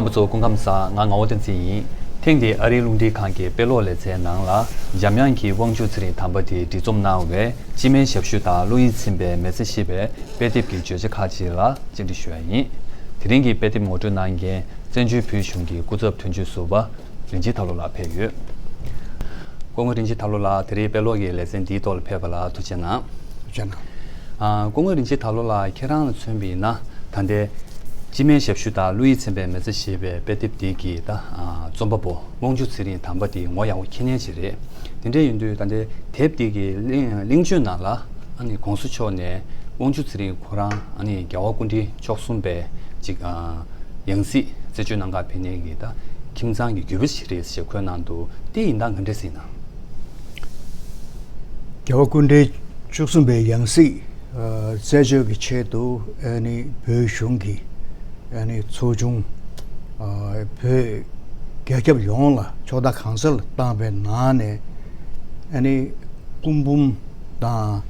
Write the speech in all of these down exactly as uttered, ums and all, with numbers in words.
རྣམ་པ་ཚོ་སྐུ་ཁམས་བཟང་། ང་ངག་དབང་བསྟན་འཛིན་ཡིན། ཐེངས་འདིའི་ཨ་རིའི་རླུང་འཕྲིན་ཁང་གི་དཔེ་ཀློག་ལེ་ཚན་ནང་ལ་འཇམ་དབྱངས་ཀྱི་དབང་ཕྱུག་ཚེ་རིང་དམ་པ་དེ་བྲིས་རྩོམ་གནང་བའི་སྤྱི་སྨན་ཞབས་ཞུ་དང་བློ་ཡིད་ཚིམ་པའི་མི་ཚེ་ཞེས་པའི་དཔེ་དེབ་ཀྱི་བརྗོད་བྱ་ཁག་ཅིག་ལ་བཅར་འདྲི་ཞུ་ཡ་ཡིན། དེ་རིང་གི་དཔེ་དེབ་ངོ་སྤྲོད་གནང་མཁན་བཙན་བྱོལ་བོད་གཞུང་གི་སྐུ་ཚབ་དོན་གཅོད་ཟུར་པ་རིན་ཆེན་དར་ལོ་ལགས་ཕེབས་ཡོད། སྐུ་ངོ་རིན་ཆེན་དར་ལོ་ལགས། དེ་རིང་དཔེ་ཀློག་གི་ལེ་ཚན་འདིའི་ཐོག་ལ་ཕེབས་པ་ལ་ཐུགས་རྗེ་གནང་། ཐུགས་རྗེ་གནང་། ཨ། སྐུ་ངོ་རིན་ཆེན་དར་ལོ་ལགས། ཁྱེད་རང་ལ་མཚོན་པ་ཡིན་ན་ད་ལྟའི་སྤྱི་སྨན་ཞབས་ཞུ་དང་བློ་ཡིད་ཚིམ་པའི་མི་ཚེ་ཞེས་པའི་དཔེ་དེབ་འདི་གི་ད་ཨ་རྩོམ་པ་པོ་དབང་ཕྱུག་ཚེ་རིང་དམ་པ་འདི་ངོ་ཡག་པོ་མཁྱེན་མཁན་ཅིག་རེད། དེ་འདྲ་ཡིན་དུས་ད་ལྟའི་དེབ་འདི་གི་གླེང་གླེང་བརྗོད་ནང་ལ་ཨ་ནི་གོང་ས་མཆོག་ནས་དབང་ཕྱུག་ཚེ་རིང་ཁོ་རང་ཨ་ནི་རྒྱལ་བ་སྐུ་ཕྲེང་བཅུ་གསུམ་པའི་ཅིག་ཨ་ཡང་སྲིད་རྩད་གཅོད་གནང་གར་ཕེབས་མཁན་གྱི་ད་ཁྱིམ་ཚང་གི་རྒྱུད་པ་ཞིག་རེད་ཅེས་འཁོད་གནང་འདུག་དེ་ཡིན་སྟངས་ག་འདྲས་ཡིན་ན། རྒྱལ་བ་སྐུ་ཕྲེང་བཅུ་གསུམ་པའི་ཡང་སྲིད་ཨ་རྩད་གཅོད་ཀྱི་ཆེད་དུ་ཨ་ནི་བོད་གཞུང་གི་ཨ་ནི་ཚོགས་ཆུང་ཨ་བོད་རྒྱ་ཁྱབ་ཡོངས་ལ་ཕྱོགས་མཐའ་གང་ས་ལ་བཏང་པའི་ནང་ནས་ཨ་ནི་སྐུ་འབུམ་དང་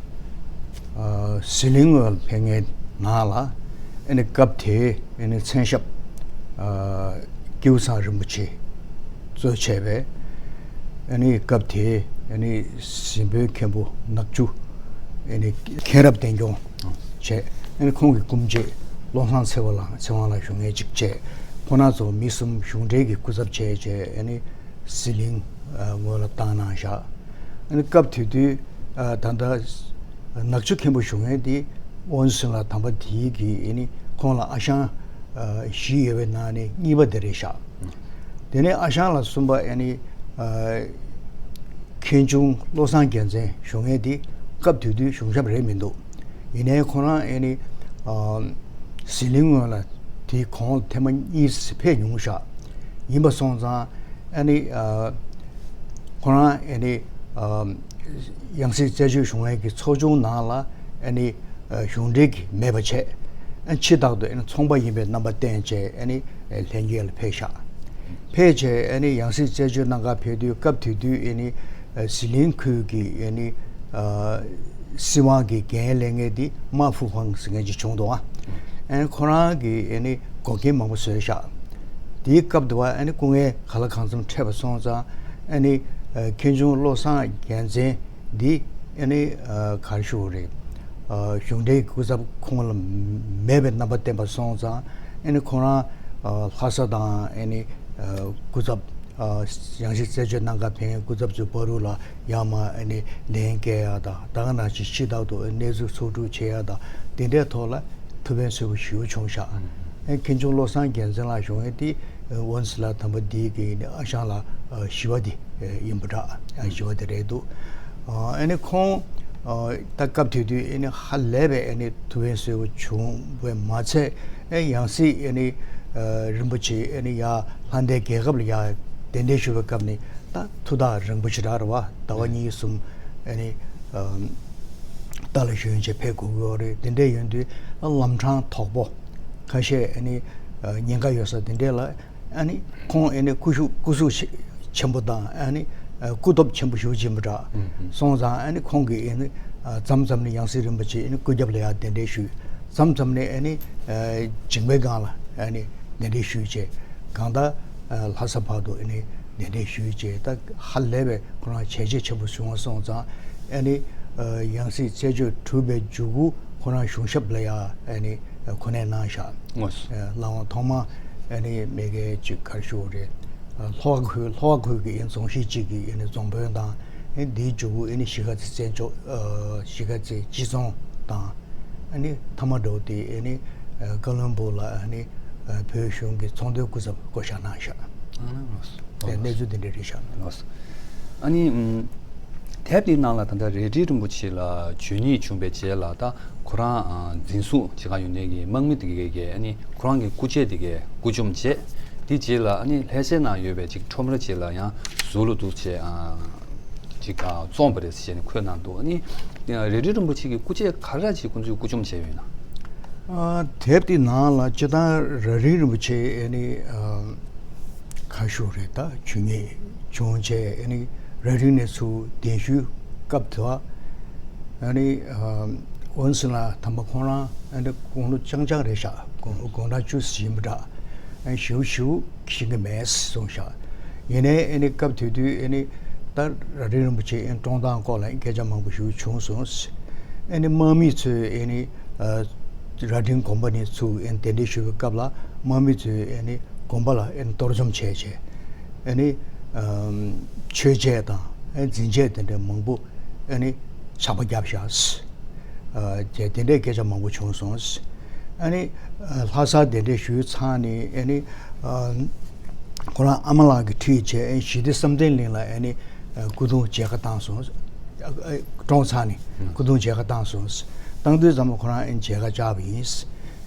ཨ་ཟི་ལིང་ངོས་ལ་ཕེབས་མཁན་ནང་ལ་ཨ་ནི་སྐབས་དེའི་ཨ་ནི་མཚན་ཞབས་ཨ་ཀེའུ་ཚང་རིན་པོ་ཆེ་གཙོས་བྱས་པའི་ཨ་ནི་སྐབས་དེའི་ཨ་ནི་གཟིགས་མོ་མཁན་པོ་ནག་ཆུ་ཨ་ནི་མཁྱེན་རབ་བསྟན་སྐྱོང་བྱས། ཨ་ནི་ཁོང་གི་སྐུ་མཆེད་བློ་བཟང་ཚེ་དབང་ལགས་ཚེ་དབང་ལགས་བཞུགས་མཁན་ཅིག་བྱས། ཁོང་རྣམ་ཚོ་མི་གསུམ་གཞུང་འབྲེལ་གྱི་སྐུ་ཚབ་བྱས་བྱས་ཨ་ནི་ཟི་ལིང་ཨ་ངོས་ལ་བཏང་གནང་བཞག་ཨ་ནི་སྐབས་དེ་དུས་ཨ་ད་ལྟ་ནག་ཆུ་མཁན་པོ་བཞུགས་མཁན་དེ་དབང་ཕྱུག་ཚེ་རིང་དམ་པ་དེའི་གི་ཨ་ནི་ཁོང་ལ་ཨ་ཞང་ཨ་བཞི་ཡོད་པའི་ནང་ནས་གཉིས་པ་དེ་རེད་བཞག་དེ་ནས་ཨ་ཞང་ལ་གསུམ་པ་ཨ་ནི་ཨ་མཁན་ཆུང་བློ་བཟང་རྒྱལ་མཚན་བཞུགས་མཁན་དེ་སྐབས་དེ་དུས་གཞུང་ཞབས་རེད་མི་འདུག་ཡིན་ནའི་ཁོ་རང་ཨ་ནི་ཨ་ཟི་ལིང་ངོས་ལ་དེའི་གོང་ལ་ཐེངས་མ་གཉིས་ཕེབས་མྱོང་བཞག་ཡིན་པ་སོང་ཙང་ཨ་ནི་ཨ་ཁོ་རང་ཨ་ནི་ཨ་ཡང་སྲིད་རྩད་གཅོད་བྱུང་བའི་གི་ཚོགས་ཆུང་ནང་ལ་ཨ་ནི་ཨ་གཞུང་འབྲེལ་གྱི་མེད་པ་བྱས། ཨ་ཕྱི་ཐག་ཏུ་ཨ་ནི་ཚོང་པ་ཡིན་པའི་རྣམ་པ་བསྟན་བྱས་ཨ་ནི་ཨ་ལྷན་རྒྱས་ལ་ཕེབས་བཞག་ཕེབས་བྱས་ཨ་ནི་ཡང་སྲིད་རྩད་གཅོད་གནང་གར་ཕེབས་དུས་སྐབས་དེ་དུས་ཨ་ནི་ཨ་ཟི་ལིང་ཁུལ་གྱི་ཨ་ནི་ཨ་སྲིད་དབང་གི་འགན་ལེན་མཁན་དེ་མ་ཧྥུ་ཧྥང་ཟེར་མཁན་ཅིག་བྱུང་འདུག་ཨ་ཨ་ནི་ཁོ་རང་གིས་ཨ་ནི་འགོག་རྐྱེན་མང་པོ་བཟོས་བཞག་དེའི་སྐབས་དུ་བ་ཨ་ནི་སྐུ་ངལ་ག་ལ་གང་འཚམ་འཕྲད་པ་སོང་ཙང་ཨ་ནི་ཨ་མཁན་ཆུང་བློ་བཟང་རྒྱལ་མཚན་འདི་ཨ་ནི་ཨ་ག་རེ་ཞུ་དགོས་རེད། ཨ་གཞུང་འབྲེལ་སྐུ་ཚབ་ཁོང་ལ་མེད་པའི་རྣམ་པ་བསྟན་པ་སོང་ཙང་ཨ་ནི་ཁོང་རང་ཨ་ལྷ་ས་དང་ཨ་ནི་ཨ་སྐུ་ཚབ་ཨ་ཡང་སྲིད་རྩད་གཅོད་གནང་གར་ཕེབས་མཁན་སྐུ་ཚབ་ཚོའི་བར་དུ་ལ་ཡར་མར་ཨ་ནི་ལན་སྐྱེལ་ཡ་དང་ད་ག་ནང་བཞིན་ཕྱི་ཐག་ཏུ་གནས་ཚུལ་ཚོགས་སྒྲུབ་བྱེད་ཡ་དང་དེ་འདྲའི་ཐོག་ལ་ཐུགས་ཕན་གསོས་པོ་ཞེ་པོ་བྱུང་ཤག་ཨ་མཁན་ཆུང་བློ་བཟང་རྒྱལ་མཚན་ལགས་བཞུགས་མཁན་དེ་དབང་ཕྱུག་ཚེ་རིང་དམ་པ་འདིའི་གི་ཨ་ཞང་ལགས་ཨ་བཞི་པ་དེ་ཡིན་པ་འདྲ། ཨ་བཞི་པ་དེ་རེད་འདུག་ཨ་ནི་ཁོང་ཨ་ད་སྐབས་དེ་དུས་ཨ་ནི་ཧ་ལས་པའི་ཨ་ནི་ཐུགས་ཕན་གསོས་པོ་བྱུང་བས་མ་ཚད་ཨ་ཡང་སྲིད་ཨ་ནི་ཨ་རིན་པོ་ཆེ་ཨ་ནི་ཡར་ལྷ་ལྡན་རྒྱལ་ཁབ་ལ་ཡར་གདན་འདྲེན་ཞུ་བའི་སྐབས་ནས་ད་ཐུགས་ཐག་རིང་པོ་ཞེ་དྲག་རེད་བ། ཟླ་བ་གཉིས་གསུམ་ཨ་ནི་ཨ་རྟ་ལ་ཞོན་བྱས་ཕེབས་དགོས་ཀྱི་ཡོད་རེད། དེ་འདྲ་ཡིན་དུས་ལམ་འཕྲང་དོག་པོ་ཁ་ཤས་ཨ་ནི་ཉེན་ཁ་ཡོད་ས་དེ་འདྲས་ལ་ཨ་ནི་ཁོང་ཨ་ནི་སྐུ་ཤུགས་སྐུ་གཟུགས་ཆེ་ཆེན་པོ་དང་ཨ་ནི་སྐུ་སྟོབས་ཆེན་པོ་ཞེ་པོ་ཅིག་ཡིན་པ་འདྲ་སོང་ཙང་ཨ་ནི་ཁོང་གིས་ཨ་ནི་མཚམས་མཚམས་ནས་ཡང་སྲིད་རིན་པོ་ཆེ་ཨ་ནི་སྐུ་རྒྱབ་ལ་ཡར་གདན་འདྲེན་ཞུས། མཚམས་མཚམས་ནས་ཨ་ནི་འཇིགས་མེད་སྒང་ལ་ཨ་ནི་གདན་འདྲེན་ཞུས་བྱས་གང་ལྟར་ལྷ་ས་བར་དུ་ཨ་ནི་གདན་འདྲེན་ཞུས་བྱས་ད་ཧ་ལས་པའི་ཁོ་རང་བྱས་རྗེས་ཆེན་པོ་བྱུང་བ་སོང་ཙང་ཨ་ནི་ཡང་སྲིད་རྩད་གཅོད་གྲུབ་པའི་མཇུག་གུ་ཁོ་རང་གཞུང་ཞབས་ལ་ཡ་ཨ་ནི་གོ་གནས་གནང་བཞག་ལྷ་དབང་ཐོག་མ་ཨ་ནི་མི་སྒེར་གཅིག་ག་རེ་ཞུ་དགོས་རེད། ལྷོ་ཁ་ཁུལ་ལྷོ་ཁ་ཁུལ་གྱི་ཨ་ནི་རྫོང་གཞིས་གཅིག་གི་ཨ་ནི་རྫོང་དཔོན་དང་ཨ་ནི་དེའི་མཇུག་གུ་ཨ་ནི་གཞིས་ཀ་རྩེ་བཙན་བྱོལ་གཞིས་ཀ་རྩེ་སྤྱི་རྫོང་དང་ཨ་ནི་མཐའ་མ་འདྲ་བོ་དེ་ཨ་ནི་ཀ་ལོན་སྦུག་ལ་ཨ་ནི་བོད་གཞུང་གི་ཚོང་དོན་སྐུ་ཚབ་བསྐོ་བཞག་གནང་བཞག་ལགས། གནས་ཚུལ་འདི་འདྲ་རེད་ཤག་ལགས། ཨ་ནི་ཨམ་དེབ་འདིའི་ནང་ལ་ད་ལྟ་རལ་གྲི་རིན་པོ་ཆེ་ལ་འཇོན་ནུས་བྱུང་བའི་རྗེས་ལ་ད་ཁོ་རང་ཨ་འཛིན་བཟུང་བྱེད་ག་ཡོང་མཁན་གྱི་དམག་མི་དེ་གས་ཀྱིས་ཨ་ནི་ཁོ་རང་གི་སྐུ་ཆས་དེ་གས་རྐུ་འཇོམས་བྱས། དེའི་རྗེས་ལ་ཨ་ནི་ལྷ་སའི་ནང་ཡོད་པའི་ཅིག་ཁྲོམ་ར་ཅིག་ལ་ཡང་ཟུར་ལ་འདུག་བྱས་ཨ་ཅིག་ཨ་བཙོངས་པ་རེད་ཟེར་ནས་འཁོད་གནང་འདུག་ཨ་ནི་རལ་གྲི་རིན་པོ་ཆེ་གི་སྐུ་ཆས་ག་རེ་ཅིག་ཁོ་ཚོས་རྐུ་འཇོམས་བྱས་ཡོད་ན། ཨ་དེབ་དེའི་ནང་ལ་སྤྱིར་བཏང་རལ་གྲི་རིན་པོ་ཆེ་ཨ་ནི་ཨ་ཁ་ཤོ་རེད་ད་ཇུས་ངེས་བྱུང་བྱས་ཨ་ནི་རལ་གྲི་ནས་ཚུར་གདན་ཞུའི་སྐབས་དུ་ཨ་ནི་ཨ་དབང་ཕྱུག་ཚེ་རིང་དམ་པ་ཁོང་རང་ཨ་ནི་དགུང་ལོ་རྐྱང་རྐྱང་རེད་ཤག་དགུང་དགུང་གྲངས་བཅུ་ཟིན་པ་འདྲ། ཞིབ་ཞིབ་ཤེས་ཀྱི་མེད་གསུངས་ཤག་ཡིན་ནའི་ཨ་ནི་སྐབས་དེ་དུས་ཨ་ནི་ད་རྭ་སྒྲེང་རིན་པོ་ཆེ་ཨ་ནི་བཀྲོངས་སྟངས་སྐོར་ལ་སྐད་ཆ་མང་པོ་ཞིག་བྱུང་སོང་། ཨ་ནི་དམག་མི་ཚོས་ཨ་ནི་རྭ་སྒྲེང་དགོན་པ་ནས་ཚུར་ཨ་ནི་གདན་འདྲེན་ཞུ་བའི་སྐབས་ལ་དམག་མི་ཚོས་ཨ་ནི་དགོན་པ་ལ་ཨ་ནི་གཏོར་བཅོམ་བྱས་བྱས་ཨ་ནི་མཆོད་ཆས་དང་ཨ་ནི་འཛིན་ཆས་དེ་འདྲ་མང་པོ་ཨ་ནི་ཆག་པ་བརྒྱབ་ཤག་ཨ། བྱས་དེ་འདྲའི་སྐད་ཆ་མང་པོ་བྱུང་སོང་། ཨ་ནི་ཨ་ལྷ་སར་གདན་འདྲེན་ཞུས་ཚར་ནས་ཨ་ནི་ཨ་ཁོ་རང་ཨ་མ་ལགས་ཀྱིས་ཁྲིད་བྱས་ཨ་ནི་ཞི་བདེ་བསམ་གཏན་གླིང་ལ་ཨ་ནི་ཨ་སྐུ་གདུང་མཇལ་ཁ་བཏང་སོང་། ཨ་ཨ་བཀྲོངས་ཚར་ནས་སྐུ་གདུང་མཇལ་ཁ་བཏང་སོང་། བཏང་དུས་ཙམ་པ་ཁོ་རང་ཨ་ནི་མཇལ་ཁ་བཅར་བ་ཡིན།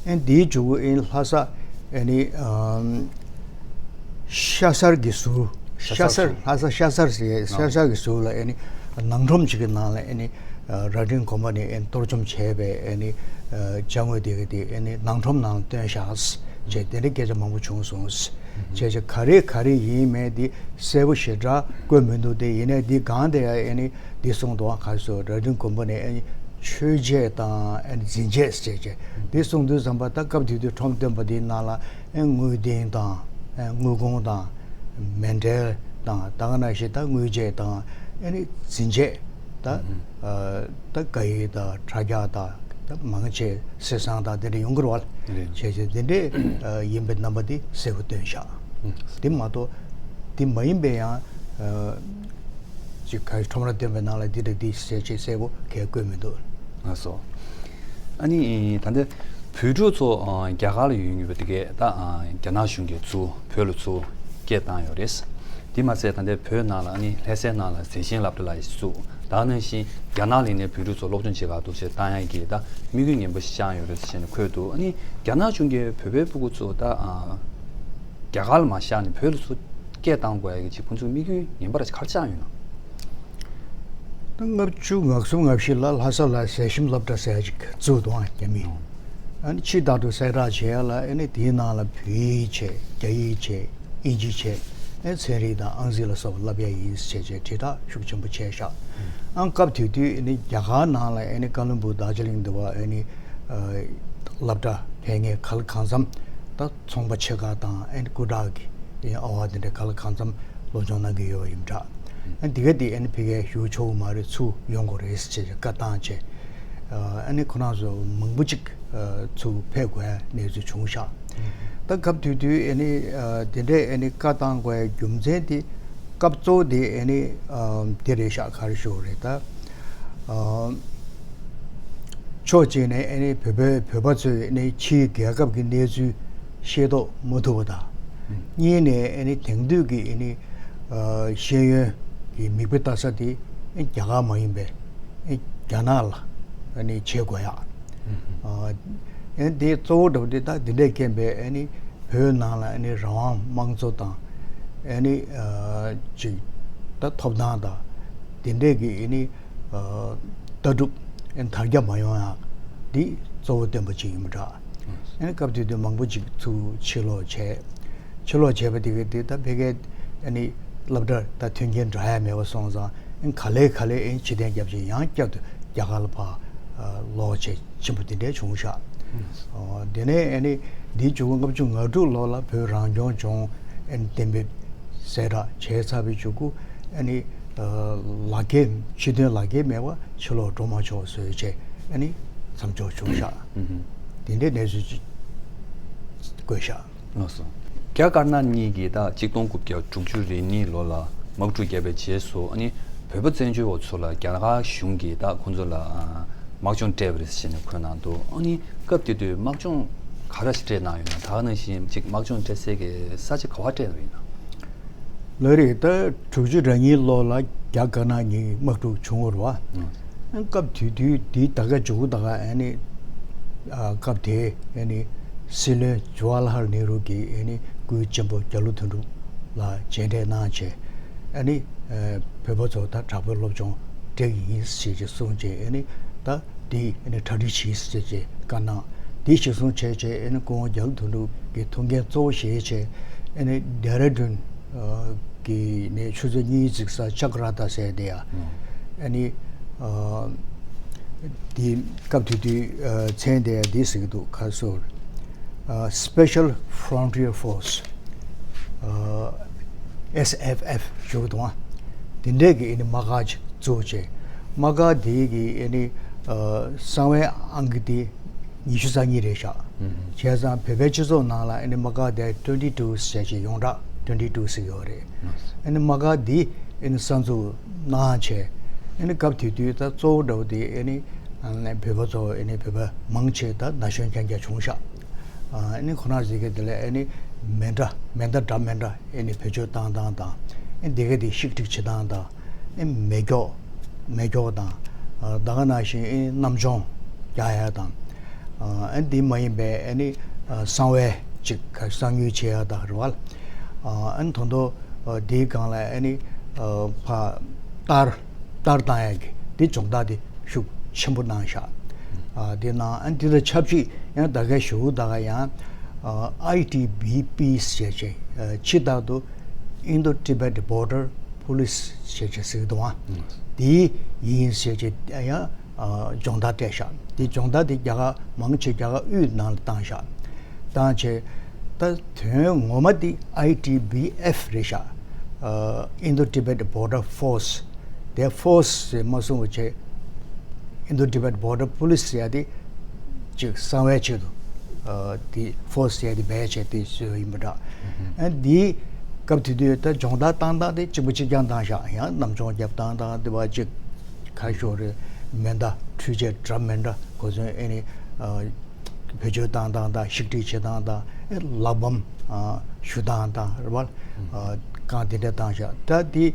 ཨ་ནི་དེའི་མཇུག་གུ་ཨ་ནི་ལྷ་ས་ཨ་ནི་ཨ་ཤ་སར་གྱི་ཟུར། ཤ་ཤ་སར་ཟུར། ལྷ་ས་ཤ་སར་ཟེར་ཤ་ཤ་གི་ཟུར་ལ་ཨ་ནི་ནང་ཁྲོམ་ཅིག་གི་ནང་ལ་ཨ་ནི་རྭ་སྒྲེང་དགོན་པ་ནས་ཨ་ནི་གཏོར་བཅོམ་བྱས་པའི་ཨ་ནི་ཅ་དངོས་དེ་ག་དེ་ཨ་ནི་ནང་ཁྲོམ་ནང་ལ་བཏོན་བཞག་ཅེས་དེ་འདྲའི་སྐད་ཆ་མང་པོ་བྱུང་སོང་། བྱས་བྱས་ག་རེ་ག་རེ་ཡིན་མིན་དེ་གསལ་པོ་ཞེ་དྲག་བཀོད་མི་འདུག་དེ་ཡིན་ནའི་འདི་གང་དེ་ཡང་ཨ་ནི་འདི་གསུངས་འདུག་ག་སོ་རྭ་སྒྲེང་དགོན་པ་ནས་ཨ་ནི་མཆོད་ཆས་དང་ཨ་ནི་འཛིན་ཆས་ཟེར་བྱས་འདི་གསུངས་དུས་ཙམ་པ་ད་སྐབས་དེ་དུས་ཁྲོམ་སྟོན་པ་དེའི་ནང་ལ། ཨེ་དངུལ་ལྡན་དང་ཨེ་དངུལ་གོང་དང་མཎྜལ་དང་ད་ག་ནང་བཞིན་ད་དངུལ་ཆས་དང་ཨེ་ནི་འཛིན་ཆས་ད་ཨ་ད་སྐ་ཡིག་དང་དྲ་རྒྱ་དང་ད་མང་ཆེ་གསེར་སྲང་དང་དེ་འདྲ་ཡོང་གི་རེད་བ། རེད། བྱས་བྱས་དེ་འདྲས་ཨ་ཡིན་པའི་རྣམ་པ་དེ་གསལ་པོ་སྟོན་བཞག་དེ་མ་གཏོགས་དེ་མ་ཡིན་པའི་ཡང་ཨ་ཅིག་ག་ཁྲོམ་ར་སྟོན་པའི་ནང་ལ་འདི་འདྲ་འདི་ཟེར་ཅིག་གསལ་པོ་གས་བཀོད་མི་འདུག་ལགས་སོ། ཨ་ནི་ད་ལྟ་བོད་ཕྲུག་ཚོ་ཨ་རྒྱ་གར་ལ་ཡོད་མཁན་པ་དེ་གས་ད་ཨ་རྒྱ་ནག་གཞུང་གིས་ཚུར་བོད་ལ་ཚུར་སྐད་བཏང་ཡོད་རེད། དེ་མ་ཟད་ད་ལྟ་བོད་ནང་ལ་ཨ་ནི་ལྷ་སའི་ནང་ལ་མཛེས་ཆེན་སློབ་གྲྭ་ལ་ཞུགས། ད་ག་ནང་བཞིན་རྒྱ་ནག་ལ་ནས་བོད་ཕྲུག་ཚོ་སློབ་སྦྱོང་བྱེད་ག་འདུག་ཅེས་བཏང་ཡག་གི་ད་དམིགས་ཡུལ་ངན་པ་ཞིག་བཅངས་ཡོད་རེད་ཟེར་ནས་འཁོད་འདུག་ཨ་ནི་རྒྱ་ནག་གཞུང་གིས་བོད་པའི་ཕྲུ་གུ་ཚོ་ད་ཨ་རྒྱ་གར་ལ་མ་བཞག་ནས་བོད་ལ་ཚུར་སྐད་བཏང་དགོས་ཡག་གི་ཅིག་ཁོང་ཚོའི་དམིགས་ཡུལ་ངན་པ་ར་ཅིག་ག་རེ་བཅངས་ཡོད་ན། ད་ལྔ་བཅུ་ང་གསུམ་ང་བཞི་ལ་ལྷ་ས་ལ་མཛེས་ཆེན་སློབ་གྲྭ་ཟེར་ཡག་ཅིག་བཙུགས་འདུག་ཨ་རྒྱ་མིས། ཨ་ནི་ཕྱི་ལྟར་དུ་གསལ་བསྒྲགས་བྱེད་ཡག་ལ་ཨ་ནི་དེའི་ནང་ལ་བོད་ཡིག་བྱས་རྒྱ་ཡིག་བྱས་དབྱིན་ཇི་བྱས་ཨ་ནི་ཚན་རིག་དང་ཨང་རྩིས་ལ་སོགས་པ་བསླབ་ཡག་ཡིན་ཟེར་བྱས་དྲིལ་བསྒྲགས་ཤུགས་ཆེན་པོ་བྱས་ཤག་ཨ་ནི་སྐབས་དེ་དུས་ཨ་ནི་རྒྱ་གར་ནང་ལ་ཨ་ནི་ཀ་ལོན་སྦུག་རྡོ་རྗེ་གླིང་འདི་བ་ཨ་ནི་ཨ་སློབ་གྲྭ་ཕལ་ངེས་ག་ལ་གང་འཚམ་ད་ཚོང་པ་ཆེ་ཁག་དང་ཨ་ནི་སྐུ་དྲག་གི་ཨ་ནི་ཨ་བ་དེ་འདྲ་ག་ལ་གང་འཚམ་སློབ་སྦྱོང་གནང་གི་ཡོད་པ་ཡིན་འདྲ། ཨ་ནི་དེ་ག་དེ་ཨ་ནི་ཕ་གིར་བཞུགས་ཆོག་གི་མ་རེད། ཚུར་ཡོང་དགོས་རེད་ཟེར་བྱས་བཀའ་བཏང་བྱས། ཨ་ནི་ཁོ་རང་ཚོ་མང་པོ་ཅིག་ཚུར་ཕེབས་དགོས་གནས་ཚུལ་བྱུང་ཤག་ད་སྐབས་དེ་དུས་ཨ་ནི་དེ་འདྲའི་ཨ་ནི་བཀའ་བཏང་དགོས་རྒྱུ་མཚན་དེ་སྐབས་གཙོ་བོ་དེ་ཨ་ནི་དེ་རེད་ཤག་ག་རེ་ཞུ་དགོས་རེད་ད། ཕྱོགས་གཅིག་ནས་ཨ་ནི་བོད་པའི་བོད་པ་ཚོས་ཨ་ནི་ཕྱིའི་རྒྱལ་ཁབ་ཀྱི་གནས་ཚུལ་ཤེས་རྟོགས་མ་ཐུབ་པ་དང་། གཉིས་ནས་ཨ་ནི་དེང་དུས་ཀྱི་ཨ་ནི་ཤེས་ཡོན་གྱི་མིག་དཔེ་ལྟ་ས་དེ་རྒྱ་གར་མ་ཡིན་པའི་རྒྱ་ནག་ལ་ཨ་ནི་བྱེད་དགོས་ཡག་ཨ་ནི་དེ་གཙོ་བོ་འདྲ་པོ་དེ་ད་དེ་འདྲས་རྐྱེན་པས་ཨ་ནི་བོད་ནང་ལ་ཨ་ནི་རང་དབང་དམངས་གཙོ་དང་ཨ་ནི་ཅིག་ད་ཐོབ་ཐང་དང་དེ་འདྲས་ཀྱི་ཨ་ནི་ལྟ་གྲུབ་དར་རྒྱས་མ་ཡོང་ཡག་འདི་གཙོ་བོ་བསྟན་པ་ཅིག་ཡིན་པ་འདྲ། ཨ་ནི་སྐབས་དེ་དུས་མང་པོ་ཅིག་ཚུར་ཕྱིར་ལོག་བྱས། ཕྱིར་ལོག་བྱས་པ་དེ་ག་དེ་ད་ཕ་གིར་ཨ་ནི་སློབ་གྲྭར་ད་མཐུན་རྐྱེན་འདྲ་ཡག་མེད་པ་སོང་ཙང་ཨ་ནི་ག་ལེ་ག་ལེ་ཨ་ནི་ཕྱིར་འཐེན་བརྒྱབ་བྱས་ཡང་བསྐྱར་དུ་རྒྱ་གར་ལ་ཕར་ལོག་བྱས་ཆེན་པོ་དེ་འདྲ་བྱུང་ཤག་ཨ་དེ་ནས་ཨ་ནི་འདིའི་མཇུག་གུ་ལྔ་བཅུ་ང་དྲུག་ལོ་ལ་བོད་རང་སྐྱོང་ལྗོངས་ཨ་ནི་གཏན་འབེབས་གསལ་བསྒྲགས་བྱས་ཚར་བའི་མཇུག་གུ་ཨ་ནི་ལག་འཁྱེར་ཕྱི་དོན་ལག་འཁྱེར་མེད་པ་ཕྱིར་ལོག་འགྲོ་མ་ཆོག་བཟོས་བྱས་ཨ་ནི་མཚམས་འཇོག་བྱུང་ཤག་དེ་འདྲའི་གནས་ཚུལ་ཅིག་བཀོད་ཤག་ལགས་སོ། རྒྱ་དཀར་ནག་གཉིས་ཀྱིས་ད་གཅིག་སྟོང་དགུ་བརྒྱ་དྲུག་ཅུ་རེ་གཉིས་ལོ་ལ་དམག་འཁྲུག་བརྒྱབ་པའི་རྗེས་སུ་ཨ་ནི་བོད་པ་བཙན་བྱོལ་བ་ཚོ་ལ་རྒྱ་གར་གཞུང་གིས་ད་ཁོང་ཚོ་ལ་དམག་སྦྱོང་སྤྲད་པ་རེད་ཟེར་ནས་འཁོད་གནང་འདུག་ཨ་ནི་སྐབས་དེ་དུས་དམག་སྦྱོང་ག་འདྲ་ཞིག་སྤྲད་གནང་ཡོད་ན། ད་ག་ནང་བཞིན་ཅིག་དམག་སྦྱོང་སྤྲད་སའི་གི་ས་ཆ་ག་པར་སྤྲད་གནང་ཡོད་ན། ལགས་རེད། ད་དྲུག་ཅུ་རེ་གཉིས་ལོ་ལ་རྒྱ་དཀར་ནག་གཉིས་དམག་འཁྲུག་བྱུང་བ་རེད་བ། ཨ་སྐབས་དེ་དུས་དེའི་ད་ག་མཇུག་ད་ག་ཨ་ནི་ཨ་སྐབས་དེ་ཨ་ནི་སྲིད་བློན་ཇ་ཝར་ལལ་ནེ་རུ་གིས་ཨ་ནི་སྐུའི་གཅེན་པོ་རྒྱ་ལོ་དོན་གྲུབ་ལ་མཇལ་འཕྲད་གནང་བྱས་ཨ་ནི་ཨ་བོད་པ་ཚོ་ད་དྲག་པོའི་སློབ་སྦྱོང་སྤྲད་ཀྱི་ཡིན་ཞེས་ཀྱི་གསུངས་བྱས་ཨ་ནི་ད་དེ་ཨ་ནི་གྲ་སྒྲིག་བྱེད་ཟེར་བྱས་བཀའ་གནང་། དེ་གཞིར་བཟུང་བྱས་བྱས་ཨ་ནི་སྐུ་ངོ་རྒྱ་ལོ་དོན་གྲུབ་ཀྱི་ཐུགས་འགན་གཙོ་བོ་བཞེས་བྱས་ཨ་ནི་ལྡེ་ར་ལྡུན་གྱི་ནས་ཆུ་ཚོད་གཉིས་ཙམ་ས་ཅག་ར་ཏ་ཟེར་དེ་ཡ། ཨ་ནི་དེ་སྐབས་དེ་དུས་མཚན་དེ་ཡ་དེ་ཟེར་གྱི་འདུག་ཁ་སོར། ཨ། Special Frontier Force། ཨ། S F F ཞུ་གི་འདུག་ཨ། དེ་འདྲས་ཀྱི་ཨ་ནི་དམག་སྒར་ཅིག་བཙུགས་བྱས། དམག་སྒར་དེ་གི་ཨ་ནི། ཨ། གསང་བའི་ཨང་ཀི་དེ་ཉི་ཤུ་རྩ་གཉིས་རེད་ཤག་ཨུ་ཧུ། བྱས་ཙང་བོད་པའི་སྤྱི་ཚོགས་ནང་ལ་ཨ་ནི་དམག་སྒར་དེ་twenty two ཟེར་བྱས་ཡོངས་གྲགས་twenty two ཟེར་ཡོད་རེད། ཨ་ནི་དམག་སྒར་འདི་ཨ་ནི་གསར་འཛུགས་གནང་བྱས། ཨ་ནི་སྐབས་དེ་དུས་ད་གཙོ་བོ་འདྲ་བོ་དེ་ཨ་ནི་ཨ་ནི་བོད་པ་ཚོ་ཨ་ནི་བོད་པ་མང་ཆེ་ད་ན་གཞོན་རྐྱང་རྐྱང་བྱུང་ཤག་ཨ་ནི་ཁོ་རང་ཟེར་གི་དེ་ལ་ཨ་ནི་མེ་མདའ་མེ་མདའ་འདྲ་མི་འདྲ་ཨ་ནི་བེད་སྤྱོད་བཏང་སྟངས་དང་། ཨ་ནི་དེ་ག་དེ་ཤིག་ཏྲིག་བྱེད་སྟངས་དང་། ཨ་ནི་མེ་སྒྱོགས་མེ་སྒྱོགས་དང་། ཨ། ད་ག་ནང་བཞིན་ཨ་ནི་གནམ་མཆོང་རྒྱག་ཡ་དང་། ཨ། ཨ་ནི་དེ་མ་ཡིན་པའི་ཨ་ནི། ཨ། གསང་བའི་ཅིག་གསང་ཉུལ་བྱེད་ཡ་དང་རེད་བ། ཨ། ཨ་ནི་ད་དུང་། ཨ། དེའི་སྒང་ལ་ཨ་ནི། ཨ། ཕར་ཏར་ཏར་བཏང་ཡ་གི་དེ་སྦྱོང་བརྡར་དེ་ཤུགས་ཆེན་པོ་གནང་ཤག་ཨ། དེ་ནང་ཨ་ནི་དེ་དང་ཆབས་ཅིག་ཡང་ད་གའི་ཞུ་ད་ག་ཡང་། ཨ། I T B P ཟེར་བྱས། ཨ། ཕྱི་ལྟར་དུ་Indo Tibet Border Police ཟེར་བྱས་ཟེར་གི་འདུག་ཨ། དེ་ཡིན་ཟེར་བྱས་ཡང་། ཨ། སྦྱོང་བརྡར་སྤྲད་ཤག་དེ་སྦྱོང་བརྡར་དེ་རྒྱ་གར་མང་ཆེ་རྒྱ་གར་དབུས་ནང་ལ་བཏང་ཤག་བཏང་བྱས། ད་དོན་ངོ་མ་དེ་I T B F རེད་ཤག་ཨ། Indo Tibet Border Force། དེ་Force ཟེར་མ་གསུང་བ་བྱས། Indo Tibet Border Police ཟེར་ཡ་དེ་ཅིག་གསང་བའི་ཆེད་དུ། ཨ། དེ་Force ཟེར་ཡ་དེ་བེད་སྤྱད་དེ་བཟོས་ཡིན་པ་འདྲ། ཨ། དེ་སྐབས་དེ་དུས་ད་སྦྱོང་བརྡར་བཏང་སྟངས་དེ་གཅིག་པ་གཅིག་རྐྱང་བཏང་ཤག་ཡང་གནམ་མཆོང་རྒྱབ་སྟངས་དང་དེ་བ་ཅིག་ཁ་ཤོར་རེད། མེ་མདའ་འཕྲུལ་ཆས་འདྲ་མི་འདྲ་གོ་མཚོན་ཨ་ནི། ཨ། བེད་སྤྱོད་བཏང་སྟངས་དང་ཤིག་ཏྲིག་བྱེད་སྟངས་དང་། ཨ། ལག་པམ། ཨ། གཞུ་སྟངས་དང་རེད་བ། ཨ། གང་དེ་འདྲ་བཏང་ཤག་ད་དེ་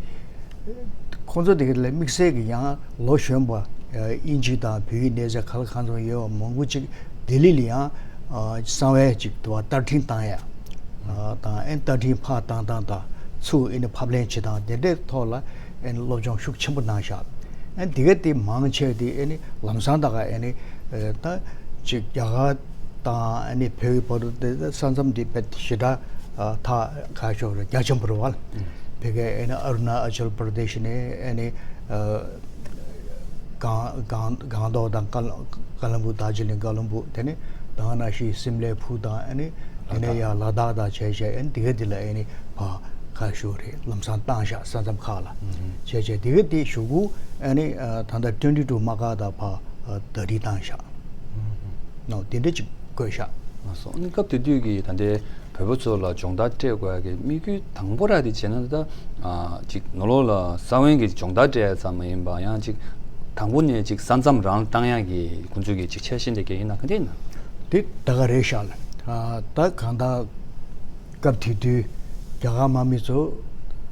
ཁོང་ཚོ་དེ་ག་ལ་དམིགས་བསལ་གྱི་ཡང་ལོ་གཞོན་པ། ཨ། དབྱིན་ཇི་དང་བོད་ཡིག་གནས་ཚད་ག་ལ་གང་འཚམ་ཡོད་པ་མང་པོ་ཅིག་ལྡི་ལི་ལ་ཡང་། ཨ། གསང་བའི་ཅིག་དུ་བ་བསྟར་འཕྲིན་བཏང་ཡ། ཨ། དང་ཨ་ནི་བསྟར་འཕྲིན་ཕར་བཏང་སྟངས་དང་ཚུར་ཨ་ནི་ཕབ་ལེན་བྱེད་སྟངས་དེ་འདྲའི་ཐོག་ལ་ཨ་ནི་སློབ་སྦྱོང་ཤུགས་ཆེན་པོ་གནང་ཤག་ཨ་ནི་དེ་ག་དེ་མང་ཆེ་དེ་ཨ་ནི་ལམ་སང་ད་ག་ཨ་ནི། ཨ། ད་ཅིག་རྒྱ་གར་དང་ཨ་ནི་བོད་ཀྱི་བར་དུ་དེ་ས་མཚམས་དེ་དཔེ་ཞེ་དྲག་ཨ། ཐག་ཁ་ཤོར་རྒྱ་ཆེན་པོ་རེད་བ། ཕ་གིའི་ཨ་ནི་ཨ་རུ་ན་ཨ་ཅལ་པར་དེ་ཤི་ནས་ཨ་ནི། ཨ། སྒང་སྒང་སྒང་ཏོག་དང་ཀ་ཀ་ལོན་སྦུག་དར་ཇི་ལིང་ཀ་ལོན་སྦུག་དེ་ནས་ད་ག་ནང་བཞིན་སིམ་ལའི་ཕུ་དང་ཨ་ནི། དེ་ནས་ཡང་ལ་དྭགས་དང་བྱས་བྱས་ཨ་ནི་དེ་ག་དེ་ལ་ཨ་ནི་ཕར་ཁ་ཤོར་རེད། ལམ་སང་བཏང་ཤག་ས་མཚམས་ཁག་ལ། བྱས་བྱས་དེ་ག་དེ་གཞུག་གུ་ཨ་ནི། ཨ། ད་ལྟ་twenty two དམག་སྒར་དང་ཕར་ཟླ་སྒྲིལ་བཏང་ཤག་ནོ། དེ་འདྲ་ཅིག་བཀོད་ཤག་ལགས་སོ། ཨ་ནི་སྐབས་དེ་དུས་ཀྱི་ད་ལྟའི་བོད་པ་ཚོ་ལ་སྦྱོང་བརྡར་སྤྲད་དགོས་ཡ་གི་དམིགས་ཡུལ་དང་པོ་ར་དེ་བྱས་ན་ད། ཨ། ཅིག་ནོར་ལོག་ལ་ས་བོན་གྱི་སྦྱོང་བརྡར་སྤྲད་ཡ་ཙམ་མ་ཡིན་པ་ཡང་ཅིག་དང་པོ་ནས་ཅིག་ས་མཚམས་རང་བཏང་ཡ་གི་ཁོང་ཚོས་ཀྱི་ཅིག་འཆར་གཞི་འདི་ག་ཡིན་ན་ག་འདྲ་ཡིན་ན། དེ་ད་ག་རེད་ཤག་ལ། ཨ། ད་གང་ལྟར་སྐབས་དེ་དུས་རྒྱ་གར་དམག་མི་ཚོ་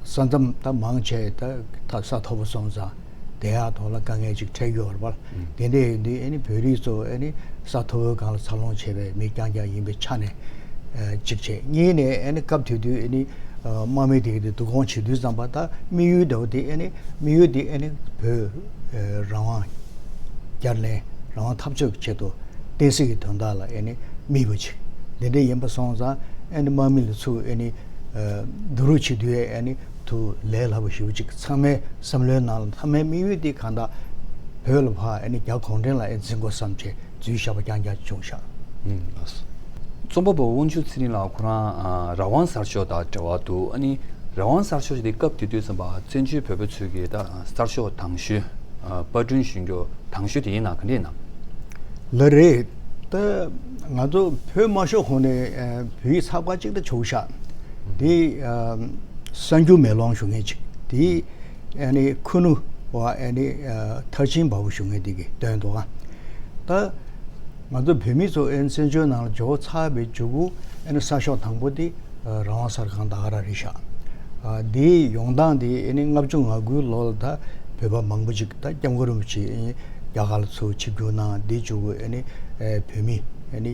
ས་མཚམས་ད་མང་ཆེ་ད་ད་ས་མཐོ་པོ་སོང་ཙང་བསྡད་ཡག་ཐོག་ལ་དཀའ་ངལ་ཅིག་འཕྲད་ཡོད་རེད་པ། དེ་འདྲ་ཡིན་དུས་ཨ་ནི་བོད་རིགས་ཚོ་ཨ་ནི་ས་མཐོ་པོའི་སྒང་ལ་འཚར་ལོངས་བྱས་པའི་མི་རྐྱང་རྐྱང་ཡིན་པའི་ཆ་ནས། ཨ། གཅིག་བྱས། གཉིས་ནས་ཨ་ནི་སྐབས་དེ་དུས་ཨ་ནི། ཨ། དམག་མི་དེ་ག་དེ་བསྡུ་སྐོང་བྱེད་དུས་ཙམ་པ་ད་དམིགས་ཡུལ་འདྲ་བོ་དེ་ཨ་ནི་དམིགས་ཡུལ་དེ་ཨ་ནི་བོད། ཨ། རང་དབང་བསྐྱར་ལེན། རང་དབང་འཐབ་རྩོད་ཀྱི་ཆེད་དུ་བསྟན་སྲིད་ཀྱི་དོན་དག་ལ་ཨ་ནི་དམིགས་པ་ཅིག་འདི་འདྲ་ཡིན་པ་སོང་ཙང་ཨ་ནི་དམག་མི་ལ་ཚུར་ཨ་ནི། ཨ། བསྡུ་རུབ་བྱེད་དུས་ཨ་ནི་ཐུགས་ལས་སླ་པོ་ཞེ་པོ་ཅིག་ཚང་མའི་བསམ་བློའི་ནང་ལ་མཐའ་མའི་དམིགས་ཡུལ་དེ་གང་ལྟར་བོད་ལ་ཕར་ཨ་ནི་རྒྱ་གུང་ཁྲན་ལ་ཨེ་འཛིན་དགོས་བསམ་བྱས་འཛུལ་བཞག་པ་རྐྱང་རྐྱང་བྱུང་ཤག་ཨུམ། ལགས་སོ། རྩོམ་པ་པོ་དབང་ཕྱུག་ཚེ་རིང་ལགས་ཁོ་རང་། ཨ། རང་དབང་གསར་ཤོག་དང་འབྲེལ་བ་འདུག་ཨ་ནི་རང་དབང་གསར་ཤོག་དེ་སྐབས་དེ་དུས་ཙམ་པ་བཙན་བྱོལ་བོད་པ་ཚོས་ཀྱི་ད་གསར་ཤོག་དང་ཤོས། ཨ། པར་སྐྲུན་ཞུ་རྒྱུ་དང་ཤོས་དེ་ཡིན་ན་ག་འདྲ་ཡིན་ནམ། ལགས་རེད། ད་ང་ཚོ་བོད་དམར་ཤོག་ཁོངས་ནས། ཨ། བོད་ཡིག་ཚགས་པར་གཅིག་ད་བྱུང་ཤག་དེ། ཨ། གསར་འགྱུར་མེ་ལོང་ཞུ་མཁན་ཅིག་དེ། ཨ་ནི་ཁུ་ནུ་བ་ཨ་ནི། ཨ། མཐར་ཕྱིན་འབའ་བོ་ཞུ་མཁན་དེ་གིས་བཏོན་འདུག་ཨ། ད་ང་ཚོ་བོད་མི་ཚོ་ཨ་ནི་བཙན་བྱོལ་ནང་ལ་འབྱོར་ཚར་བའི་མཇུག་གུ་ཨ་ནི་གསར་ཤོག་དང་པོ་དེ། ཨ། རང་དབང་གསར་ཁང་ད་ག་རང་རེད་ཤག་ཨ། འདིའི་ཡོང་སྟངས་དེ་ཨ་ནི་ལྔ་བཅུ་ང་དགུའི་ལོ་ལ་ད་བོད་པ་མང་པོ་ཅིག་ད་སྐྱབས་མགོན་རིན་པོ་ཆེ་ཨ་ནི་རྒྱ་གར་ལ་ཚུར་ཆིབས་བསྒྱུར་གནང་། དེའི་མཇུག་གུ་ཨ་ནི། ཨ། བོད་མི་ཨ་ནི།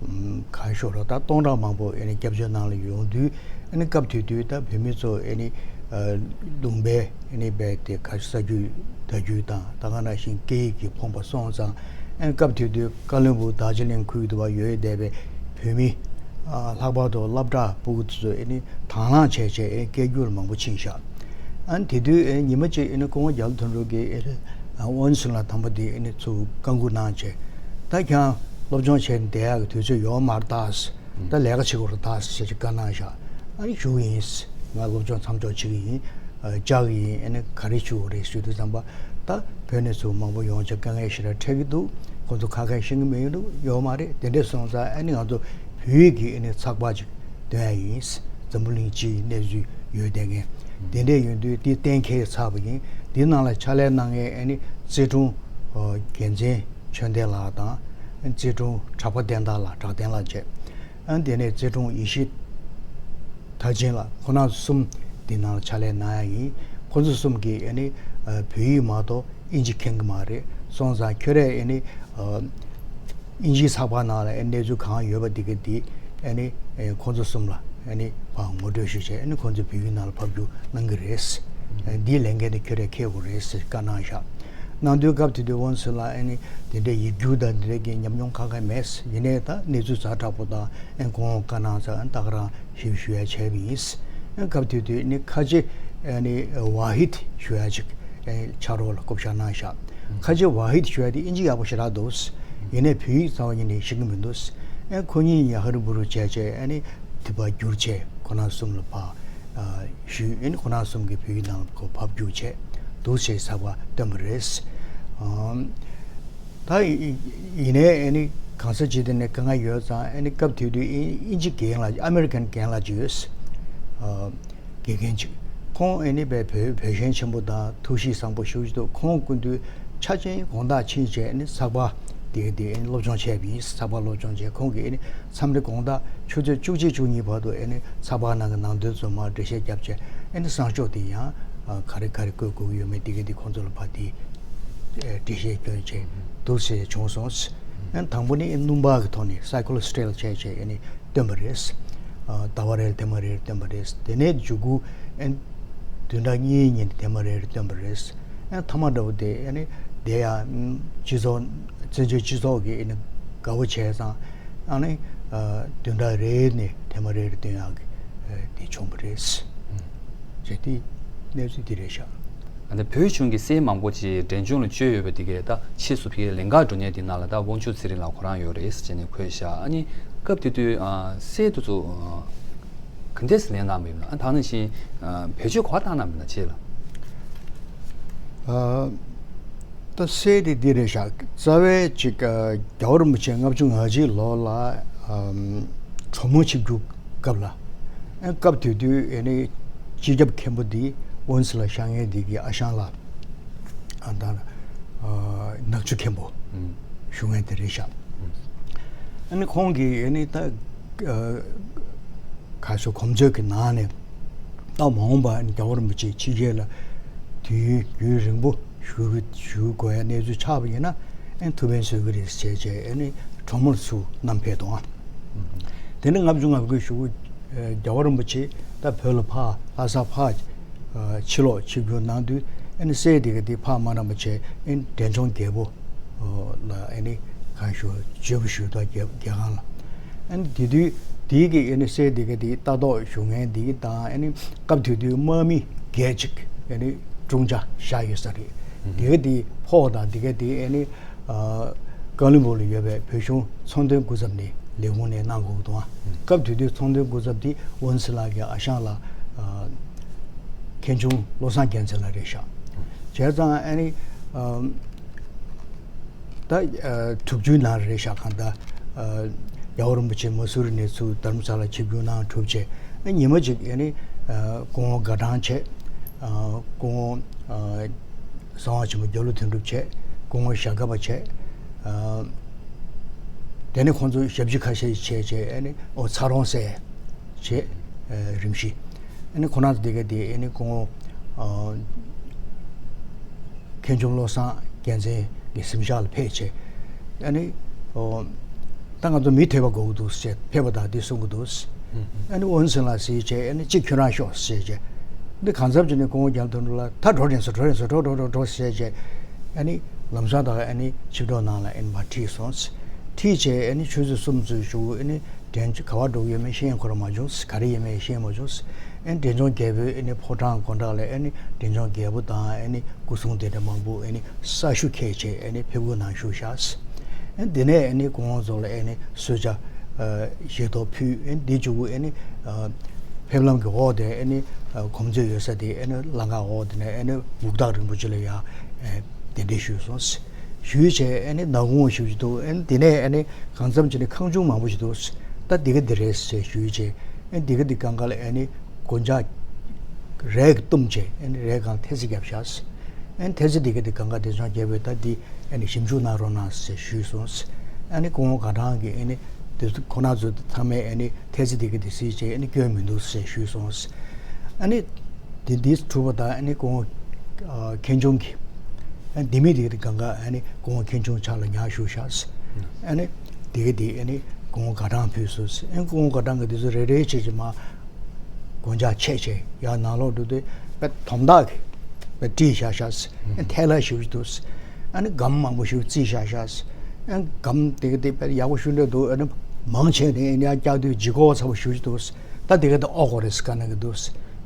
ཨམ། གང་ཤོར་ར་ད་སྟོང་ཕྲག་མང་པོ་ཨ་ནི་སྐྱབས་བཅོལ་ནང་ལ་ཡོང་དུས། ཨ་ནི་སྐབས་དེ་དུས་ད་བོད་མི་ཚོ་ཨ་ནི། ཨ། ལུང་པའི་ཨ་ནི་རྦད་དེ་ག་ས་རྒྱུས་ད་རྒྱུས་དང་ད་ག་ནང་བཞིན་སྐད་ཡིག་གི་ཕོངས་པ་སོང་ཙང་། ཨ་ནི་སྐབས་དེ་དུས་ཀ་བློན་སྦུག་དར་ཇི་ལིང་ཁུལ་དུ་བ་ཡོད་བསྡད་པའི་བོད་མི། ཨ། ལྷག་པར་དུ་སློབ་གྲྭ་ཕྲུ་གུ་དེ་ཚོ་ཨ་ནི་དང་བླངས་བྱས་བྱས་ཨ་ནི་སྐད་སྒྱུར་མང་པོ་ཕྱིན་ཤག་ཨ་ནི་དེ་དུས་ཨ་ནི་ཉི་མ་གཅིག་ཨ་ནི་སྐུ་ངོ་རྒྱ་ལོ་དོན་གྲུབ་ཀྱིས་ཨ་ནི། ཨ། དབང་ཕྱུག་ལགས་དམ་པ་འདི་ཨ་ནི་ཚུར་བཀའ་འགུག་གནང་བྱས། ད་ཁྱེད་རང་སློབ་སྦྱོང་བྱས་ནས་བསྡད་ཡག་གི་དུས་ཚོད་ཡོད་མ་རེད་ད། ད་ལས་ཀ་བྱེད་དགོས་རེད་ད་ཟེར་བྱས་བཀའ་གནང་བཞག་ཨ་ནི་ཞུ་གི་ཡིན། ང་སློབ་སྦྱོང་མཚམས་འཇོག་བྱེད་ཀྱི་ཡིན། བཅར་གི་ཡིན། ཨ་ནི་ག་རེ་ཞུ་དགོས་རེད་ཞུ་དུས་ཙམ་པ་ད་བོད་ནས་ཚུར་མང་པོ་ཡོང་བྱས་དཀའ་ངལ་ཞེ་དྲག་འཕྲད་ཀྱི་འདུག་ཁོང་ཚོ་ཁ་ཁ་ཤེས་ཀྱི་མི་འདུག་ཡོད་མ་རེད། དེ་འདྲས་སོང་ཙང་ཨ་ནི་ང་ཚོ་བོད་ཡིག་གི་ཨ་ནི་ཚགས་པར་ཅིག་འདོན་ཡ་ཡིན། འཛམ་བུ་གླིང་སྤྱིའི་གནས་ཚུལ་ཡོད་བསྡད་མཁན་དེ་འདྲས་ཡོད་དུས་དེ་གཏན་འཁེལ་ཚར་བ་ཡིན། དེའི་ནང་ལ་ཕྱག་ལས་གནང་མཁན་ཨ་ནི་རྩེ་དྲུང་རྒྱལ་མཚན་ཆོས་ལྡན་ལགས་དང་། རྩེ་དྲུང་གྲགས་པ་བསྟན་དར་ལགས། གྲགས་ལྡན་ལགས་བཅས། ཨ་དེ་ནས་རྩེ་དྲུང་ཡེ་ཤེས་མཐར་ཕྱིན་ལགས། ཁོང་རྣམ་གསུམ་འདི་ནང་ལ་ཕྱག་ལས་གནང་ཡ་ཡིན། ཁོང་ཚོ་གསུམ་གྱིས་ཨ་ནི་བོད་ཡིག་མ་གཏོགས་དབྱིན་ཇི་མཁྱེན་གྱི་མ་རེད། སོང་ཙང་ཁྱོད་རས་ཨ་ནི་དབྱིན་ཇིའི་ཚགས་པར་ནང་ལ་ཨ་ནི་གནས་ཚུལ་གང་ཡོད་པ་འདི་ག་འདི་ཨ་ནི་ཁོང་ཚོ་གསུམ་ལ་ཨ་ནི་ཕར་ངོ་སྤྲོད་ཞུས་བྱས་ཨ་ནི་ཁོང་ཚོས་བོད་ཡིག་ནང་ལ་ཕབ་བསྒྱུར་གནང་གི་རེད། འདིའི་ལས་འགན་དེ་ཁྱོད་རས་འཁྱེར་དགོས་རེད་ཟེར་བཀའ་གནང་བཞག་གནང་དུས་སྐབས་དེ་དུས་ཝོན་སི་ལ་ཨ་ནི་དེ་འདྲའི་ཡིག་སྒྱུར་དང་དེ་འདྲའི་གི་ཉམས་མྱོང་ཁ་ཁ་མེད། ཡིན་ནའི་ད་གནས་ཚུལ་ཛ་དྲག་པོ་དང་ཨ་ཁོང་བཀའ་གནང་ཙང་ཨ་ད་ག་རང་ཞིབ་ཞུ་ཡ་བྱས་པ་ཡིན། ཨ་སྐབས་དེ་དུས་ནི་ཁ་ཆེ་ཨ་ནི་ཝ་ཧིད་ཞུ་ཡ་ཅིག་ཨ་ཕྱག་རོགས་ལ་བསྐོ་བཞག་གནང་བཞག་ཁ་ཆེ་ཝ་ཧིད་ཞུ་ཡ་དེ་ཨིན་ཇི་ཡག་པོ་ཞེ་དྲག་འདུག་ཡིན་ནའི་བོད་ཡིག་རྩ་བ་ཉིད་ནས་ཤེས་ཀྱི་མི་འདུག་ཨ་ཁོ་གཉིས་ཡ་ཧ་རི་བུ་རུ་བྱས་བྱས་ཨ་ནི་དེ་ཕར་བསྒྱུར་བྱས་ཁོ་རང་གསུམ་ལ་ཕར་ཨ་ཞུས། ཨ་ནི་ཁོ་རང་གསུམ་གྱིས་བོད་ཡིག་ནང་ལ་ཁོ་ཕབ་བསྒྱུར་བྱས་འདུག་ཅེས་ཚགས་པར་བཏོན་པ་རེད། ཨམ། ད་ཡིན་ནའི་ཨ་ནི་གང་ས་ཅི་དེ་ནས་དཀའ་ངལ་ཡོད་ཙང་ཨ་ནི་སྐབས་དེ་དུས་ཨིན་ཨིན་ཇི་རྒན་ལགས་ཨ་མེ་རི་ཀན་རྒན་ལགས་ཅིག་ཡོད། ཨ་དགེ་རྒན་ཅིག་ཁོང་ཨ་ནི་དཔེ་བོད་བོད་ཞེན་ཆེན་པོ་དང་ཐུགས་གཤིས་བཟང་པོ་ཞེ་པོ་ཅིག་འདུག་ཁོང་སྐུ་མདུན་ཆ་ཆེན་དགོང་དག་ཕྱིན་བྱས་ཨ་ནི་ཚགས་པར་དེ་ག་དེ་ཨ་ནི་སློབ་སྦྱོང་བྱས་པ་ཡིན། ཚགས་པར་སློབ་སྦྱོང་བྱས་ཁོང་གིས་ཨ་ནི་མཚམས་རེ་དགོང་དག་ཆུ་ཚོད་བཅུ་གཅིག་བཅུ་གཉིས་བར་དུ་ཨ་ནི་ཚགས་པར་ནང་གི་ནང་དོན་ཚོ་མར་འགྲེལ་བཤད་བརྒྱབ་བྱས་ཨ་ནི་གསང་ཕྱོགས་དེ་ཡང་ག་རེ་ག་རེ་བཀོད་དགོས་ཀྱི་ཡོད་མེད་དེ་ག་དེ་ཁོང་ཚོ་ལ་ཕར་དེ་འགྲེལ་བཤད་སྐྱོན་བྱས་འདུག་ཟེར་བྱུང་སོང་། ཨ་ནི་དང་པོ་ནི་སྣུམ་འབག་གི་ཐོག་ནས་སའི་ཁོ་ལོ་སི་ཊེལ་བྱས་བྱས་ཨ་ནི་བཏོན་པ་རེད། ཟླ་བ་རེ་ལ་ཐེངས་མ་རེ་རེ་བཏོན་པ་རེད། དེ་ནས་མཇུག་གུ་ཨ་ནི་བདུན་ཕྲག་གཉིས་ཉིན་ཐེངས་མ་རེ་རེ་བཏོན་པ་རེད། ཨ་ནི་མཐའ་མ་འདྲ་བོ་དེ་ཨ་ནི་དེ་ཡང་སྤྱི་ཚོགས་བཙན་བྱོལ་སྤྱི་ཚོགས་ཀྱིས་ཨ་ནི་དགའ་བོ་བྱས་ཙང་ཨ་ནི་བདུན་ཕྲག་རེ་ནས་ཐེངས་མ་རེ་རེ་བཏོན་ཡག་གི་དེ་བྱུང་བ་རེད། ཅེས་དེ་གནས་ཚུལ་འདི་རེད་ཤག་ཨ་ནི་བོད་གཞུང་གི་སྲས་མང་པོ་ཅིག་འབྲས་ལྗོངས་ལ་བསྐྱོད་ཡོད་པ་དེ་གས་ད་ཕྱིས་སུ་ཕ་གིའི་ལིང་ག་འགྲོ་མཁན་དེ་ནང་ལ་ད་དབང་ཕྱུག་ཚེ་རིང་ལགས་ཁོ་རང་ཡོད་རེད་ཟེར་ནས་འཁོད་ཤག་ཨ་ནི་སྐབས་དེ་དུས་ཨ་སྲས་དེ་ཚོ་ཨ་ག་འདྲས་སེ་ལེན་གནང་བ་ཡིན་ན། ཨ་ད་ནང་བཞིན་ཨ་བེད་སྤྱོད་ག་པར་བཏང་གནང་བ་ཡིན་ན་བྱས་ལ། ཨ་ད་སྲས་དེ་འདི་རེད་ཤག་རྩ་བའི་ཅིག་ཨ་རྒྱལ་བ་རིན་པོ་ཆེ་ལྔ་བཅུ་ང་གཅིག་ལོ་ལ་ཨམ་གྲོ་མོ་ཆིབས་བསྒྱུར་སྐབས་ལ། ཨ་སྐབས་དེ་དུས་ཨ་ནི་སྤྱི་ཁྱབ་མཁན་པོ་འདི་ཝོན་སི་ལ་བཞག་མཁན་འདི་གི་ཨ་ཞང་ལགས་ཨ་ད་ཨ་ནག་ཆུ་མཁན་པོ་ཞུ་མཁན་དེ་རེད་ཤག་ཨ་ནི་ཁོང་གིས་ཨ་ནི་ད་ཨ་ག་ཞུ་གོམ་བགྲོད་ཀྱི་ནང་ནས་ད་མ་འོངས་པ་ཨ་ནི་རྒྱལ་བ་རིན་པོ་ཆེ་ཕྱི་རྒྱལ་ལ་དུས་ཡུན་རིང་པོ་བཞུགས་བཞུགས་དགོས་ཡ་གནས་ཚུལ་ཆགས་པ་ཡིན་ན་ཨ་ནི་ཐུགས་ཕན་གསོས་ཀྱི་རེད་ཟེར་བྱས་ཨ་ནི་གྲོ་མོར་ཚུར་བསྣམས་ཕེབས་དང་། དེ་ནས་ལྔ་བཅུ་ང་དགུའི་གཞུག་གུ་རྒྱལ་བ་རིན་པོ་ཆེ་ད་བོད་ལ་ཕར་ལྷ་སར་ཕར་ཕྱིར་ལོག་ཆིབས་བསྒྱུར་གནང་དུས་ཨ་ནི་སྲས་དེ་ག་དེ་ཕར་མ་རན་པ་བྱས་ཨ་ནི་འབྲས་ལྗོངས་རྒྱལ་པོ་ལ་ཨ་ནི་གང་ཞུ་བརྗེ་པོ་ཞུས་དང་རྒྱལ་རྒྱལ་ཁང་ལ། ཨ་ནི་དེ་དུས་དེའི་གི་ཨ་ནི་སྲས་དེ་ག་དེ་ལྟ་རྟོག་ཞུ་མཁན་དེ་གི་དང་ཨ་ནི་སྐབས་དེ་དུས་དམག་མི་བརྒྱད་ཅིག་ཨ་ནི་དཀྲུག་ཆ་བཞག་ཡོད་ས་རེད། དེ་ག་དེ་ཕོགས་དང་དེ་ག་དེ་ཨ་ནི་ཨ་ཀ་ལོན་སྦུག་ལ་ཡོད་པའི་བོད་གཞུང་ཚོང་དོན་སྐུ་ཚབ་ནས་ལས་ཁུངས་ནས་གནང་དགོས་ཀྱི་འདུག་ཨ། སྐབས་དེ་དུས་ཚོང་དོན་སྐུ་ཚབ་དེ་ཝོན་སི་ལགས་ཀྱི་ཨ་ཞང་ལགས་ཨ་མཁན་ཆུང་བློ་བཟང་རྒྱལ་མཚན་ལགས་རེད་ཤག་བྱས་ཙང་ཨ་ནི་ཨ་ད་ཨ་དྲུག་ཅུའི་ནང་རེད་ཤག་གང་ལྟར་ཨ་རྒྱལ་བ་རིན་པོ་ཆེ་མ་སུ་རི་ནས་ཚུར་དྷརམ་ས་ལ་ཆིབས་བསྒྱུར་གནང་གྲུབ་བྱས་ཨ་ཉི་མ་གཅིག་ཨ་ནི་ཨ་སྐུ་ངོ་དགའ་ཀྲང་བྱས་ཨ་སྐུ་ངོ་ཨ་གསང་བ་ཆེན་པོ་རྒྱ་ལོ་དོན་གྲུབ་བྱས། སྐུ་ངོ་ཞྭ་སྒབ་པ་བྱས། ཨ་དེ་ནས་ཁོང་ཚོ་ཞབས་ཕྱི་ཁ་ཤས་བྱས་བྱས་ཨ་ནི་ཨོ་ཚ་རོང་སྲས་བྱས། ཨ་རིམ་བཞིན་ཨ་ནི་ཁོ་རང་ཚོ་དེ་ག་དེ་ཨ་ནི་སྐུ་ངོ་ཨ་མཁན་ཆུང་བློ་བཟང་རྒྱལ་མཚན་གྱི་གཟིམ་ཤག་ལ་ཕེབས་བྱས། ཨ་ནི་ཨོ་ད་ང་ཚོ་མི་ཐེ་བ་དགོས་ཀྱི་འདུག་ཟེར་ཕེབས་པ་དང་དེ་གསུང་གི་འདུག་ཨ་ནི་ཝོན་སི་ལགས་གཟིགས་བྱས་ཨ་ནི་གཅིག་ཁྱོད་རང་ཤོག་ཟེར་བྱས། འདི་གང་འཚམ་བྱས་ནས་སྐུ་ངོ་རྒྱ་ལོ་དོན་གྲུབ་ལགས་ད་འགྲོ་རན་སོང་འགྲོ་རན་སོང་འགྲོ་འགྲོ་འགྲོ་འགྲོ་ཟེར་བྱས། ཨ་ནི་ལམ་སང་ད་ཨ་ནི་ཆིབས་གྲོགས་ནང་ལ་ཨ་ནི་མར་ཁྲིད་སོང་། ཁྲིད་བྱས་ཨ་ནི་ཆུ་ཚོད་གསུམ་ཙམ་བཞུགས། ཨ་ནི་འབྲས་ལྗོངས་ག་པར་འགྲོ་གི་ཡོད་མེད་ཤེས་ཡོན་ཁོ་རང་མ་བྱུང་། ག་རེ་ཡོད་མེད་ཤེས་མ་བྱུང་། ཨ་ནི་འབྲས་ལྗོངས་རྒྱལ་པོའི་ཨ་ནི་ཕོ་བྲང་སྒོ་འགྲམ་ལ་ཨ་ནི་འབྲས་ལྗོངས་རྒྱལ་པོ་དང་ཨ་ནི་སྐུ་སྲུང་དེ་འདྲ་མང་པོ་ཨ་ནི་ས་ཞུ་འཁྱེར་བྱས་ཨ་ནི་ཕེབས་སྒོ་ནང་ཞུགས་བཞག་ཨ་ནི་དེ་ནས་ཨ་ནི་སྐུ་ངོ་ཚོ་ལ་ཨ་ནི་གསོལ་ཇ་ ཞལ་ཏོག་ཕུལ། ཨེ་འདི་མཇུག་གུ་ཨེ་ནི་ཕེབས་ལམ་གྱི་འོག་དེ་ཨེ་ནི་གོམ་མཛོད་ཡོད་ས་དེ་ཨེ་ནི་ལམ་ཁ་འོག་དེ་ནས་ཨེ་ནི་འུག་ཐག་རིན་པོ་ཆེ་ལ་ཡ་གདན་འདྲེན་ཞུས་སོང་། ཞུས་བྱས་ཨེ་ནི་ནག་ཁུང་ཞུ་རྒྱུ་འདུག་ཨེ་ནི་དེ་ནས་ཨེ་ནི་གང་འཚམ་བྱས་ནས་ཁང་ཆུང་མང་པོ་ཞིག་འདུག་ད་འདི་ག་འདི་རེད་ཟེར་ཞུས་བྱས་ཨེ་འདི་ག་འདི་གང་ག་ལ་ཨེ་ནི་སྒོ་ལྕགས་རས་ཀྱིས་བཏུམས་བྱས་ཨེ་ནི་རས་སྒང་ཐེལ་ཙེ་བརྒྱབ་བཞག་ཨེ་ནི་ཐེལ་ཙེ་འདི་ག་འདི་གང་ག་འདི་ཚོ་རྒྱབ་པའི་ད་འདི་ཨེ་ནི་ཞིབ་འཇུག་གནང་རོགས་གནང་ཟེར་ཞུས་སོང་། ཨེ་ནི་སྐུ་ངོ་དགའ་ཐང་གིས་ཨེ་ནི་འདི་ཚོ་ཁོ་ན་ཚོ་ཚང་མས་ཨེ་ནི་ཐེལ་ཙེ་འདི་ག་འདི་སིལ་བྱས་ཨེ་ནི་སྐྱོན་མི་འདུག་ཟེར་ཞུས་སོང་། ཨ་ནི་དེ་འདི་གྲུབ་པ་དང་ཨ་ནི་ཁོང་ཨ་མཁན་ཆུང་གིས་ཨ་ནི་ལྡེ་མིག་དེ་གི་གང་ག་ཨ་ནི་ཁོང་མཁན་ཆུང་ཕྱག་ལ་ཉར་ཞུ་ཤག་ཨ་ནི་དེ་གི་དེ་ཨ་ནི་ཁོང་དགའ་གྲངས་ཕུལ་སོང་། ཨ་ནི་ཁོང་དགའ་གྲངས་གི་དེ་ཚོ་རེ་རེ་བྱས་བྱས་མ་སྒོ་ལྕགས་ཕྱེ་བྱས་ཡར་ནང་ལོགས་འགྲོ་དུས་དཔེ་དོམ་དག་གིས་དཔེ་དཀྲིས་བཞག་ཤག་ཨ་ནི་ཐལ་བ་ཞེ་པོ་ཅིག་འདུག་ཨ་ནི་སྒམ་མང་པོ་ཞེ་པོ་བརྩིགས་བཞག་ཤག་ཨ་ནི་སྒམ་དེ་གི་དེ་དཔེ་ཡག་པོ་ཞེ་པོ་འདྲ་འདུག་ཨ་ནི་མང་ཆེ་ནས་ཨ་ནི་ཡར་བཀྱག་དུས་ལྗིད་ཁོག་ཚ་པོ་ཞེ་པོ་ཅིག་འདུག་ད་དེ་ག་དེ་ཨོ་གོ་རེ་སི་ཀ་ན་གི་འདུག་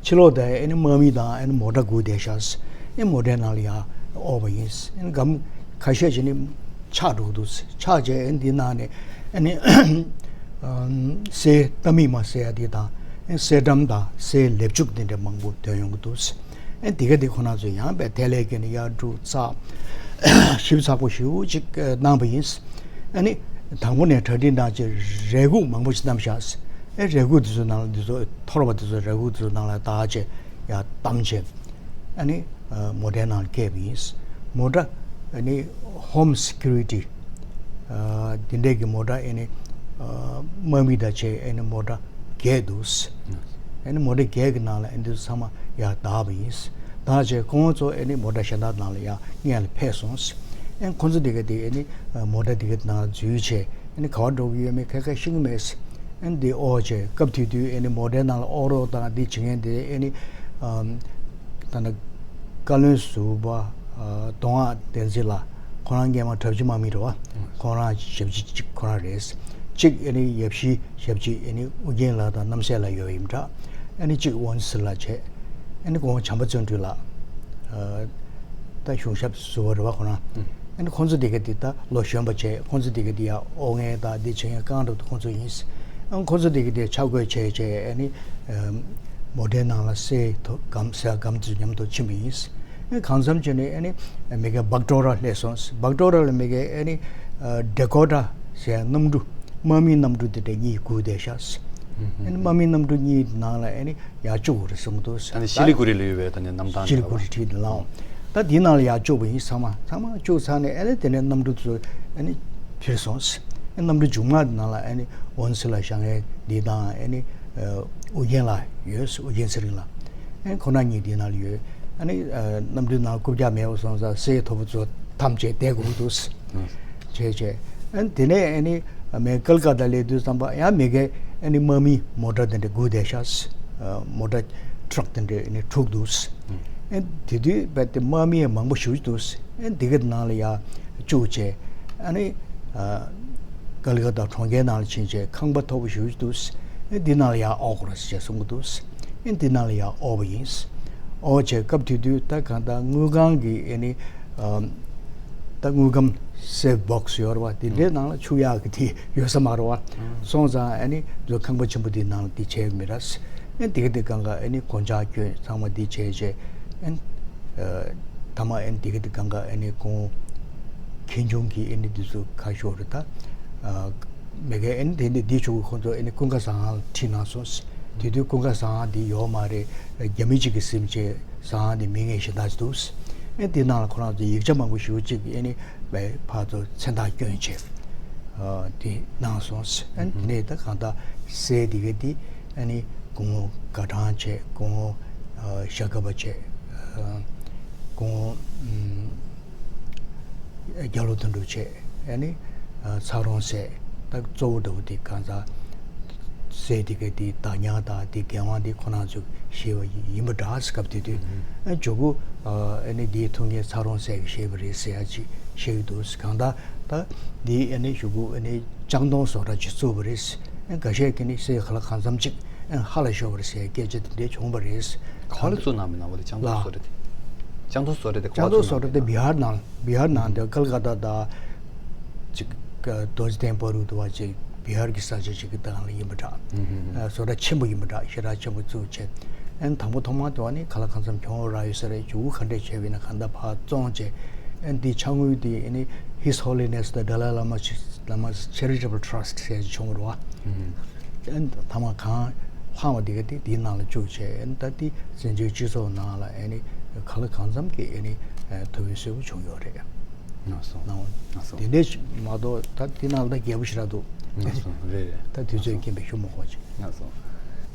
ཕྱི་ལོགས་དེ་ཨེ་ནི་དམག་མི་དང་ཨེ་ནི་མོ་ཊ་སྒུག་བསྡད་ཤག་ཨེ་མོ་ཊའི་ནང་ལ་ཡར་ཨོ་བ་ཡིན། ཨེ་ནི་སྒམ་ཁ་ཤས་ཅིག་ནི་ཆག་འགྲོ་གི་འདུག་ཆག་བྱས་ཨེ་ནི་འདི་ནང་ནས་ཨེ་ནི་ཨམ་གསེར་རྟ་མིག་མ་གསེར་ཡ་དེ་དང་ཨེ་གསེར་ཌམ་དང་གསེར་ལེབ་ཅུག་དེ་འདྲ་མང་པོ་ཐོན་ཡོང་གི་འདུག་ཨེ་འདི་ག་འདི་ཁོ་ན་ཚོས་ཡང་དཔེ་ཐལ་ལེ་གི་ནི་ཡར་དཀྲུགས་ཚགས་ཞིབ་ཚགས་པོ་ཞེ་པོ་ཅིག་གནང་བ་ཡིན། ཨ་ནི་དང་པོ་ནས་གྲ་སྒྲིག་གནང་བྱས་རས་ཁུག་མང་པོ་ཞིག་བསྣམས་བཞག་ཨེ་རས་ཁུག་དེ་ཚོའི་ནང་ལ་འདི་ཚོ་ཐོར་བ་དེ་ཚོ་རས་ཁུག་དེ་ཚོའི་ནང་ལ་བཏགས་བྱས་ཡར་བསྡམས་བྱས་ཨ་ནི་མོ་ཊའི་ནང་ལ་བསྐྱལ་བ་ཡིན། མོ་ཊ་ཨ་ནི་ཧོམ་སི་ཀུ་རི་ཊི་འདི་འདྲས་ཀྱི་མོ་ཊ་ཨ་ནི་དམག་མི་དང་བཅས་ཨ་ནི་མོ་ཊ་བརྒྱད་འདུག་ཨ་ནི་མོ་ཊ་བརྒྱད་ཀྱི་ནང་ལ་ཨ་ནི་འདི་ཚོ་ཚང་མ་ཡར་བདག་པ་ཡིན། བདག་བྱས་ཁོང་ཚོ་ཨ་ནི་མོ་ཊ་གཞན་དག་ནང་ལ་ཡར་སྔོན་ལ་ཕེབས་སོང་། ཨ་ནི་ཁོང་ཚོ་འདི་ག་དེ་ཨ་ནི་མོ་ཊ་འདི་ག་ནང་འཛུལ་བྱས་ཨ་ནི་ག་པར་འགྲོ་གི་ཡོད་མེད་ཁ་ཁ་ཤེས་ཀྱི་མེད། ཨ་ནི་འདི་ཨོ་བྱས་སྐབས་དེ་དུས་ཨ་ནི་མོ་ཊའི་ནང་ལ་ཨོ་རོགས་དང་འདི་བྱེད་མཁན་དེ་ཨ་ནི་ད་ནི་བཀའ་བློན་ཟུར་པ་ཨ་ལྡོང་ཨ་བསྟན་འཛིན་ལགས་ཁོ་རང་སྔོན་མ་གྲྭ་བཞི་དམག་མི་རེད་བ། ཁོ་རང་ཞབས་ཕྱི་གཅིག་ཁོ་རང་རེད། གཅིག་ཨ་ནི་ཡབ་གཞིས་ཞབས་ཕྱི་ཨ་ནི་ཨུ་རྒྱན་ལགས་དང་རྣམ་སྲས་ལགས་ཡོད་ཡིན་འདྲ། ཨ་ནི་གཅིག་ཝོན་སི་ལགས་བྱས། ཨ་ནི་ཁོང་བྱམས་པ་བརྩོན་འགྲུས་ལགས་ཨ་ད་གཞུང་ཞབས་ཟུར་པ་རེད་བ་ཁོ་རང་། ཨ་ནི་ཁོང་ཚོ་དེ་ག་དེ་ད་ལོ་གཞོན་པ་བྱས་ཁོང་ཚོ་དེ་ག་དེ་ཡ་ཨོ་རྒྱན་དང་འདི་བྱེད་མཁན་རྐང་རུ་དུ་ཁོང་ཚོ་ཡིན། ཨ་ཁོང་ཚོ་དེ་ག་དེ་ཆ་བགོས་བྱས་བྱས་ཨ་ནི་མོ་ཊའི་ནང་ལ་གསེར་ཐོ་སྒམ་གསེར་སྒམ་དུ་མཉམ་དུ་ཕྱིན་པ་ཡིན། ཨ་གང་འཚམ་བྱས་ནས་ཨ་ནི་མི་ག་སྦག་ཏོ་ར་སླེབས་སོང་། སྦག་ཏོ་ར་ལ་མི་ག་ཨ་ནི་ཌེ་ཀོ་ཊ་ཟེར་གནམ་གྲུ་དམག་མིའི་གནམ་གྲུ་དེ་འདྲ་གཉིས་སྒུག་བསྡད་ཤག་ཨ་ནི་དམག་མིའི་གནམ་གྲུ་གཉིས་ནང་ལ་ཨ་ནི་ཡར་བཅུག་དགོས་རེད་གསུང་གི་འདུག་ད་ནི་ཤི་ལི་གུ་རི་ལ་ཡོད་པའི་ད་ནི་གནམ་ཐང་ཤི་ལི་གུ་རི་ཁྲིད་ལའོ། ད་དེའི་ནང་ལ་ཡར་བཅུག་པ་ཡིན། ཚང་མ་ཚང་མ་བཅུག་ཚར་ནས་ཨ་ནི་དེ་ནས་གནམ་གྲུ་ཚོ་ཨ་ནི་འཕུར་སོང་། ཨ་གནམ་གྲུ་མཇུག་མ་དེ་ནང་ལ་ཨ་ནི་ཝོན་སི་ལགས་བཞག་མཁན་འདི་དང་ཨ་ནི་ཨུ་རྒྱན་ལགས་ཡོད། ཨུ་རྒྱན་ཚེ་རིང་ལགས་ཨ་ནི་ཁོ་ན་གཉིས་འདི་ནང་ལ་ཡོད། ཨ་ནི་གནམ་གྲུའི་ནང་རྐུབ་བཀྱག་མེད་པ་སོང་ཙང་གསེར་ཐོར་བུ་ཚོ་འཐམ་བྱས་བསྡད་དགོས་འདུག་བྱས་བྱས། ཨ་ནི་དེ་ནས་ཨ་ནི་མི་ཀལ་ཀ་ཏ་སླེབས་དུས་ཙམ་པ་ཡང་མི་གའི་ཨ་ནི་དམག་མིའི་མོ་ཊ་དེ་འདྲ་སྒུག་བསྡད་ཤག་མོ་ཊ་ཊ་རག་དེ་འདྲ་ཨ་ནི་དྲུག་འདུག་ཨ་ནི་དེ་དུས་རྦད་དེ་དམག་མི་ཡང་མང་པོ་ཞེ་པོ་ཅིག་འདུག་ཨ་ནི་དེ་གའི་ནང་ལ་ཡར་བཅུག་བྱས་ཨ་ནི་ཀལ་ཀ་ཏ་གྲོང་ཁྱེར་ནང་ལ་ཕྱིན་བྱས་ཁང་པ་མཐོ་པོ་ཞེ་པོ་ཅིག་འདུག་ཨ་ནི་དེ་ནང་ལ་ཡར་ཨོ་དགོས་རེད་ཟེར་གསུང་གི་འདུག་ཨེ་འདི་ནང་ལ་ཡར་ཨོ་བ་ཡིན། ཨོ་བྱས་སྐབས་དེ་དུས་ད་གང་ལྟར་དངུལ་ཁང་གི་ཨེ་ནི་ཨམ། ད་དངུལ་སྒམ་སེབ་བོག་སི་ཡོད་རེད་བ། དེ་འདྲའི་ནང་ལ་བཅུག་ཡག་གི་དེ་ཡོད་ས་མ་རེད་བ། སོང་ཙང་ཨེ་ནི་ལོ་ཁང་པ་ཆེན་པོ་དེའི་ནང་ལ་དེ་བྱས་མི་རེད། ཨེ་དེ་ག་དེ་གང་ག་ཨེ་ནི་སྒོ་ལྕགས་སྐྱོན་ཚང་མ་དེ་བྱས་བྱས་ཨེ་ནི་ཨ། ཐ་མ་ཨེ་ནི་དེ་ག་དེ་གང་ག་ཨེ་ནི་ཁོང་མཁན་ཆུང་གི་ཨེ་ནི་དེ་ཚོ་ཁ་ཤོར་རེད་ད། ཨ། མེ་གེ་ཨེ་ནི་དེ་འདི་འདི་ཆུ་ཁོང་ཚོ་ཨེ་ནི་ཀུན་དགའ་ཟ་ཁང་ལ་ཁྲིད་གནང་སོང་། དེ་དུས་ཀུན་དགའ་ཟ་ཁང་འདི་ཡོད་མ་རེད། རྒྱ་མི་གཅིག་གིས་ཟིན་བྱས་ཟ་ཁང་འདི་མིང་ངས་ཤེས་ཐག་ཆོད་འདུག་ཨེ་དེ་ནང་ལ་ཁོ་རང་ཚོ་ཡིག་ཆ་མང་པོ་ཞེ་པོ་ཅིག་ཨེ་ནི་ཕར་ཚུར་མཚན་རྟགས་བསྐྱོན་བྱས་ཨ་དེ་གནང་སོང་། ཨེ་ནི་དེ་ནས་ད་གང་ལྟར་གསེར་དེ་ག་དེ་ཨེ་ནི་སྐུ་ངོ་དགའ་གྲངས་བྱས་སྐུ་ངོ་ཨ་ཞྭ་སྒབ་པ་བྱས་ཨ་སྐུ་ངོ་ཨམ། རྒྱ་ལོ་དོན་གྲུབ་བྱས་ཨ་ནི་ཚ་རོང་ཟས་ད་གཙོ་བོ་འདྲ་བོ་དེ་གང་ཟག་ཟས་དེ་ག་དེ་བདག་ཉར་དང་དེ་འགན་དབང་དེ་ཁོ་རང་ཚོས་བཞེས་པ་ཡིན་པ་འདྲ། སྐབས་དེ་དུས་ཨ་མཇུག་གུ་ཨ་ནི་དེའི་ཐུགས་འགན་ཚ་རོང་ཟས་ཀྱིས་བཞེས་པ་རེད་ཟེར་ཡ་ཅིག་བཤད་ཀྱི་འདུག་གང་ལྟར་ད་དེ་ཨ་ནི་གཞུག་གུ་ཨ་ནི་ལྕང་སྡོང་བཟོ་གྲྭ་ཅིག་བཙུགས་པ་རེད། ཨ་འགའ་ཤས་ཀྱིས་ནི་ཟས་ག་ལ་གང་འཚམ་ཅིག་ཨ་ཧ་ལས་ཤོར་བ་རེད་ཟེར་སྐད་ཆ་དེ་འདྲས་བྱུང་བ་རེད། ག་ལ་བཙུགས་གནང་མིན་ན་འོ་དེ་ལྕང་སྡོང་ལ་བཟོ་གྲྭ་དེ། ལྕང་སྡོང་བཟོ་གྲྭ་དེ་ག་པར་བཙུགས་གནང་མིན་ན། ལྕང་སྡོང་བཟོ་གྲྭ་དེ་བི་ཧར་ནང་བི་ཧར་ནང་དེ་ཀལ་ཀ་ཏ་དང་ཅིག་རྡོ་རྗེ་གདན་བར་དུ་འདུག་བ་ཅིག་བི་ཧར་གྱི་ས་ཆ་ཅིག་གི་སྟེང་ལ་ཡིན་པ་འདྲ། ཨ་བཟོ་གྲྭ་ཆེན་པོ་ཡིན་པ་འདྲ། ཞེ་དྲག་ཆེན་པོ་བཙུགས་བྱས། ཨན་དང་པོ་ཐོག་མར་དེ་བ་ནི་ག་ལ་གང་འཚམ་གྱོང་རག་ཡོད་ས་རེད། མཇུག་གུ་ག་འདྲས་བྱས་པ་ཡིན་ན་གང་ལྟར་ཕར་བཙོང་བྱས། ཨན་འདི་ཕྱག་དངུལ་འདི་ཨ་ནི་His Holiness the Dalai Lama Lama's Charitable Trust ཟེར་བྱུང་བ་རེད་བ། ཨན་ཐ་མ་གང་ལྷག་པ་འདི་ག་དེ་འདིའི་ནང་ལ་བཅུག་བྱས། ཨན་ད་འདི་བཙན་བྱོལ་སྤྱི་ཚོགས་ནང་ལ་ཨ་ནི་ག་ལ་གང་འཚམ་གྱི་ཨ་ནི་ཐུབ་པའི་གསོལ་པ་བྱུང་ཡོད་རེད། ལགས་སོ། ལགས་སོ། དེ་འདྲས་ཞིག་མ་གཏོགས་ད་དེ་ནང་ལ་ད་རྒྱས་པོ་ཞེ་དྲག་འདུག་ལགས་སོ། རེད་རེད། ད་དུས་ཚོད་རྐྱེན་པས་ཞུ་མ་དགོས་ཅིག་ལགས་སོ།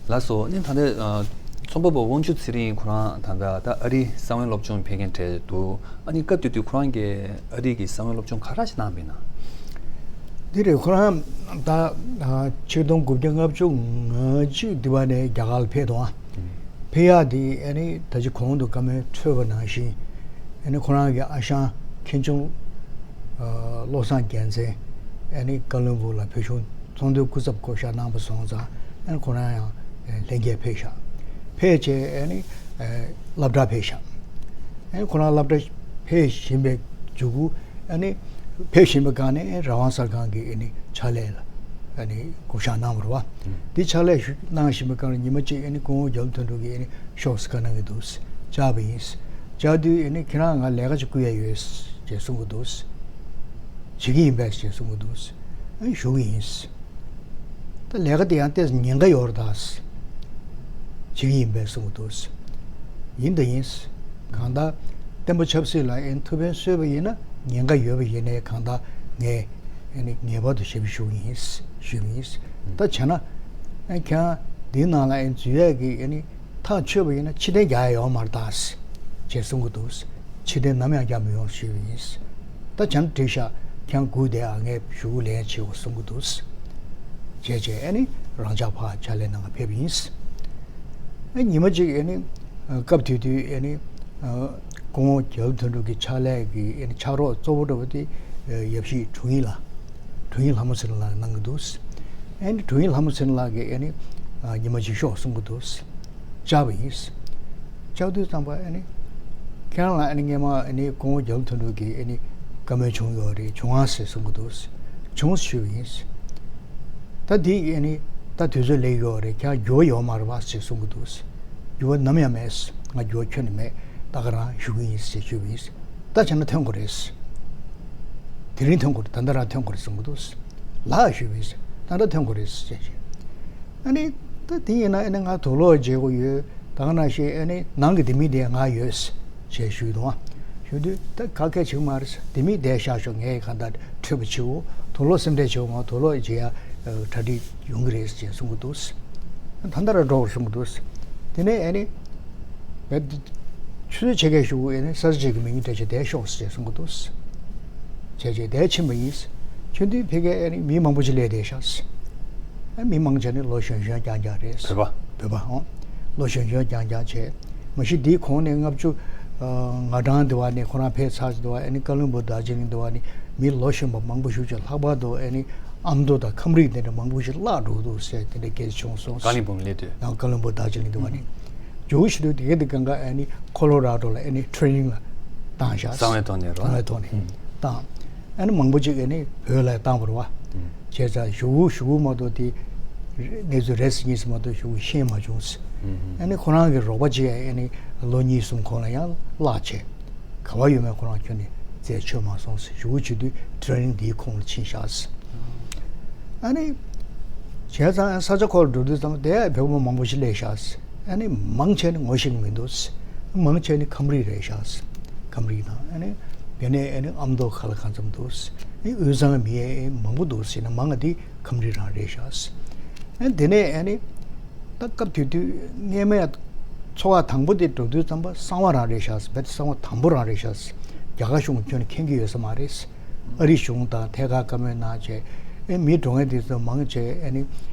ལགས་སོ། ནི་ད་ལྟ་ཨ་རྩོམ་པ་པོ་དབང་ཕྱུག་ཚེ་རིང་ཁོ་རང་ད་ལྟ་ད་ཨ་རིའི་གསང་བའི་སློབ་སྦྱོང་ཕེབས་མཁན་གྲས་འདུག་ཨ་ནི་སྐབས་དེ་དུས་ཁོ་རང་གིས་ཨ་རི་གི་གསང་བའི་སློབ་སྦྱོང་ག་རེ་ཞིག་གནང་བ་ཡིན་ན། འདི་རེད། ཁོ་རང་ད་ཨ་ཆིག་སྟོང་དགུ་བརྒྱ་ལྔ་བཅུ་ང་གཅིག་འདི་བ་ནས་རྒྱ་གར་ལ་ཕེབས་འདུག་ཨ། ཕེབས་ཡག་འདི་ཨ་ནི་ད་ཅི་གོང་དུ་བཀའ་མོལ་འཕྲོས་པ་ནང་བཞིན། ཨ་ནི་ཁོ་རང་གི་ཨ་ཞང་མཁན་ཆུང་ཨ་བློ་བཟང་རྒྱལ་མཚན་ཨ་ནི་ཀ་ལོན་སྦུག་ལ་བོད་གཞུང་ཚོང་དོན་སྐུ་ཚབ་བསྐོ་བཞག་གནང་བ་སོང་ཙང་། ཨ་ནི་ཁོ་རང་ཡང་ལྷན་རྒྱས་ཕེབས་ཤག་ཕེབས་བྱས་ཨ་ནི་སློབ་གྲྭར་ཕེབས་ཤག་ཨ་ནི་ཁོ་རང་སློབ་གྲྭ་ཕེབས་བཞིན་པའི་མཇུག་གུ། ཨ་ནི་ཕེབས་བཞིན་པའི་སྒང་ནས་རང་དབང་གསར་ཁང་གི་ཨ་ནི་ཕྱག་ལས་ལ་ཨ་ནི་བསྐོ་བཞག་གནང་བ་རེད་བ། འདི་ཕྱག་ལས་ཞུ་གནང་བཞིན་པའི་སྒང་ལ་ཉི་མ་གཅིག་ཨ་ནི་སྐུ་ངོ་རྒྱ་བློན་དོན་གྲུབ་ཀྱིས་ཨ་ནི་ཤོག་ཟེར་བཀའ་གནང་གི་འདུག་བཅར་བ་ཡིན། བཅར་དུས་ཨ་ནི་ཁྱེད་རང་ང་ལས་ཀ་ཅིག་བསྐུར་ཡ་ཡོད་ཅེས་གསུང་གི་འདུག་བྱེད་ཀྱི་ཡིན་པས་ཅེས་གསུང་གི་འདུག་ཨ་ནི་ཞུ་གི་ཡིན། ད་ལས་ཀ་དེ་ཡང་ཏོག་ཙམ་ཉེན་ཁ་ཡོད་རེད་ད། བྱེད་ཀྱི་ཡིན་པས་གསུང་གི་འདུག་ཡིན་ད་ཡིན། གང་ལྟར་བསྟན་པ་ཆབ་སྲིད་ལ་ཨེ་ཐུགས་ཕན་གསོས་པ་ཡིན་ན་ཉེན་ཁ་ཡོད་པ་ཡིན་ནའི་གང་ལྟར་ངས་ཨེ་ནི་ངེས་པར་དུ་ཞབས་ཞུ་ཞུ་གི་ཡིན། ཞུ་གི་ཡིན། ད་བྱས་ན་ཨེ་ཁྱེད་རང་འདིའི་ནང་ལ་ཨེ་འཛུལ་ཡས་ཀྱི་ཨེ་ནི་ཐག་ཆོད་པ་ཡིན་ན་ཕྱིར་འཐེན་རྒྱག་ཡ་ཡོད་མ་རེད་ད། ཅེས་གསུང་གི་འདུག་ཕྱིར་འཐེན་ནམ་ཡང་རྒྱག་མི་ཡོང་ཞུས་པ་ཡིན། ད་བྱས་ན་འགྲིག་ཤག་ཁྱེད་རང་སྒུག་བསྡད་ཨ། ངས་ཞུ་ལན་བྱེད་དགོས་གསུང་གི་འདུག་བྱས་བྱས་ཨ་ནི་རང་འཇགས་ཕར་ཕྱག་ལས་གནང་ག་ཕེབས་པ་ཡིན། ཨ་ཉི་མ་གཅིག་ཨ་ནི་སྐབས་དེ་དུས་ཨ་ནི་སྐུ་ངོ་རྒྱ་བློན་དོན་གྲུབ་ཀྱི་ཕྱག་ལས་ཀྱི་ཨ་ནི་ཕྱག་རོགས་གཙོ་བོ་འདྲ་བོ་དེ་ཡབ་གཞིས་དྲུང་ཡིག་ལགས། དྲུང་ཡིག་ལྷ་མོ་ཚེ་རིང་ལགས་གནང་གི་འདུག་ཨ་ནི་དྲུང་ཡིག་ལྷ་མོ་ཚེ་རིང་ལགས་ཀྱིས་ཨ་ནི་ཉི་མ་གཅིག་ཤོག་གསུང་གི་འདུག་བཅར་བ་ཡིན། བཅར་དུས་ཙམ་པ་ཨ་ནི་ཁྱེད་རང་ལ་ཨ་ནི་སྔས་མ་ཨ་ནི་སྐུ་ངོ་རྒྱ་བློན་དོན་གྲུབ་ཀྱིས་ཨ་ནི་བཀའ་མོལ་བྱུང་ཡོད་རེད། བྱུང་ཨ་ཟེར་གསུང་གི་འདུག་བྱུང་ཞུས་པ་ཡིན། ད་འདི་ཨ་ནི་ད་དུས་ཚོད་ལེགས་ཡོད་རེད། ཁྱེད་རང་འགྱུར་བ་ཡོད་མ་རེད་པ་ཞེས་གསུང་གི་འདུག་འགྱུར་བ་ནམ་ཡང་མེད། ང་འགྱུར་བ་ཁྱོན་ནས་མེད། ད་ག་རང་ཞུ་གི་ཡིན་ཞེས་ཞུས་པ་ཡིན། ད་བྱས་ན་ཐོན་དགོས་རེད། དེ་རིང་ཐོན་དགོས་རེད། ད་ལྟ་རང་ཐོན་དགོས་རེད་གསུང་གི་འདུག་ལགས་ཞུས་པ་ཡིན། ད་ལྟ་ཐོན་དགོས་རེད་ཞེས་བཤད། ཨ་ནི་ད་དེ་ཡིན་ན་ཨ་ནི་ང་དུག་ལོག་བརྗེ་དགོས་ཡོད། ད་ག་ནང་བཞིན་ཨ་ནི་ནང་གི་ལྡེ་མིག་དེ་ང་ཡོད་ཅེས་ཞུས་འདུག་ཞུ་དུས་ད་ག་གས་བྱེད་ཀྱི་མ་རེད། ལྡེ་མིག་དེ་བཞག་ཤོག་ངས་གང་ལྟར་འཕྲོད་པ་བྱེད་འོ། དུག་ལོག་སེམས་ཁྲལ་བྱེད་འོ། ང་དུག་ལོག་བརྗེ་ཡ་གྲ་སྒྲིག་ཡོང་གི་རེད་ཅེས་གསུང་གི་འདུག་ད་ལྟ་ར་འགྲོ་བར་གསུང་གི་འདུག་དེ་ནས་ཨ་ནི་ཆུ་ཚོད་ཕྱེད་ཀའི་གཞུག་གུ་ཨ་ནི་ས་ཆ་གཅིག་གི་མི་ངན་འདྲ་ཅིག་བསྡད་ཤོག་ཅེས་གསུང་གི་འདུག་བྱས་བྱས་བསྡད་ཕྱིན་པ་ཡིན། ཆུ་འདུས་ཕ་གིར་ཨ་ནི་མི་མང་པོ་ཅིག་སླེབས་བསྡད་ཤག་ཨ་མི་མང་ཆེ་ནི་ལོ་གཞོན་གཞོན་རྐྱང་རྐྱང་རེད། བོད་པ། བོད་པ་ཨོ། ལོ་གཞོན་གཞོན་རྐྱང་རྐྱང་བྱས། མ་གཞི་འདིའི་གོང་ནས་ལྔ་བཅུ་ང་གྲངས་འདི་བ་ནས་ཁོ་རང་ཕེབས་ཚར་འདི་བ་ཨ་ནི་ཀ་ལོན་སྦུག་དར་ཇི་ལིང་འདི་བ་ནི་མི་ལོ་གཞོན་པ་མང་པོ་ཞིག་ཅིག་ལྷག་པར་དུ་ཨ་ནི་ཨ་མདོ་དང་ཁམས་རིགས་དེ་འདྲ་མང་པོ་ཞིག་བརླག་འགྲོ་འདུག་ཟེར་དེ་འདྲ་སྐད་ཆ་བྱུང་སོང་། ཀ་ལིང་སྦུག་སླེབས་དུས། ཡང་ཀ་ལོན་སྦུག་དར་ཇི་ལིང་འདི་བ་ནི། ཇོ་བོ་ཞི་ལུ་དེ་ག་དེ་གང་ག་ཨ་ནི་ཁོ་ལོ་ར་ཌོ་ལ་ཨ་ནི་ཊེ་ནིང་ལ་བཏང་ཤག་གསང་བའི་ཐོག་ནས་རོ། གསང་བའི་ཐོག་ནས་ཨུ། བཏང་། ཨ་ནི་མང་པོ་ཅིག་ཨ་ནི་བོད་ལ་བཏང་བ་རེད་བ། ཨུ། བྱས་ཙང་ཞུ་ཞུ་མ་གཏོགས་དེ་གནས་ཚུལ་རེ་ཟིན་གཉིས་ཟིན་མ་གཏོགས་ཞུ་ཤེས་མ་བྱུང་། ཨུ། ཨ་ནི་ཁོ་རང་གི་རོགས་པ་ཅིག་ཨ་ནི་ལོ་གཉིས་གསུམ་གོང་ལ་ཡང་བརླག་བྱས། ག་བ་ཡོད་མེད་ཁོ་རང་ཁྱོན་ནས་རྩད་ཆོད་མ་སོང་ཟེར། ཞུ་བྱེད་དུས་ཊེ་ནིང་འདིའི་ཁོངས་ལ་ཕྱིན་ཤག་ཨ་ནི། བྱས་ཙང་ས་ཆ་ཁོ་ལ་འགྲོ་དུས་ཙམ་དེ་བོད་པ་མང་པོ་ཞིག་སླེབས་ཤག་ཨ་ནི་མང་ཆེ་ནི་ངོ་ཤེས་ཀྱི་མི་འདུག་མང་ཆེ་ནི་ཁམས་རིགས་རེད་ཤག་ཁམས་རིགས་དང་ཨ་ནི་དེ་ནས་ཨ་ནི་ཨ་མདོ་ཁ་ལ་གང་འཚམ་འདུག་ཨ་ནི་དབུས་གཙང་མི་ཨེ་མང་པོ་འདུག་ཟེར་ན་མང་ང་དེ་ཁམས་རིགས་རང་རེད་ཤག་ཨ་ནི་དེ་ནས་ཨ་ནི་ད་སྐབས་དེ་དུས་སྔས་མ་འཚོ་བ་དང་པོ་དེ་འགྲོ་དུས་ཙམ་པ་གསང་བ་རང་རེད་ཤག་རྦད་དེ་གསང་བ་དང་པོ་རང་རེད་ཤག་རྒྱ་གར་གཞུང་ཁྱོན་ནས་མཁྱེན་གྱི་ཡོད་ས་མ་རེད། ཨ་རི་གཞུང་དང་ཐད་ཀར་བཀའ་མོལ་གནང་བྱས། ཨེ་མི་འགྲོ་མཁན་དེ་ཚོ་མང་ཆེ་ཨེ་ནི་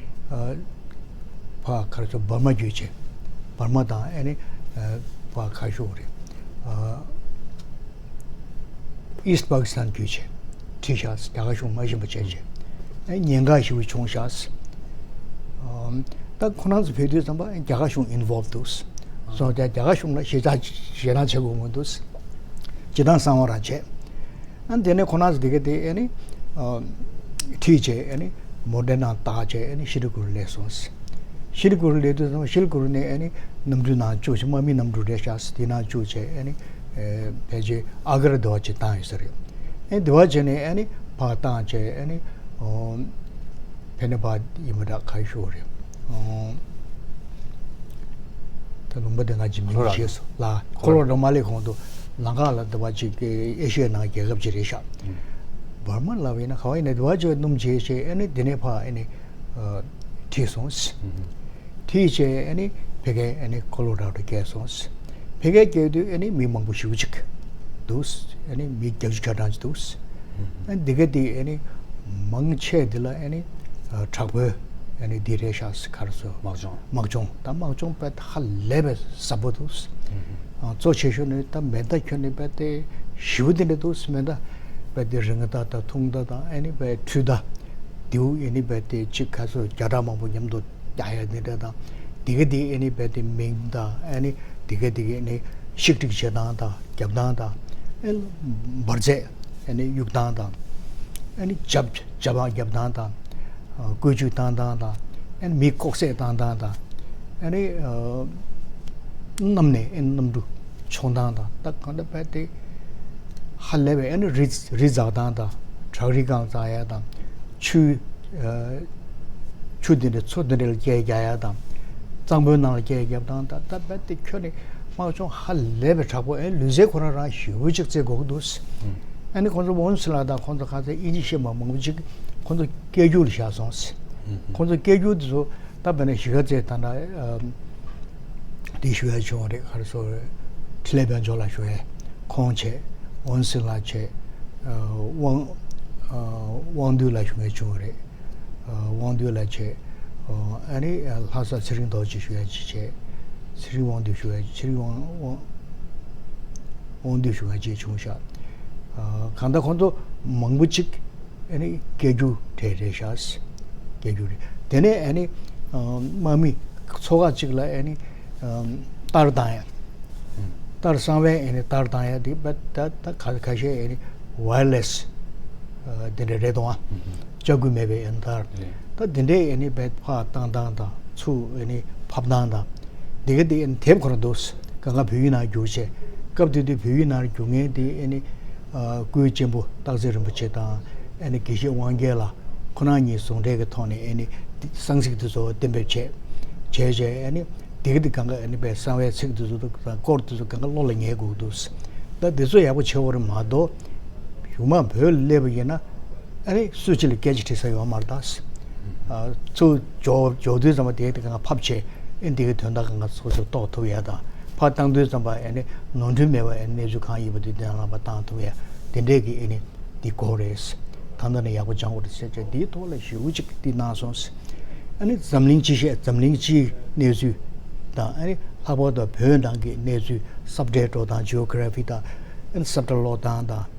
ཨ་ཕ་གར་ཚོ་འབར་མ་བརྒྱུད་བྱས། འབར་མ་དང་ཨེ་ནི་ཨ་ཕ་གར་ཤོག་རེད། ཨ་ཨིསྟ་པ་ཀི་སི་ཐན་བརྒྱུད་བྱས། ཁྲིད་ཤག་རྒྱ་གར་གཞུང་མ་ཞུམ་པ་བྱས་བྱས། ཨེ་ཉེན་ཁ་ཞེ་པོ་བྱུང་ཤག་ཨ་ད་ཁོ་རང་ཚོ་ཕེབས་དུས་ཙམ་པ་རྒྱ་གར་གཞུང་ཨིན་ཝོལབ་འདུག་སོང་ཙང་རྒྱ་གར་གཞུང་ལ་ཞེ་དྲག་ཞེད་སྣང་བྱེད་དགོས་མི་འདུག་སྤྱིར་བཏང་གསང་བ་རང་བྱས། ཨ་དེ་ནས་ཁོ་རང་ཚོ་དེ་ག་དེ་ཨ་ནི་ཨ་ཁྲིད་བྱས། ཨ་ནི་ མོ་ཌེ་ན་བཏགས་བྱས་ཨ་ནི་ཤི་ལི་གུ་རུ་སླེབས་སོང་། ཤི་ལི་གུ་རུ་སླེབས་དུས་ཙམ་ཤི་ལི་གུ་རུ་ནས་ཨ་ནི་གནམ་གྲུ་ནང་བཅུག་བྱས། དམག་མི་གནམ་གྲུ་རེད་ཤག་དེ་ནང་བཅུག་བྱས་ཨ་ནི་ཕལ་ཆེར་ཨ་ག་ར་དེ་བ་ཅིག་བཏང་ཡོད་ས་རེད། ཨ་ནི་དེ་བ་བྱས་ནས་ཨ་ནི་ཕར་བཏང་བྱས་ཨ་ནི་ཕེ་ནེ་ཕ་ཡིན་པ་འདྲ་ག་ཤོག་རེད། ད་ལུང་པ་དེ་ང་ཅིག་མིང་ཤེས་སོང་ལ། ཁོ་ལོ་ར་མ་ལེ་གོང་དུ་ལམ་ཁ་ལ་འདི་བ་ཅིག་ཨེ་ཤི་ཡའི་ནང་རྒྱལ་ཁབ་ཅིག་རེད་ཤག་བར་མ་ལབ་ཡིན་ན་ག་བ་ཡིན་ན་འདི་བ་ཅིག་སྣུམ་བྱས་བྱས་ཨ་ནི་འདི་ནས་ཕར་ཨ་ནི་ཁྲིད་སོང་། ཁྲིད་བྱས་ཨ་ནི་ཕ་གིར་ཨ་ནི་ཁོ་ལོ་ར་ཌོ་བསྐྱལ་སོང་། ཕ་གིར་བསྐྱལ་དུས་ཨ་ནི་མི་མང་པོ་ཞེ་པོ་ཅིག་འདུག་ཨ་ནི་མི་བརྒྱད་ཅུ་གྱ་གྲངས་ཅིག་འདུག་ཨ་ནི་འདི་ག་དེ་ཨ་ནི་མང་ཆེ་འདི་ལ་ཨ་ནི་དྲག་པོའི་ཨ་ནི་འདི་རེད་ཤག་ག་རེ་ཟེར། དམག་སྦྱོང་། དམག་སྦྱོང་། ད་དམག་སྦྱོང་དཔེ་ཧ་ལས་པའི་ཟབ་པོ་འདུག་ཨ་གཙོ་ཆེ་ཤོས་ནི་ད་མེ་མདའ་ཁྱོན་ནས་དཔེ་དེ་ཞེ་པོ་དེ་འདྲ་འདུག་མེ་མདའ་དཔེ་དེ་རིང་མདའ་དང་ཐུང་མདའ་དང་ཨ་ནི་དཔེ་འཕྲུལ་མདའ་དེའུ་ཨ་ནི་དཔེ་དེ་གཅིག་ག་ཚོད་བརྒྱ་ཕྲག་མང་པོ་མཉམ་དུ་རྒྱག་ཡ་དེ་འདྲ་དང་། དེ་ག་དེ་ཨ་ནི་དཔེ་དེ་མིང་དང་ཨ་ནི་དེ་ག་དེ་ག་ཨ་ནི་ཤིག་ཏིག་བྱེད་སྟངས་དང་རྒྱབ་སྟངས་དང་། ཨེ་འབར་རྫས་ཨ་ནི་གཡུག་སྟངས་དང་། ཨ་ནི་འཇབ་འཇབ་དབང་རྒྱབ་སྟངས་དང་། ཨ་བཀོལ་སྤྱོད་བཏང་སྟངས་དང་། ཨ་ནི་མི་ལྐོག་བསད་བཏང་སྟངས་དང་། ཨ་ནི་ཨ་གནམ་ནས་ཨ་ནི་གནམ་གྲུ་མཆོང་སྟངས་དང་། ད་གང་འདྲ་བས་དེ་ཧ་ལས་པའི་ཨ་ནི་རི་རི་འཛེག་སྟངས་དང་། བྲག་རི་སྒང་འཛེག་ཡ་དང་། ཆུ་ཨ་ཆུ་འདི་འདྲ་མཚོ་འདི་འདྲ་ལ་སྐྱེལ་རྒྱག་ཡ་དང་། གཙང་པོའི་ནང་ལ་སྐྱེལ་རྒྱག་སྟངས་དང་། ད་བས་དེ་ཁྱོན་ནས་དམག་སྦྱོང་ཧ་ལས་པའི་དྲག་པོ། ཨེ་ལུས་རྩལ་ཁོ་རང་རང་ཞེ་པོ་ཅིག་རྩེ་དགོས་ཀྱི་འདུག་ཨ་ནི་ཁོང་ཚོ་ཝོན་སི་ལགས་དང་ཁོང་ཚོ་ཁ་ཚ་དབྱིན་ཇི་ཤེས་པ་མང་པོ་ཅིག་ཁོང་ཚོ་སྐད་སྒྱུར་ལ་བཞག་སོང་། ཁོང་ཚོ་སྐད་སྒྱུར་དེ་ཚོ་ད་བས་ན་གཞིས་ཀ་རྩེ་ད་ན་དེ་ཞུ་ཡ་བྱུང་བ་རེད། ག་རེ་ཟེར། ཁྲི་ལས་དཔལ་འབྱོར་ལགས་ཞུ་ཡ་ཁོང་བྱས། ཝོན་སི་ལགས་བྱས། དབང་དབང་འདུས་ལགས་ཞུ་ཡ་བྱུང་བ་རེད། དབང་འདུས་ལགས་བྱས། ཨ་ནི་ལྷ་ས་ཚེ་རིང་རྡོ་རྗེ་ཞུ་ཡ་ཅིག་བྱས། ཚེ་རིང་དབང་འདུས་ཞུ་ཡ། ཚེ་རིང་དབང་དབང་དབང་འདུས་ཞུ་ཡ་ཅིག་བྱུང་ཤག་གང་ལྟར་ཁོང་ཚོ་མང་པོ་ཅིག་ཨ་ནི་སྐད་སྒྱུར་གྲས་རེད་ཤག་སྐད་སྒྱུར་རེད། དེ་ནས་ཨ་ནི་དམག་མི་ཚོ་ཁག་ཅིག་ལ་ཨ་ནི་ཨ་ཏར་བཏང་ཡ། ཏར་གསང་བའི་ཨ་ནི་ཏར་བཏང་ཡ་དེ་ད་ད་ཁ་ཁ་ཤས་ཨ་ནི་ཝ་ཡར་ལེ་སི་དེ་འདྲ་རེད་དོ། ཨ་ལྕགས་སྐུད་མེད་པའི་ཨ་ནི་ཏར། ད་དེ་འདྲའི་ཨ་ནི་བས་ཕར་བཏང་སྟངས་དང་། ཚུར་ཨ་ནི་ཕབ་སྟངས་དང་། དེ་ག་དེ་ཨ་ནི་དེབ་ཁོ་རང་འདུག་གང་ག་བོད་ཡིག་ནང་བསྒྱུར་བྱས། སྐབས་དེ་དུས་བོད་ཡིག་ནང་བསྒྱུར་མཁན་དེ་ཨ་ནི་ཨ་སྐུའི་གཅེན་པོ་སྟག་འཚེར་རིན་པོ་ཆེ་དང་། ཨ་ནི་དགེ་བཤེས་དབང་རྒྱལ་ལགས་ཁོ་རང་གཉིས་ཟུང་འབྲེལ་གྱི་ཐོག་ནས་ཨ་ནི་གསང་ཚིག་དེ་ཚོ་གཏན་འབེབས་བྱས། བྱས་བྱས་ཨ་ནི་དེ་ག་དེ་གང་ག་ཨ་ནི་བས་གསང་བའི་ཚིག་དེ་ཚོ་དང་སྐོར་དེ་ཚོ་གང་ག་བློ་ལ་ངེས་དགོས་འདུག་ད་དེ་ཚོ་ཡག་པོ་བྱེད་དགོས་རེད་མ་གཏོགས། གཞུག་མ་བོད་ལ་སླེབས་པ་ཡིན་ན་ཨ་ནི་སུ་གཅིག་ལ་སྐད་ཆ་དྲི་ས་ཡོད་མ་རེད་ད། ཨ་ཚུར་འབྱོར་འབྱོར་དུས་ཙམ་པ་དེ་དེ་གང་ཕབ་བྱས་ཨ་ནི་དེ་གི་དོན་དག་གང་ག་སོ་སོ་རྟོགས་ཐུབ་ཡ་དང་། ཕར་བཏང་དུས་ཙམ་པ་ཨ་ནི་ནོར་འཁྲུལ་མེད་པ་ཨ་ནི་གནས་ཚུལ་གང་ཡིན་པ་དེ་དོན་དག་པ་བཏང་ཐུབ་ཡ་དེ་འདྲས་ཀྱི་ཨ་ནི་དེ་དགོས་རེད། ད་ལྟ་ནས་ཡག་པོ་སྦྱང་དགོས་རེད་ཟེར་བྱས་དེའི་ཐོག་ལ་ཞེ་པོ་ཅིག་དེ་གནང་སོང་། ཨ་ནི་འཛམ་གླིང་སྤྱི་བཤད། འཛམ་གླིང་སྤྱིའི་གནས་ཚུལ་དང་། ཨ་ནི་ལྷག་པར་དུ་བོད་ནང་གི་གནས་ཚུལ་ས་བཀྲའི་འགྲོ་སྟངས། ཇི་ཨོ་གྷ་ར་ཕི་དང་། ཨ་ནི་ས་བཀྲ་ཀློག་སྟངས་དང་།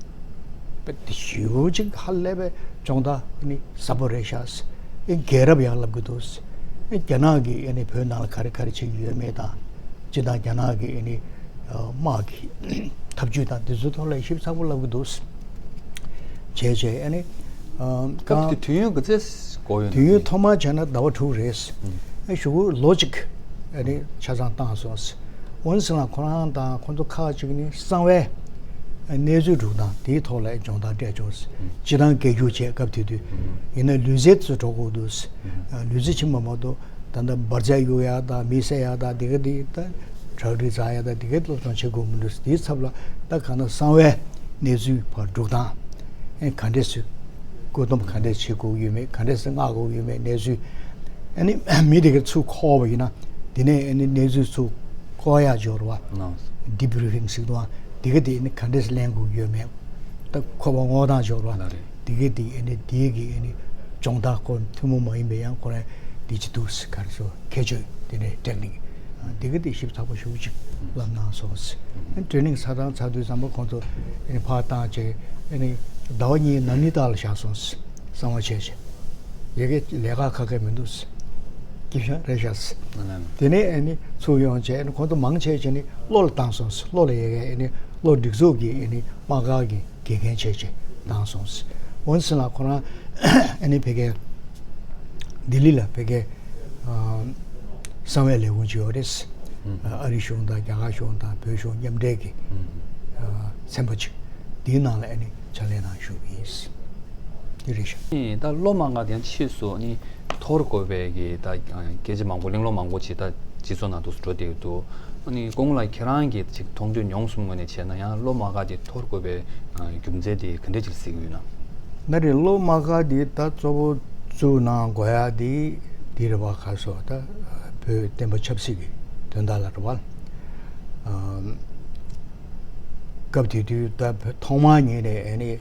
དཔེ་ཞེ་པོ་ཅིག་ཧ་ལས་པའི་སྦྱོང་བརྡར་ནི་ཟབ་པོ་རེད་ཤག་ཨེ་རྒྱལ་རབས་ཡང་ལབ་གི་འདུག་ཨེ་རྒྱ་ནག་གིས་ཨ་ནི་བོད་ནང་ལ་ག་རེ་ག་རེ་བྱེད་ཀྱི་ཡོད་མེད་དང་། སྤྱིར་བཏང་རྒྱ་ནག་གི་ཨ་ནི་དམག་གི་ཐབས་ཇུས་དང་དེ་ཚོའི་ཐོག་ལ་ཞིབ་ཚགས་པོ་ལབ་གི་འདུག་བྱས་བྱས་ཨ་ནི་སྐབས་དེ་དུས་ཡུན་ག་ཚད་འགོར་ཡོད་ན། དུས་ཡུན་ཐོག་མར་བྱས་ན་ཟླ་བ་དྲུག་རེད། ཨེ་གཞུག་གུ་ལོ་གཅིག་ཨ་ནི་ཆ་ཚང་བཏང་སོང་། ཝུན་སི་ལགས་ཁོ་རང་དང་ཁོང་ཚོ་ཁག་ཅིག་ནི་གསང་བའི་གནས་ཚུལ་སྒྲུག་སྟངས་དེའི་ཐོག་ལ་སྦྱོང་བརྡར་སྤྲད་བྱུང་། སྤྱིར་བཏང་སྐད་སྒྱུར་བྱས་སྐབས་དེ་དུས། ཡིན་ན་ལུས་རྩལ་དུ་འགྲོ་དགོས་འདུག་ལུས་རྩལ་ཕྱིན་པ་མ་གཏོགས་ད་ལྟ་འབར་རྫས་གཡུག་ཡ་དང་། མི་བསད་ཡ་དང་། དེ་ག་དེ་ད་བྲག་རི་འཛེག་ཡ་དང་། དེ་ག་སློབ་སྦྱོང་བྱེད་དགོས་མི་འདུག་དེའི་ཚབ་ལ་ད་གང་ལྟར་གསང་བའི་གནས་ཚུལ་ཕར་སྒྲུག་སྟངས། ཨེ་ག་འདྲས་སེ་བཀོད་འདོམས་ག་འདྲས་བྱེད་དགོས་ཡོད་མེད། ག་འདྲས་སེ་མངགས་དགོས་ཡོད་མེད། གནས་ཚུལ་ཨ་ནི་མི་དེ་ག་ཚུར་འཁོར་བ་ཡིན་ན་དེ་ནས་ཨ་ནི་གནས་ཚུལ་ཚུར་འཁོར་ཡག་འབྱོར་བ། ལགས། ཌི་བྷི་རི་ཕིང་ཟེར་དུས་དེ་ག་དེ་ཨ་ནི་ག་འདྲས་སེ་ལེན་དགོས་ཡོད་མེད། ད་འཁོར་བ་སྔོག་སྟངས་འབྱོར་བ། ལགས་རེད། དེ་ག་དེ་ཨ་ནི་དེ་གི་ཨ་ནི་སྦྱོང་བརྡར་ཁོ་ཐུན་མོང་མ་ཡིན་པའི་ཡང་ཁོ་རང་དེ་ཅི་འདུག་ཟེར། ག་རེ་ཟེར། ཁྱད་ཆོས་དེ་འདྲའི་ཊེག་ནིག་དེ་ག་དེ་ཞིབ་ཚགས་པོ་ཞེ་པོ་ཅིག་བསླབ་གནང་སོང་ཟེར། ཨ་ནི་ཊེ་རེ་ནིང་ཚར་དང་ཚར་དུས་ཙམ་པ་ཁོང་ཚོ་ཨ་ནི་ཕར་བཏང་བྱས། ཨ་ནི་ཟླ་བ་གཉིས་ནང་ནི་ཏཱ་ལ་བཞག་སོང་ཟེར། གསང་བ་བྱས་བྱས། ཡ་གི་ལས་ཀ་ཁག་ཁག་མི་འདུག་ཟེར། སྐྱིད་ཤང་རེད་ཤག་ཟེར། ཨ་ལ་ལ། དེ་ནས་ཨ་ནི་ཚུར་ཡོང་བྱས། ཨ་ནི་ཁོང་ཚོ་མང་ཆེ་བྱས་ནི་ལྷོ་ལ་བཏང་སོང་ཟེར། ལྷོ་ལ་ཡ་གི་ཨ་ནི་ལྷོ་སྒྲིག་འཛུགས་ཀྱི་ཨ་ནི་དམག་སྒར་གྱི་དགེ་རྒན་བྱས་བྱས་བཏང་སོང་ཟེར། ཝུན་སི་ལགས་ཁོ་རང་ཨ་ནི་ཕ་གིར་ ལྡི་ལི་ལ་ཕ་གིའི་ཨ་གསང་བའི་ལས་ཁུངས་ཅིག་ཡོད་རེད། ཨ་རིའི་གཞུང་དང་རྒྱ་གར་གཞུང་དང་བོད་གཞུང་མཉམ་འབྲེལ་གྱི་ཨ་ཚན་པ་ཅིག་འདིའི་ནང་ལ་ཨ་ནི་ཕྱག་ལས་གནང་བཞུགས་པ་ཡིན། འདི་རེད་ཤག་ཨ་ནི་ད་གློ་དམར་ཁ་དེ་ཕྱིས་སུ་ཨ་ནི་འཐོར་དགོས་པའི་གི་ད་སྐད་ཆ་མང་པོ་གླེང་སློང་མང་པོ་ཅིག་ད་སྤྱི་ཚོགས་ནང་དུ་འགྲོ་བསྡད་ཡོད་འདུག་ཨ་ནི་སྐུ་ངོ་ལགས་ཁྱེད་རང་གིས་ཅིག་མཐོང་ཐོས་མྱོང་གསུམ་ངོས་ནས་བྱས་ན་ཡང་གློ་དམར་ཁ་དེ་འཐོར་དགོས་པའི་རྒྱུ་མཚན་དེ་ག་འདྲས་ཅིག་གཟིགས་ཀྱི་ཡོད་ན། ད་རེས་གློ་དམར་ཁ་དེ་ད་གཙོ་བོ་བཙུགས་གནང་དགོས་ཡ་དེ་དེ་རེད་བ། ཁ་སོ་ད་བོད་བསྟན་པ་ཆབ་སྲིད་ཀྱི་དོན་དག་ལ་རེད་བ། ཨམ། སྐབས་དེ་དུས་ད་ཐོག་མར་ཉིད་ནས་ཨ་ནི་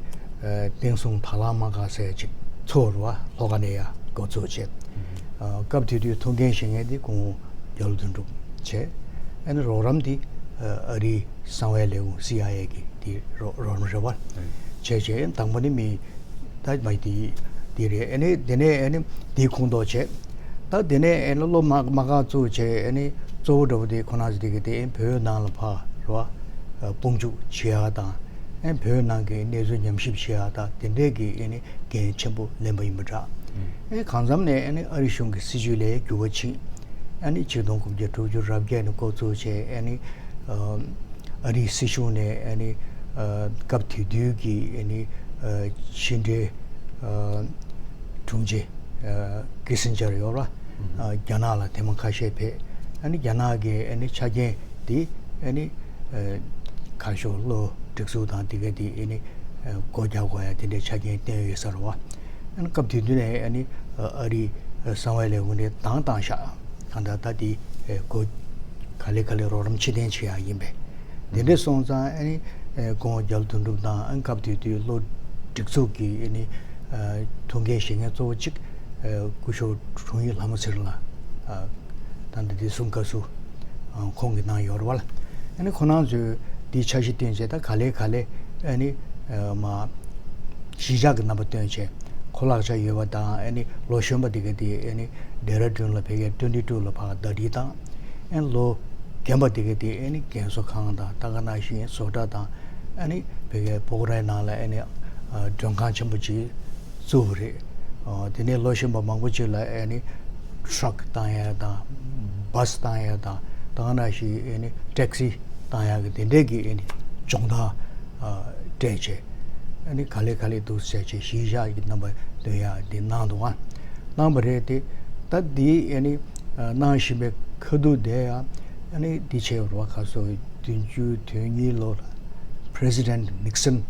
ཨ་བསྟན་སྲུང་དར་ལག་དམར་ཁ་ཟེར་ཅིག་ཚོགས་རེད་བ། ལྷོ་ཁ་ནས་ཡར་འགོ་བཙུགས་བྱས། ཨ་སྐབས་དེ་དུས་ཐུགས་འགན་བཞེས་མཁན་དེ་སྐུ་ངོ་རྒྱ་ལོ་དོན་གྲུབ་བྱས། ཨ་ནི་རོགས་རམ་དེ་ཨ་རིའི་གསང་བའི་ལས་ཁུངས་སི་ཨའི་ཨེ་གི་དེ་རོགས་རོགས་རམ་རེད་བ། བྱས་བྱས་དང་པོ་ནི་མི་ད་མ་དེ་དེ་རེད། ཨ་ནི་དེ་ནས་ཨ་ནི་དེའི་ཁོངས་གཏོགས་བྱས། ད་དེ་ནས་ཨ་ནི་གློ་དམར་དམར་ཁ་བཙུགས་བྱས། ཨ་ནི་གཙོ་བོ་འདྲ་བོ་དེ་ཁོ་ན་ཚོ་དེ་གི་དེ་བོད་ནང་ལ་ཕར་རོ་དཔུང་འཇུག་བྱེད་ཡག་དང་། ཨ་ནི་བོད་ནང་གི་གནས་ཚུལ་ཉམས་ཞིབ་བྱེད་ཡག་དང་དེ་འདྲས་ཀྱི་ཨ་ནི་འགན་ཆེན་པོ་ལེན་པ་ཡིན་པ་འདྲ། ཨ་ནི་གང་འཚམ་ནས་ཨ་ནི་ཨ་རི་གཞུང་གི་སྲིད་བྱུས་ལ་འགྱུར་བ་ཕྱིན། ཨ་ནི་ཆིག་སྟོང་དགུ་བརྒྱ་དྲུག་ཅུ་རེ་བརྒྱད་ནས་འགོ་བཙུགས་བྱས། ཨ་ནི་ཨ་ཨ་རིའི་སྲིད་གཞུང་ནས་ཨ་ནི་ཨ་སྐབས་དེ་དུས་ཀྱི་ཨ་ནི་ཨ་ཕྱི་འབྲེལ་ཨ་དྲུང་ཆེ་ཨ་ཀི་སིན་ཇར་ཡོད་ར། ཨ་རྒྱ་ནག་ལ་ཐེངས་མ་ཁ་ཤས་ཕེབས། ཨ་ནི་རྒྱ་ནག་གི་ཨ་ནི་ཆ་རྐྱེན་དེ་ཨ་ནི་ཨ་ཁ་ཤོ་བློ་སྒྲིག་འཛུགས་དང་དེ་ག་དེ་ཨ་ནི་ཨ་སྒོ་རྒྱག་དགོས་ཡ་དེ་འདྲའི་ཆ་རྐྱེན་བསྟན་ཡོད་ས་རེད་བ། ཨ་ནི་སྐབས་དེ་དུས་ནས་ཨ་ནི་ཨ་རིའི་གསང་བའི་ལས་ཁུངས་དེ་བཏང་བཏང་ཤག་གང་ལྟར་ད་དེ་ཨ་སྒོ་ག་ལེ་ག་ལེ་རོགས་རམ་ཕྱིར་འཐེན་བྱེད་ཡག་ཡིན་པས། དེ་འདྲ་སོང་ཙང་ཨ་ནི་ཨ་སྐུ་ངོ་རྒྱ་ལོ་དོན་གྲུབ་དང་། ཨ་ནི་སྐབས་དེ་དུས་བློ་སྒྲིག་འཛུགས་ཀྱི་ཨ་ནི་ཨ་ཐུགས་འགན་བཞེས་མཁན་གཙོ་བོ་གཅིག་ཨ་སྐུ་ཞབས་དྲུང་ཡིག་ལྷ་མོ་ཚེ་རིང་ལགས། ཨ་ད་ལྟ་བདེ་སྲུང་བཀའ་ཟུར་ཨ་ཁོང་གི་ནང་ཡོད་རེད་བ། ཨ་ནི་ཁོ་རང་ཚོས་འདི་འཆར་གཞི་བཏིང་བྱས། ད་ག་ལེ་ག་ལེ་ཨ་ནི་ཨ་མ་གཞིས་ཆགས་ཀྱི་རྣམ་པ་སྟོན་བྱས། གོ་ལག་ཆ་ཡོད་པ་དང་། ཨ་ནི་ལོ་གཞོན་པ་དེ་ག་དེ་ཨ་ནི་ཌེ་ར་ཌུན་ལ་ཕ་གིའི་ཊུན་ཊི་ཊུ་ལ་ཕར་ཟླ་སྒྲིལ་བཏང་། ཨ་ནི་ལོ་རྒན་པ་དེ་ག་དེ་ཨ་ནི་རྒན་གསོ་ཁང་དང་། ད་ག་ནང་བཞིན་བཟོ་གྲྭ་དང་། ཨ་ནི་ཕ་གིའི་སྤོག་རའི་ནང་ལ་ཨ་ནི་ཨ་མགྲོན་ཁང་ཆེན་པོ་ཅིག་བཙུགས་པ་རེད། ཨ་དེ་ནས་ལོ་གཞོན་པ་མང་པོ་ཅིག་ལ་ཨ་ནི་ཊ་རག་བཏང་ཡ་དང་། བྷ་སི་བཏང་ཡ་དང་། ད་ག་ནང་བཞིན་ཨ་ནི་ཊེག་སི་བཏང་ཡ་གི་དེ་འདྲས་ཀྱི་ཨ་ནི་སྦྱོང་བརྡར་ཨ་སྤྲད་བྱས། ཨ་ནི་ག་ལེ་ག་ལེ་འདུག་ཟེར་བྱས་གཞིས་ཆགས་ཀྱི་རྣམ་པ་སྟོན་ཡ་དེ་གནང་འདུག་ག་གནང་བ་རེད་དེ། ད་འདི་ཨ་ནི་ཨ་གནང་བཞིན་པའི་ཁ་ཐུག་དེ་ཡང་ཨ་ནི་འདི་བྱས་པ་རེད་བ། ཁ་སོ་བདུན་ཅུ་དོན་གཉིས་ལོ་ལ་པི་རེ་སི་ཌེན་ཊི་ནིག་སན་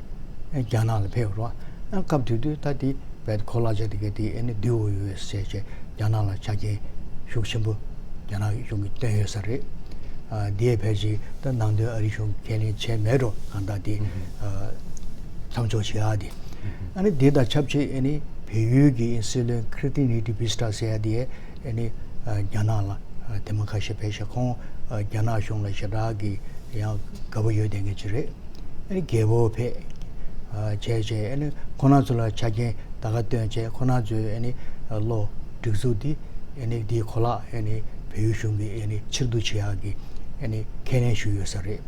རྒྱ་ནག་ལ་ཕེབས་པ་རེད་བ། ཨ་སྐབས་དེ་དུས་ད་འདི་བས་གོ་ལག་ཆ་དེ་ག་དེ་ཨ་ནི་བསྡུས་ཡོད་ཟེར་བྱས་རྒྱ་ནག་ལ་ཆ་རྐྱེན་ཤུགས་ཆེན་པོ་རྒྱ་ནག་གཞུང་གིས་བཏོན་ཡོད་ས་རེད། ཨ་འདིའི་ཕལ་ཆེར་ད་ནང་དོན་ཨ་རི་གཞུང་ཁས་ལེན་བྱས་མེད་འགྲོ། གང་ལྟར་དེ་ཨ་མཚམས་འཇོག་བྱེད་ཡག་དེ། ཨ་ནི་དེ་དང་ཆབས་ཅིག་ཨ་ནི་བལ་ཡུལ་གྱི་སྲིད་བློན་ཁི་རི་ཏི་ནི་ཏི་བི་སི་ཏྲ་ཟེར་ཡ་དེ་ཨ་ནི་ཨ་རྒྱ་ནག་ལ་ཨ་ཐེངས་མ་ཁ་ཤས་ཕེབས་ཤག་ཁོང་ཨ་རྒྱ་ནག་གཞུང་ལ་ཞེ་དྲག་གི་ཡང་དགའ་པོ་ཡོད་བསྡད་མཁན་ཅིག་རེད། ཨ་ནི་རྒྱལ་པོ་ཕེབས་ཨ་བྱས་བྱས། ཨ་ནི་ཁོ་རང་ཚོ་ལ་ཆ་རྐྱེན་ད་ག་བཏོན་བྱས། ཁོ་རང་ཚོས་ཨ་ནི་ཨ་བློ་སྒྲིག་འཛུགས་འདི་ཨ་ནི་འདིའི་གོ་ལག་ཨ་ནི་བལ་ཡུལ་གཞུང་གིས་ཨ་ནི་ཕྱིར་བསྡུ་བྱེད་ཡག་གི་ཨ་ནི་ཁས་ལེན་ཞུས་ཡོད་ས་རེད།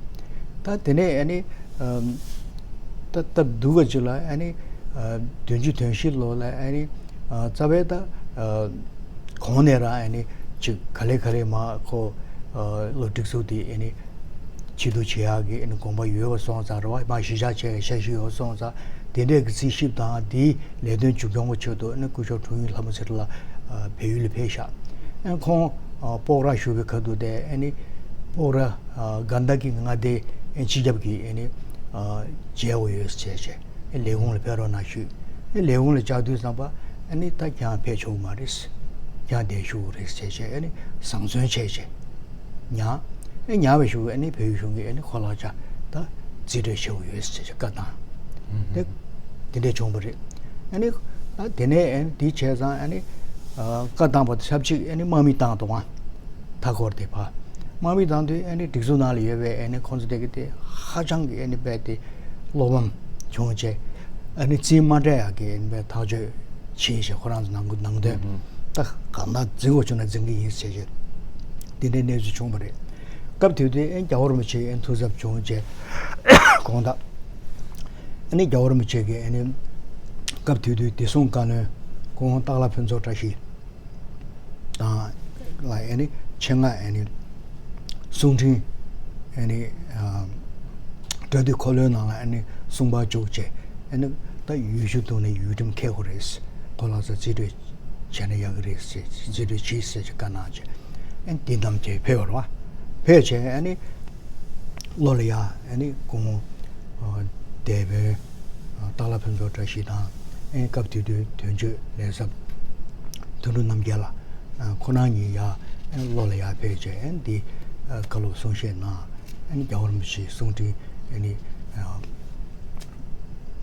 ད་དེ་ནས་ཨ་ནི་ཨམ་ད་སྟབས་སྡུག་ག་ཅིག་ལ་ཨ་ནི་ཨ་བདུན་ཅུ་དོན་བཞི་ལོ་ལ་ཨ་ནི་ཨ་རྩ་བའི་ད་ཨ་གོང་ནས་རང་ཨ་ནི་ཅིག་ག་ལེ་ག་ལེ་མར་ཁོ་ཨ་བློ་སྒྲིག་འཛུགས་འདི་ཨ་ནི་ཕྱིར་བསྡུ་བྱེད་ཡག་གི་ཨ་ནི་དགོངས་པ་ཡོད་པ་སོང་ཙང་རེད་བ། མར་གཞིས་ཆགས་བྱས་པའི་འཆར་གཞི་ཡོད་པ་སོང་ཙང་། དེ་འདྲའི་གི་རྩིས་ཞིབ་དང་དེའི་ལས་དོན་མཇུག་སྐྱོང་གི་ཆེད་དུ་ཨ་ནི་སྐུ་ཞབས་དྲུང་ཡིག་ལྷ་མོ་ཚེ་རིང་ལགས་ཨ་བལ་ཡུལ་ལ་ཕེབས་ཤག་ཨ་ཁོང་ཨ་སྤོག་ར་བཞུགས་པའི་ཁ་ཐུག་དེ་ཨ་ནི་སྤོག་ར་ཨ་གྷན་དྷ་གི་མངའ་སྡེ་ཨ་སྤྱི་ཁྱབ་ཀྱི་ཨ་ནི་ཨ་མཇལ་དགོས་ཡོད་ཟེར་བྱས། ཨ་ལས་ཁུངས་ལ་ཕེབས་རོགས་གནང་ཞུས། ཨ་ལས་ཁུངས་ལ་བཅར་དུས་ཙམ་པ་ཨ་ནི་ད་ཁྱེད་རང་ཕེབས་ཆོག་གི་མ་རེད། ཁྱེད་རང་འདིར་བཞུགས་དགོས་རེད་ཟེར་བྱས། ཨ་ནི་བཟང་བཙོན་བྱས་བྱས་ཉར། ཨ་ཉར་བའི་གཞུག་ཨ་ནི་བལ་ཡུལ་གཞུང་གིས་ཨ་ནི་ཁོ་ལག་ཆ་ད་རྩིས་སྤྲོད་བྱེད་དགོས་ཡོད་ཟེར་བྱས་བཀའ་བཏང་། དེ་དེ་འདྲས་བྱུང་བ་རེད། ཨ་ནི་ཨ་དེ་ནས་ཨ་ནི་དེ་བྱས་ཙང་ཨ་ནི་ཨ་བཀའ་བཏང་བ་དང་ཆབས་ཅིག་ཨ་ནི་དམག་མི་བཏང་འདུག་ག་མཐའ་འཁོར་དེ་ཕར་དམག་མི་བཏང་དུས་ཨ་ནི་སྒྲིག་འཛུགས་ནང་ལ་ཡོད་པའི་ཨ་ནི་ཁོང་ཚོ་དེ་གི་དེ་ཧ་ཅང་གི་ཨ་ནི་རྦད་དེ་བློ་ཕམ་བྱུང་བྱས། ཨ་ནི་རྩིས་མ་སྤྲད་ཡག་གི་ཨ་ནི་རྦད་ཐག་གཅོད་བྱས་བྱས། ཁོ་རང་ཚོ་ནང་ཁུལ་ནང་དོན་ད་གང་ལྟར་འཛིང་དགོས་བྱུང་ན་འཛིང་གི་ཡིན་ཟེར་བྱས། དེ་འདྲའི་གནས་ཚུལ་བྱུང་བ་རེད། སྐབས་དེ་དུས་ཨ་ནི་རྒྱལ་བ་རིན་པོ་ཆེ་ཨ་ནི་ཐུགས་འཚབ་བྱུང་བྱས། དགོངས་དག་ཨ་ནི་རྒྱལ་བ་རིན་པོ་ཆེ་གིས་ཨ་ནི་སྐབས་དེ་དུས་བདེ་སྲུང་བཀའ་བློན་སྐུ་ངོ་སྟག་ལྷ་ཕུན་ཚོགས་བཀྲ་ཤིས་ དང་ལ་ཨ་ནི་ཆེད་མངགས་ཨ་ནི་གསུང་འཕྲིན་ཨ་ནི་ཨ་སྒྲ་སྡུད་འཁོར་ལོའི་ནང་ལ་ཨ་ནི་གསུང་པར་བཅུག་བྱས། ཨ་ནི་ད་ཡུལ་ཤུལ་དུ་ནས་ཡུལ་ཁྲིམས་འཁེལ་དགོས་རེད། ཁོ་ལ་ཚོ་རྩིས་སྤྲོད་བྱས་ན་ཡག་གི་རེད་ཟེར། རྩིས་སྤྲོད་བྱེད་ཟེར་བྱས་བཀའ་གནང་བྱས། ཨ་ནི་འདི་རྣམས་བྱས་ཕེབས་པ་རེད་བ། ཕེབས་བྱས་ཨ་ནི་ལོ་ལ་ཡ་ཨ་ནི་སྐུ་ངོ་ཨ་འདས་པའི་ཨ་སྟག་ལྷ་ཕུན་ཚོགས་བཀྲ་ཤིས་དང་། ཨ་ནི་སྐབས་དེ་དུས་དོན་གཅོད་ལས་ཚབ་དོན་གྲུབ་རྣམ་རྒྱལ་ལགས། ཨ་ཁོ་རང་གཉིས་ཡ་ཨ་ནི་ལོ་ལ་ཡ་ཕེབས་བྱས། ཨ་ནི་འདི་ཨ་བཀའ་སློབ་གསུང་བཤད་གནང་། ཨ་ནི་རྒྱལ་བ་རིན་པོ་ཆེའི་གསུང་འཕྲིན་ཨ་ནི་ཨ་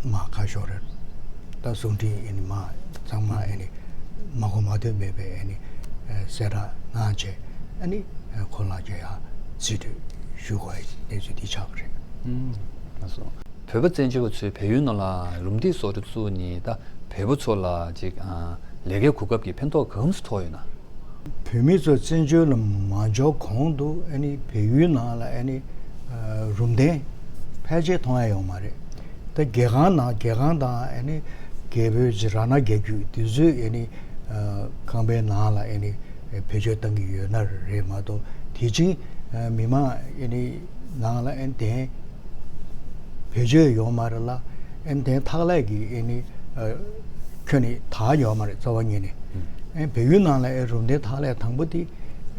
མ་ཁ་ཤོར་རེད། ད་གསུང་འཕྲིན་ཨ་ནི་མ་ཚང་མ་ཨ་ནི་མ་གོ་མ་ཐོས་མེད་པའི་ཨ་ནི་ཨ་གསལ་བསྒྲགས་གནང་བྱས། ཨ་ནི་ཨ་ཁོ་ལ་རྒྱ་ཡ་རྩིས་སྤྲོད་ཞུ་དགོས་པའི་གནས་ཚུལ་འདི་ཆགས་པ་རེད། ཨུམ། ལགས་སོ། བོད་པ་བཙན་བྱོལ་བ་ཚོས་བལ་ཡུལ་ནང་ལ་རུམ་བཏེག་བཟོ་གྲྭ་བཙུགས་ནས་ད་བལ་པོ་ཚོ་ལ་ཅིག་ཨ་ལས་ཀའི་གོ་སྐབས་ཀྱི་ཕན་ཐོགས་ག་ཙམ་ཐོགས་ཡོད་ན། བོད་མི་ཚོ་བཙན་བྱོལ་ལ་མ་འབྱོར་གོང་དུ་ཨ་ནི་བལ་ཡུལ་ནང་ལ་ཨ་ནི་ཨ་རུམ་གདན་ཕལ་ཆེར་མཐོང་ཡ་ཡོད་མ་རེད། ད་རྒྱལ་ཁང་ནང་རྒྱལ་ཁང་དང་ཨ་ནི་རྒྱལ་པོའི་ར་ན་རྒྱལ་རྒྱུད་དེ་ཚོའི་ཨ་ནི་ཨ་ཁང་པའི་ནང་ལ་ཨ་ནི་བེད་སྤྱོད་གཏང་གི་ཡོད་ན་རེད་མ་གཏོགས། དེ་བཞིན་ཨ་མི་མང་ཨ་ནི་ནང་ལ་ཨ་ནི་གདན་བེད་སྤྱོད་ཡོད་མ་རེད་ལ། ཨ་ནི་གདན་འཐག་ལས་ཀྱི་ཨ་ནི་ཨ་ཁྱོན་ནས་དར་ཡོད་མ་རེད། རྩ་བ་ཉིད་ནས། ཨ་ནི་བལ་ཡུལ་ནང་ལ་ཨ་ནི་རུམ་གདན་འཐག་ལས་དང་པོ་དེ་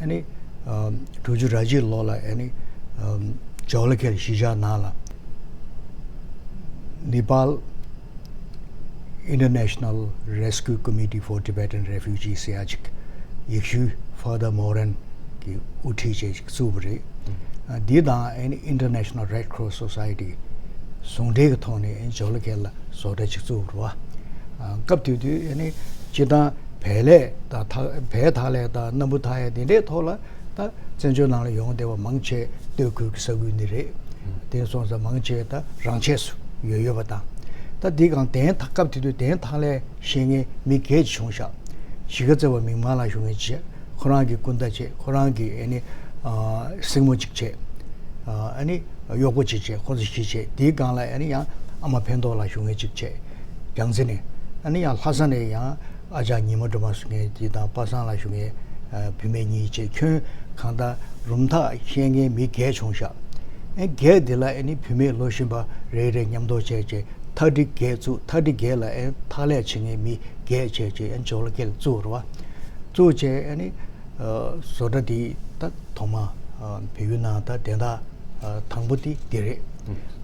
ཨ་ནི་ཨ་དྲུག་ཅུ་རེ་གཅིག་ལོ་ལ་ཨ་ནི་ཨ་ཇོ་ལ་ཁེལ་གཞིས་ཆགས་ནང་ལ་Nepal International Rescue Committee for Tibetan Refugees ཟེར་ཡ་ཅིག་ཡེ་ཤུའི་Father Moran གིས་དབུ་ཁྲིད་བྱས་ཅིག་བཙུགས་པ་རེད། ཨ་འདི་དང་ཨ་ནི་International Red Cross Society ཟུང་འབྲེལ་གྱི་ཐོག་ནས་ཨ་ནི་ཇོ་ལ་ཁེལ་ལ་བཟོ་གྲྭ་ཅིག་བཙུགས་པ་རེད་བ། ཨ་སྐབས་དེ་དུས་ཨ་ནི་སྤྱིར་བཏང་བལ་ལས་དང་ཐ་བལ་འཐག་ལས་དང་སྣམ་བུ་འཐག་ཡ་དེ་འདྲའི་ཐོག་ལ་ད་བཙན་བྱོལ་ནང་ལ་ཡོང་བསྡད་པ་མང་ཆེ་སྟོད་ཁུལ་གྱི་ས་ཁུལ་ནས་རེད། དེ་སོང་ཙང་མང་ཆེ་ད་རང་ཆས་སུ་ཡོད་ཡོད་པ་དང་། ད་འདི་གང་གདན་འཐག་སྐབས་དེ་དུས་གདན་འཐག་ལས་ཤེས་མཁན་མི་སྒེར་ཅིག་བྱུང་ཤག་གཞིས་ཀ་རྩེ་བ་མིག་དམར་ལགས་ཞུ་མཁན་ཅིག་བྱས། ཁོ་རང་གི་སྐུ་ཟླ་བྱས། ཁོ་རང་གི་ཨ་ནི་ཨ་སྲིང་མོ་ཅིག་བྱས། ཨ་ནི་གཡོག་པོ་ཅིག་བྱས། ཁོ་ཚོ་བཞི་བྱས། དེའི་སྒང་ལ་ཨ་ནི་ཡང་ཨ་མ་ཕན་ཐོགས་ལགས་ཞུ་མཁན་ཅིག་བྱས། རྒྱལ་རྩེ་ནས། ཨ་ནི་ཡང་ལྷ་ས་ནས་ཡང་ཨ་ཅག་ཉི་མ་སྒྲོལ་མ་ཞུ་མཁན་དེ་དང་པ་སངས་ལགས་ཞུ་མཁན་ཨ་བུད་མེད་གཉིས་བྱས། ཁྱོན་གང་ལྟར་རུམ་འཐག་ཤེས་མཁན་མི་བརྒྱད་བྱུང་ཤག་ཨ་བརྒྱད་དེ་ལ་ཨ་ནི་བུད་མེད་ལོ་གཞོན་པ་རེ་རེ་མཉམ་དུ་བྱས་བྱས་འཐག་ཁྲི་བརྒྱད་བཙུགས། འཐག་ཁྲི་བརྒྱད་ལ་ཨ་འཐག་ལས་བྱེད་མཁན་མི་བརྒྱད་བྱས་བྱས་ཨ་ཇོ་ལ་ཁེལ་བཙུགས་རེད་བ། བཙུགས་བྱས་ཨ་ནི་ཨ་བཟོ་གྲྭ་དེ་ད་ཐོག་མ་ཨ་བལ་ཡུལ་ནང་ད་གདན་འཐག་ཨ་དང་པོ་དེ་དེ་རེད།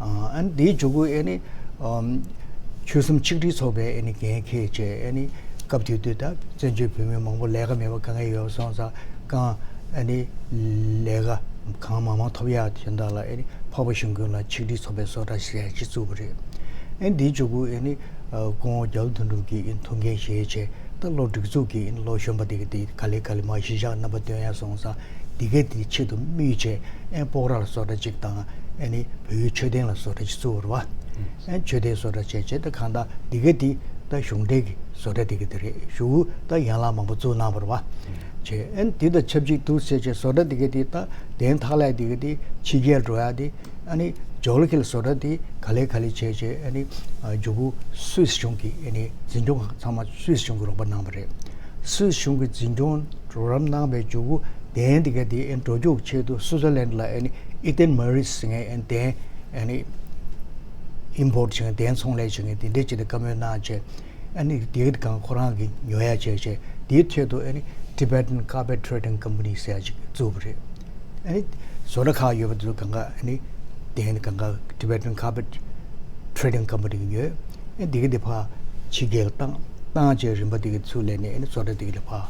ཨ་ཨ་ནི་དེའི་མཇུག་གུ་ཨ་ནི་ཨམ་ཆོལ་གསུམ་ཆིག་སྒྲིལ་ཚོགས་པའི་ཨ་ནི་འགན་འཁྱེར་བྱས། ཨ་ནི་སྐབས་དེ་དུས་ད་བཙན་བྱོལ་བོད་མི་མང་པོ་ལས་ཀ་མེད་པ་དཀའ་ངལ་ཡོད་སོང་ཙང་། གང་ཨ་ནི་ལས་ཀ་གང་མང་མང་ཐོབ་ཡག་དོན་དག་ལ་ཨ་ནི་འཕགས་པ་གཞུང་མགོན་ལ་ཆིག་སྒྲིལ་ཚོགས་པའི་བཟོ་གྲྭ་ཞེས་ཅིག་བཙུགས་པ་རེད། ཨ་ནི་དེའི་མཇུག་གུ་ཨ་ནི་ཨ་སྐུ་ངོ་རྒྱ་ལོ་དོན་གྲུབ་ཀྱིས་ཨ་ནི་ཐུགས་འགན་བཞེས་བྱས། ད་ལོ་སྒྲིག་འཛུགས་ཀྱི་ཨ་ནི་ལོ་གཞོན་པ་དེ་ག་དེ་ག་ལེ་ག་ལེ་མར་གཞིས་ཆགས་རྣམ་པ་སྟོན་ཡག་སོང་ཙང་། འདི་ག་དེ་ཆེད་དུ་དམིགས་བྱས་ཨ་ནི་སྤོག་ར་ལ་བཟོ་གྲྭ་གཅིག་དང་། ཨ་ནི་བལ་ཡུལ་མཆོད་རྟེན་ལ་བཟོ་གྲྭ་གཅིག་བཙུགས་པ་རེད་བ། ཨ་ནི་མཆོད་རྟེན་བཟོ་གྲྭ་བྱས་བྱས། ད་གང་ལྟར་འདི་ག་དེ་ད་གཞུང་འབྲེལ་གྱི་བཟོ་གྲྭ་དེ་ག་དེ་རེད། གཞུག་གུ་ད་ཡན་ལག་མང་པོ་བཙུགས་གནང་བ་རེད་བ། བྱས། ཨ་ནི་དེ་དང་ཆབས་ཅིག་ཏུ་ཟེར་བྱས་བཟོ་གྲྭ་འདི་ག་དེ་ད་གདན་འཐག་ལས་འདི་ག་དེ་ཕྱི་རྒྱལ་འགྲོ་ཡག་དེ། ཨ་ནི་ཇོ་ལ་ཁེལ་བཟོ་གྲྭ་དེ་ག་ལེ་ག་ལེ་བྱས་བྱས། ཨ་ནི་ཨ་མཇུག་གུ་སུད་སི་གཞུང་གིས་ཨ་ནི་འཛིན་སྐྱོང་ཚང་མ་སུད་སི་གཞུང་གིས་རོགས་པ་གནང་བ་རེད། སུད་སི་གཞུང་གིས་འཛིན་སྐྱོང་རོགས་རམ་གནང་བའི་མཇུག་གུ་གདན་འདི་ག་དེ་ཨ་ནི་འགྲོ་རྒྱུགས་ཆེད་དུ་སུད་སི་ལན་ལ་ཨ་ནི་ཨི་ཏན་མོ་རིས་ཟེར་མཁན་ཨ་ནི་གདན་ཨ་ནི་ཨིམ་པོར་ཊི་བྱེད་མཁན། གདན་ཚོང་ལས་བྱེད་མཁན་དེ་འདྲས་ཅིག་ལ་བཀའ་མོལ་གནང་བྱས། ཨ་ནི་དེའི་སྒང་ཁོ་རང་གིས་ཉོ་ཡག་བྱས་བྱས། དེའི་ཁྲོད་དུ་ཨ་ནི་Tibetan Carpet Trading Company ཟེར་ཡག་ཅིག་བཙུགས་པ་རེད། ཨ་ནི་བཟོ་གྲྭ་ཁག་ཡོད་པ་དེ་ཚོ་སྒང་ག་ཨ་ནི་དེ་ནི་སྒང་ག་Tibetan Carpet Trading Company གིས་ཉོས། ཨ་ནི་དེ་ག་དེ་ཕར་ཕྱི་རྒྱལ་བཏང་། བཏང་བྱས་རིམ་པ་དེ་ག་ཚུར་ལེན་ནས་ཨ་ནི་བཟོ་གྲྭ་དེ་ག་ལ་ཕར་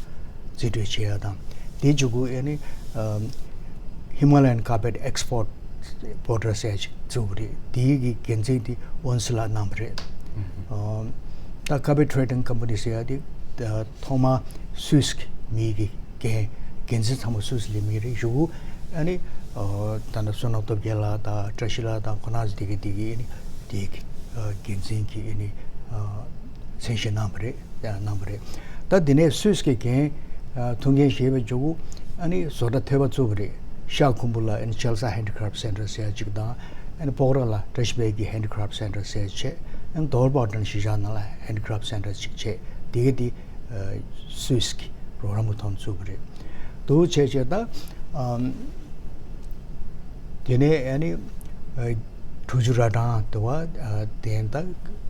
རྩིས་སྤྲོད་བྱེད་ཡག་དང་། དེའི་མཇུག་གུ་ཨ་ནི་ཨམ་Himalayan Carpet Export Porter ཟེར་ཡག་ཅིག་བཙུགས་པ་རེད། དེའི་གི་འགན་འཛིན་དེ་ཝོན་སི་ལགས་གནང་བ་རེད། ཨམ་ད་Carpet Trading Company ཟེར་ཡག་དེ་ད་ཐོག་མར་སུད་སི་གི་མི་གི་འགན་འགན་འཛིན་ཚང་མ་སུད་སི་ལ་མི་རེད། གཞུག་གུ་ཨ་ནི་ཨ་ད་ནི་བསོད་ནམས་སྟོབས་རྒྱལ་ལགས་དང་བཀྲ་ཤིས་ལགས་དང་ཁོ་རང་ཚོ་དེ་གི་དེ་གི་ཨ་ནི་དེ་གི་ཨ་འགན་འཛིན་གྱི་ཨ་ནི་ཨ་མཚན་གཞི་གནང་བ་རེད། གནང་བ་རེད། ད་དེ་ནས་སུད་སི་གི་འགན་ཨ་ཐུགས་འགན་བཞེས་པའི་མཇུག་གུ་ཨ་ནི་བཟོ་གྲྭ་ཐོལ་པ་བཙུགས་པ་རེད། ཤར་ཁུམ་བུ་ལ་ཨ་ནི་Chelsea Handicraft Centre ཟེར་ཡག་ཅིག་དང་། ཨ་ནི་སྤོག་ར་ལ་བཀྲ་ཤིས་འཕེལ་གྱི་Handicraft Centre ཟེར་ཡག་བྱས། ཨ་ནི་དོལ་པོ་ཊ་གཞིས་ཆགས་ནང་ལ་Handicraft Centre ཅིག་བྱས། དེ་གི་དེ་ཨ་སུད་སི་གི་ རོགས་རམ་གྱི་ཐོག་ནས་བཙུགས་པ་རེད། འདུག་བྱས་བྱས་ད་ཨམ། དེ་ནས་ཨ་ནི་ཨ། དྲུག་ཅུ་ར་གྲངས་དུ་བ་ཨ། དེ་ད་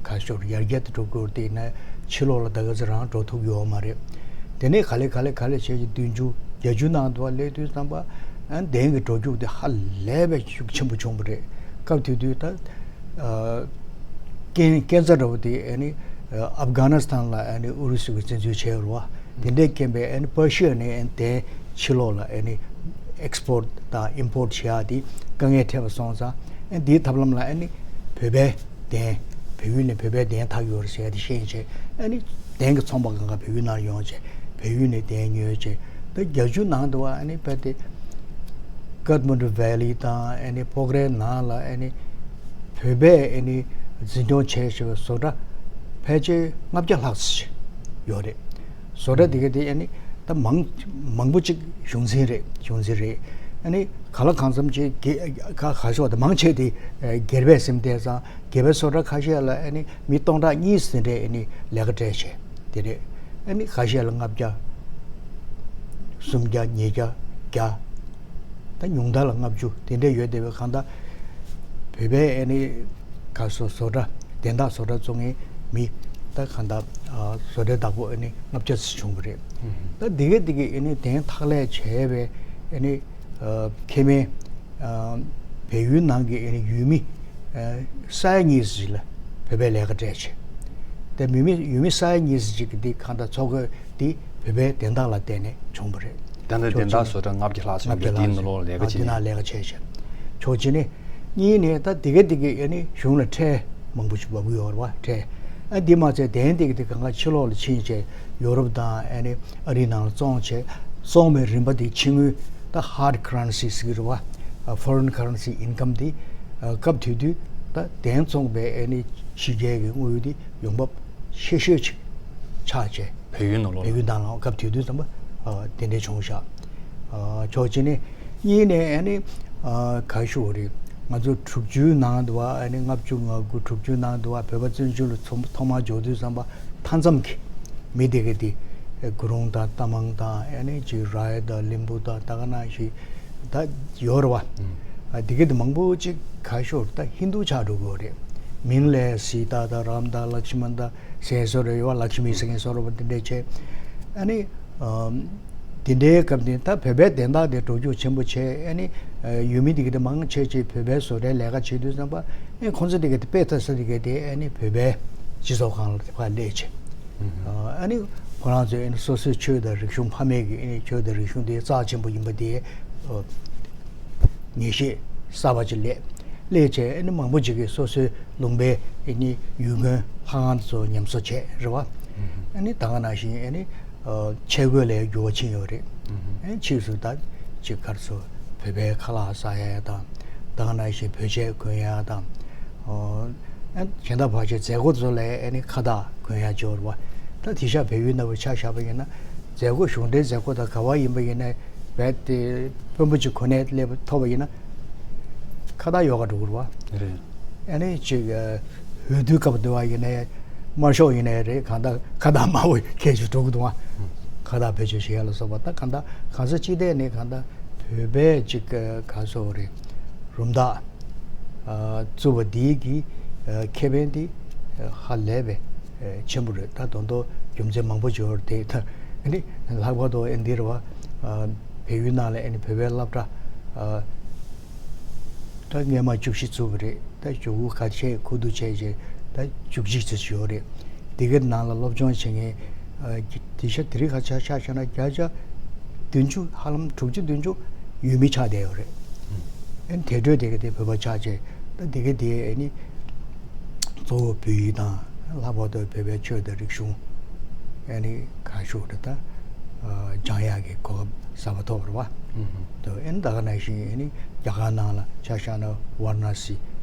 ག་ཤོར་ཡར་རྒྱས་དུ་འགྲོ་དགོས་དེ་ན་ཕྱི་ལོགས་ལ་ད་ག་ཚོད་རང་འགྲོ་ཐུབ་ཡོད་མ་རེད། དེ་ནས་ག་ལེ་ག་ལེ་ག་ལེ་བྱས་ཀྱི་བདུན་ཅུ་བརྒྱད་ཅུ་ནང་དུ་བ་སླེབས་དུས་ཙམ་པ་ཨ། གདན་གྱི་འགྲོ་རྒྱུག་དེ་ཧ་ལས་པའི་ཤུགས་ཆེན་པོ་བྱུང་བ་རེད། སྐབས་དེ་དུས་ད་ཨ། ཀན་ཀན་ས་འདྲ་བོ་དེ་ཨ་ནི་ཨ། ཨབ་གྷ་ནི་སི་ཐན་ལ་ཨ་ནི་ཨུ་རུ་སུ་གིས་བཙན་འཛུལ་བྱས་ཡོད་རེད་བ། དེ་འདྲའི་རྐྱེན་པས་ཨ་ནི་པར་ཤི་ཡ་ནས་ཨ་ནི་དེ་ཕྱི་ལོགས་ལ་ཨ་ནི་ཨེག་སི་པོར་ཊི་དང་ཨིམ་པོར་ཊི་བྱེད་ཡ་དེ་དཀའ་ངལ་འཕྲད་པ་སོང་ཙང་ཨ་ནི་དེའི་ཐབས་ལམ་ལ་ཨ་ནི་བོད་པའི་གདན་བལ་ཡུལ་ནས་བོད་པའི་གདན་འཐག་ཡོད་རེད་ཟེར་ཡ་དེ་ཤེས་བྱས་ཨ་ནི་གདན་གྱི་ཚོང་པ་སྒང་ག་བལ་ཡུལ་ནང་ཡོང་བྱས་བལ་ཡུལ་ནས་གདན་ཉོས་བྱས་ད་བརྒྱད་ཅུ་ནང་དུ་བ་ཨ་ནི་དཔེ་དེ་ཀ་ཐ་མན་ཌུ་ཝེ་ལི་དང་ཨ་ནི་སྤོག་རའི་ནང་ལ་ཨ་ནི་བོད་པས་ཨ་ནི་འཛིན་སྐྱོང་བྱས་བྱས་པའི་བཟོ་གྲྭ་ཕལ་ཆེར་ལྔ་བརྒྱ་ལྷག་ཙམ་ཡོད་རེད། བཟོ་གྲྭ་དེ་ག་དེ་ཨ་ནི་ད་མང་མང་པོ་ཅིག་གཞུང་འཛིན་རེད། གཞུང་འཛིན་རེད། ཨ་ནི་ག་ལ་གང་འཚམ་ཅིག་ག་ཁ་ཤོག་ད་མང་ཆེ་དེ་སྒེར་པས་སེམས་གཏད་ཙང་སྒེར་པའི་བཟོ་གྲྭ་ཁ་ཤས་ལ་ཨ་ནི་མི་སྟོང་ཕྲག་གཉིས་ཙམ་རེ་ཨ་ནི་ལས་ཀ་སྤྲད་བྱས་དེ་རེད། ཨ་ནི་ཁ་ཤས་ལ་ལྔ་བརྒྱ། སུམ་བརྒྱ་ཉིས་བརྒྱ་བརྒྱ། ད་ཉུང་མཐའ་ལ་ལྔ་བཅུ་དེ་འདྲས་ཡོད་བསྡད་པའི་གང་ལྟར་བོད་པའི་ཨ་ནི་ག་སོ་བཟོ་གྲྭ་དན་རྟགས་བཟོ་གྲྭ་བཙུགས་མཁན་མི་ད་གང་ལྟར་བཟོ་གྲྭའི་བདག་པོ་ཨ་ནི་ལྔ་བརྒྱ་ཙམ་བྱུང་བ་རེད། ད་འདི་ག་འདི་ག་ཨ་ནི་གདན་འཐག་ལས་བྱས་པའི་ཨ་ནི་ཁེ་མེ་བལ་ཡུལ་ནང་གི་ཨ་ནི་ཡུལ་མི་ས་ཡ་གཉིས་ཙམ་ལ་བོད་པའི་ལས་ཀ་སྤྲད་བྱས། དེ་མི་མི་ཡུལ་མི་ས་ཡ་གཉིས་ཙམ་ཅིག་གི་འདི་གང་ལྟར་འཚོ་གོས་འདི་བོད་པའི་དན་རྟགས་ལ་བརྟེན་ནས་བྱུང་བ་རེད། ད་ནི་ཕྱོགས་དེ་དག་གཅིག་བཟོ་གྲྭ་ལྔ་བརྒྱ་ལྷག་ཙམ་ལྔ་བརྒྱ་ཡོད་པ་དེའི་ནང་ལོགས་ལ་ལས་ཀ་ཨ་བྱེད་དེ་ནང་མཁན་ལས་ཀ་བྱས་བྱས། ཕྱོགས་གཅིག་ནས། གཉིས་ནས་ད་དེ་ག་དེ་ག་ཨ་ནི་གཞུང་ལ་ཁྲལ་མང་པོ་ཞིག་འབབ་ཀྱི་ཡོད་རེད་བ། ཁྲལ་ཨ་འདི་མ་ཚད་དན་དེ་ག་དེ་གང་ག་ཕྱི་ལོགས་ལ་ཕྱིན་བྱས་ཡོ་རོབ་དང་ཨ་ནི་ཨ་རིའི་ནང་ལ་བཙོང་བྱས་བཙོང་བའི་རིན་པ་དེ་ཕྱི་དངུལ་ད་ཧར་ཌི་ཁ་རན་སི་ཟེར་གྱི་རེད་བ། ཨ་ཕོ་རེན་ཁ་རན་སི་ཨིན་ཀམ་དེ་ཨ་སྐབས་དེ་དུས་ད་གདན་བཙོང་པའི་ཨ་ནི་ཕྱི་རྒྱལ་གྱི་དངུལ་དེ་ཡོང་འབབ་ཆེ་ཤོས་ཅིག་ཆགས་བྱས། བལ་ཡུལ་ནང་ལོགས་ལ། བལ་ཡུལ་ནང་ལ་སྐབས་དེ་དུས་ཙམ་པ་ཨ་དེ་འདྲས་བྱུང་ཤག་ཨ་ཕྱོགས་གཅིག་ནས། གཉིས་ནས་ཨ་ནི་ཨ་ག་ཞུ་བ་རེད། ང་ཚོ་དྲུག་ཅུའི་ནང་དུ་བ་ཨ་ནི་ལྔ་བཅུ་ང་དགུ་དྲུག་ཅུའི་ནང་དུ་བ་བོད་པ་བཙན་བྱོལ་ལ་ཚོ་ཐོག་མར་འབྱོར་དུས་ཙམ་པ་མཐའ་མཚམས་ཀྱི་མི་དེ་ག་དེ་ཨ་གུ་རུང་དང་རྟ་མང་དང་ཨ་ནི་ཅིག་རའི་དང་ལིམ་བུ་དང་ད་ག་ནང་བཞིན་ད་ཡོད་རེད་བ། ཨ་དེ་ག་དེ་མང་པོ་ཅིག་ག་ཞུ་བ་རེད། ད་ཧིན་དུ་ཆགས་འགྲོ་གི་ཡོད་རེད། མིང་ལ་སི་ཏཱ་དང་རཱམ་དང་ལཀྵྨན་དང་ཟེར་བཟོ་འདྲ་ཡོད་བ། ལཀྵྨི་ཟེར་མཁན་བཟོ་འདྲ་བ་དེ་འདྲས་བྱས། ཨ་ནི་ཨམ་དེ་འདྲའི་སྐབས་དེ་ད་བོད་པའི་དན་རྟགས་དེ་འགྲོ་རྒྱུག་ཆེན་པོ་བྱས། ཨ་ནི་ཨ་ཡུལ་མི་དེ་ག་དེ་མང་ཆེ་ཆེ་བོད་པའི་བཟོ་གྲྭའི་ལས་ཀ་བྱེད་དུས་ཙམ་པ་ཨ་ནི་ཁོང་ཚོ་དེ་ག་དེ་དཔེ་ལྟ་ས་དེ་ག་དེ་ཨ་ནི་བོད་པའི་སྤྱི་ཚོགས་ཁང་ལ་དེ་ཕར་སླེབས་བྱས། ཨ་ནི་ཁོ་རང་ཚོས་ཨ་ནི་སོ་སོའི་ཆོས་དང་རིག་གཞུང་ཕ་མེས་ཀྱི་ཨ་ནི་ཆོས་དང་རིག་གཞུང་དེ་རྩ་ཆེན་པོ་ཡིན་པ་དེ་ཨ། ངེས་ཤེས་གསར་པ་ཅིག་སླེབས། སླེབས་བྱས་ཨ་ནི་མང་པོ་ཅིག་གིས་སོ་སོའི་ལུང་པའི་ཨ་ནི་ཡུལ་དགོན་ལྷ་ཁང་ཚོ་ཉམས་གསོ་བྱས་རེད་བ། ཨ་ནི་ད་ག་ནང་བཞིན་ཨ་ནི་ཨ་ཆས་གོས་ལ་འགྱུར་བ་ཕྱིན་ཡོད་རེད། ཨ་ནི་ཕྱིས་སུ་ད་ཅིག་ག་རེ་ཟེར་བོད་པའི་ཁ་ལག་ཟ་ཡ་དང་། ད་ག་ནང་བཞིན་བོད་ཆས་གོན་ཡ་དང་། ཨ་གཞན་དག་ཕལ་ཆེར་མཛད་སྒོ་ཚོ་ལ་ཨ་ནི་ཁ་བཏགས་གོན་ཡ་ཅིག་ཡོད་རེད་བ། ད་དེང་སང་བལ་ཡུལ་ནང་བའི་ཆ་བཞག་པ་ཡིན་ན་མཛད་སྒོ་གཞུང་འབྲེལ་མཛད་སྒོ་དང་ག་བ་ཡིན་པ་ཡིན་ན། རྦད་དེ་དཔོན་པོ་གཅིག་གོ་གནས་སླེབས་ཐོབ་པ་ཡིན་ན་ཁ་བཏགས་ཡོད་ག་འགྲོ་གི་རེད་བ། རེད། ཨ་ནི་གཅིག་ཨ་འོས་བསྡུ་སྐབས་འདུག་བ་ཡིན་ནའི་དམར་ཤོག་ཡིན་ནའི་རེད། གང་ལྟར་ཁ་བཏགས་དམར་པོ་ཁྱེར་ཅིག་འགྲོ་གི་འདུག་བ། ཁ་བཏགས་བེད་སྤྱོད་བྱེད་ཡ་ལ་སོགས་པ་ད་གང་ལྟར་གང་ས་ཅི་ཐད་ནས་གང་ལྟར་བོད་པའི་གཅིག་ག་སོ་རེད། རུམ་བཏགས་ཨ་བཙུགས་པ་འདིའི་གི་ཨ་ཁེ་ཕན་དེ་ཨ་ཧ་ལས་པའི་ཨ་ཆེན་པོ་རེད། ད་དོན་དུ་རྒྱུ་མཚན་མང་པོ་ཅིག་ཡོད་རེད་དེ། ད་ཨ་ནི་ལྷག་པར་དུ་ཨ་འདི་རེད་བ། ཨ་བལ་ཡུལ་ནང་ལ་ཨ་ནི་བོད་པའི་སློབ་གྲྭ་ཨ་ད་སྔས་མ་བཅུ་བཞི་བཙུགས་པ་རེད། ད་ཞོགས་ཀ་ཁ་ཤས་ཁུ་བསྡུ་བྱས་རྗེས་ད་བཅུ་གཅིག་ཙམ་ཡོད་རེད། དེ་གའི་ནང་ལ་སློབ་སྦྱོང་བྱེད་མཁན་ཨ་དེ་ཤ་དེ་རིང་ཁ་ཆ་ཆ་བཞག་ན་བརྒྱ་ཆ་བདུན་ཅུ་ཧ་ལམ་དྲུག་ཅུ་བདུན་ཅུ་ཡུལ་མི་ཆགས་བསྡད་ཡོད་རེད། ཨ་ནི་དེ་འཕྲོས་དེ་ག་དེ་བོད་པ་ཆགས་བྱས་ད་དེ་ག་དེ་ཨ་ནི་གཙོ་བོ་བོད་ཡིག་དང་ལྷག་པར་དུ་བོད་པའི་ཆོས་དང་རིག་གཞུང་ཨ་ནི་གང་ཞུ་རེད་ད་ཨ་སྦྱང་ཡག་གི་གོ་སྐབས་གསར་པ་ཐོབ་རེད་བ། ཨ་ནི་ད་ག་ནང་བཞིན་ཨ་ནི་རྒྱ་གར་ནང་ལ་ཆ་བཞག་ན་ཝཱ་ར་ཎ་སི་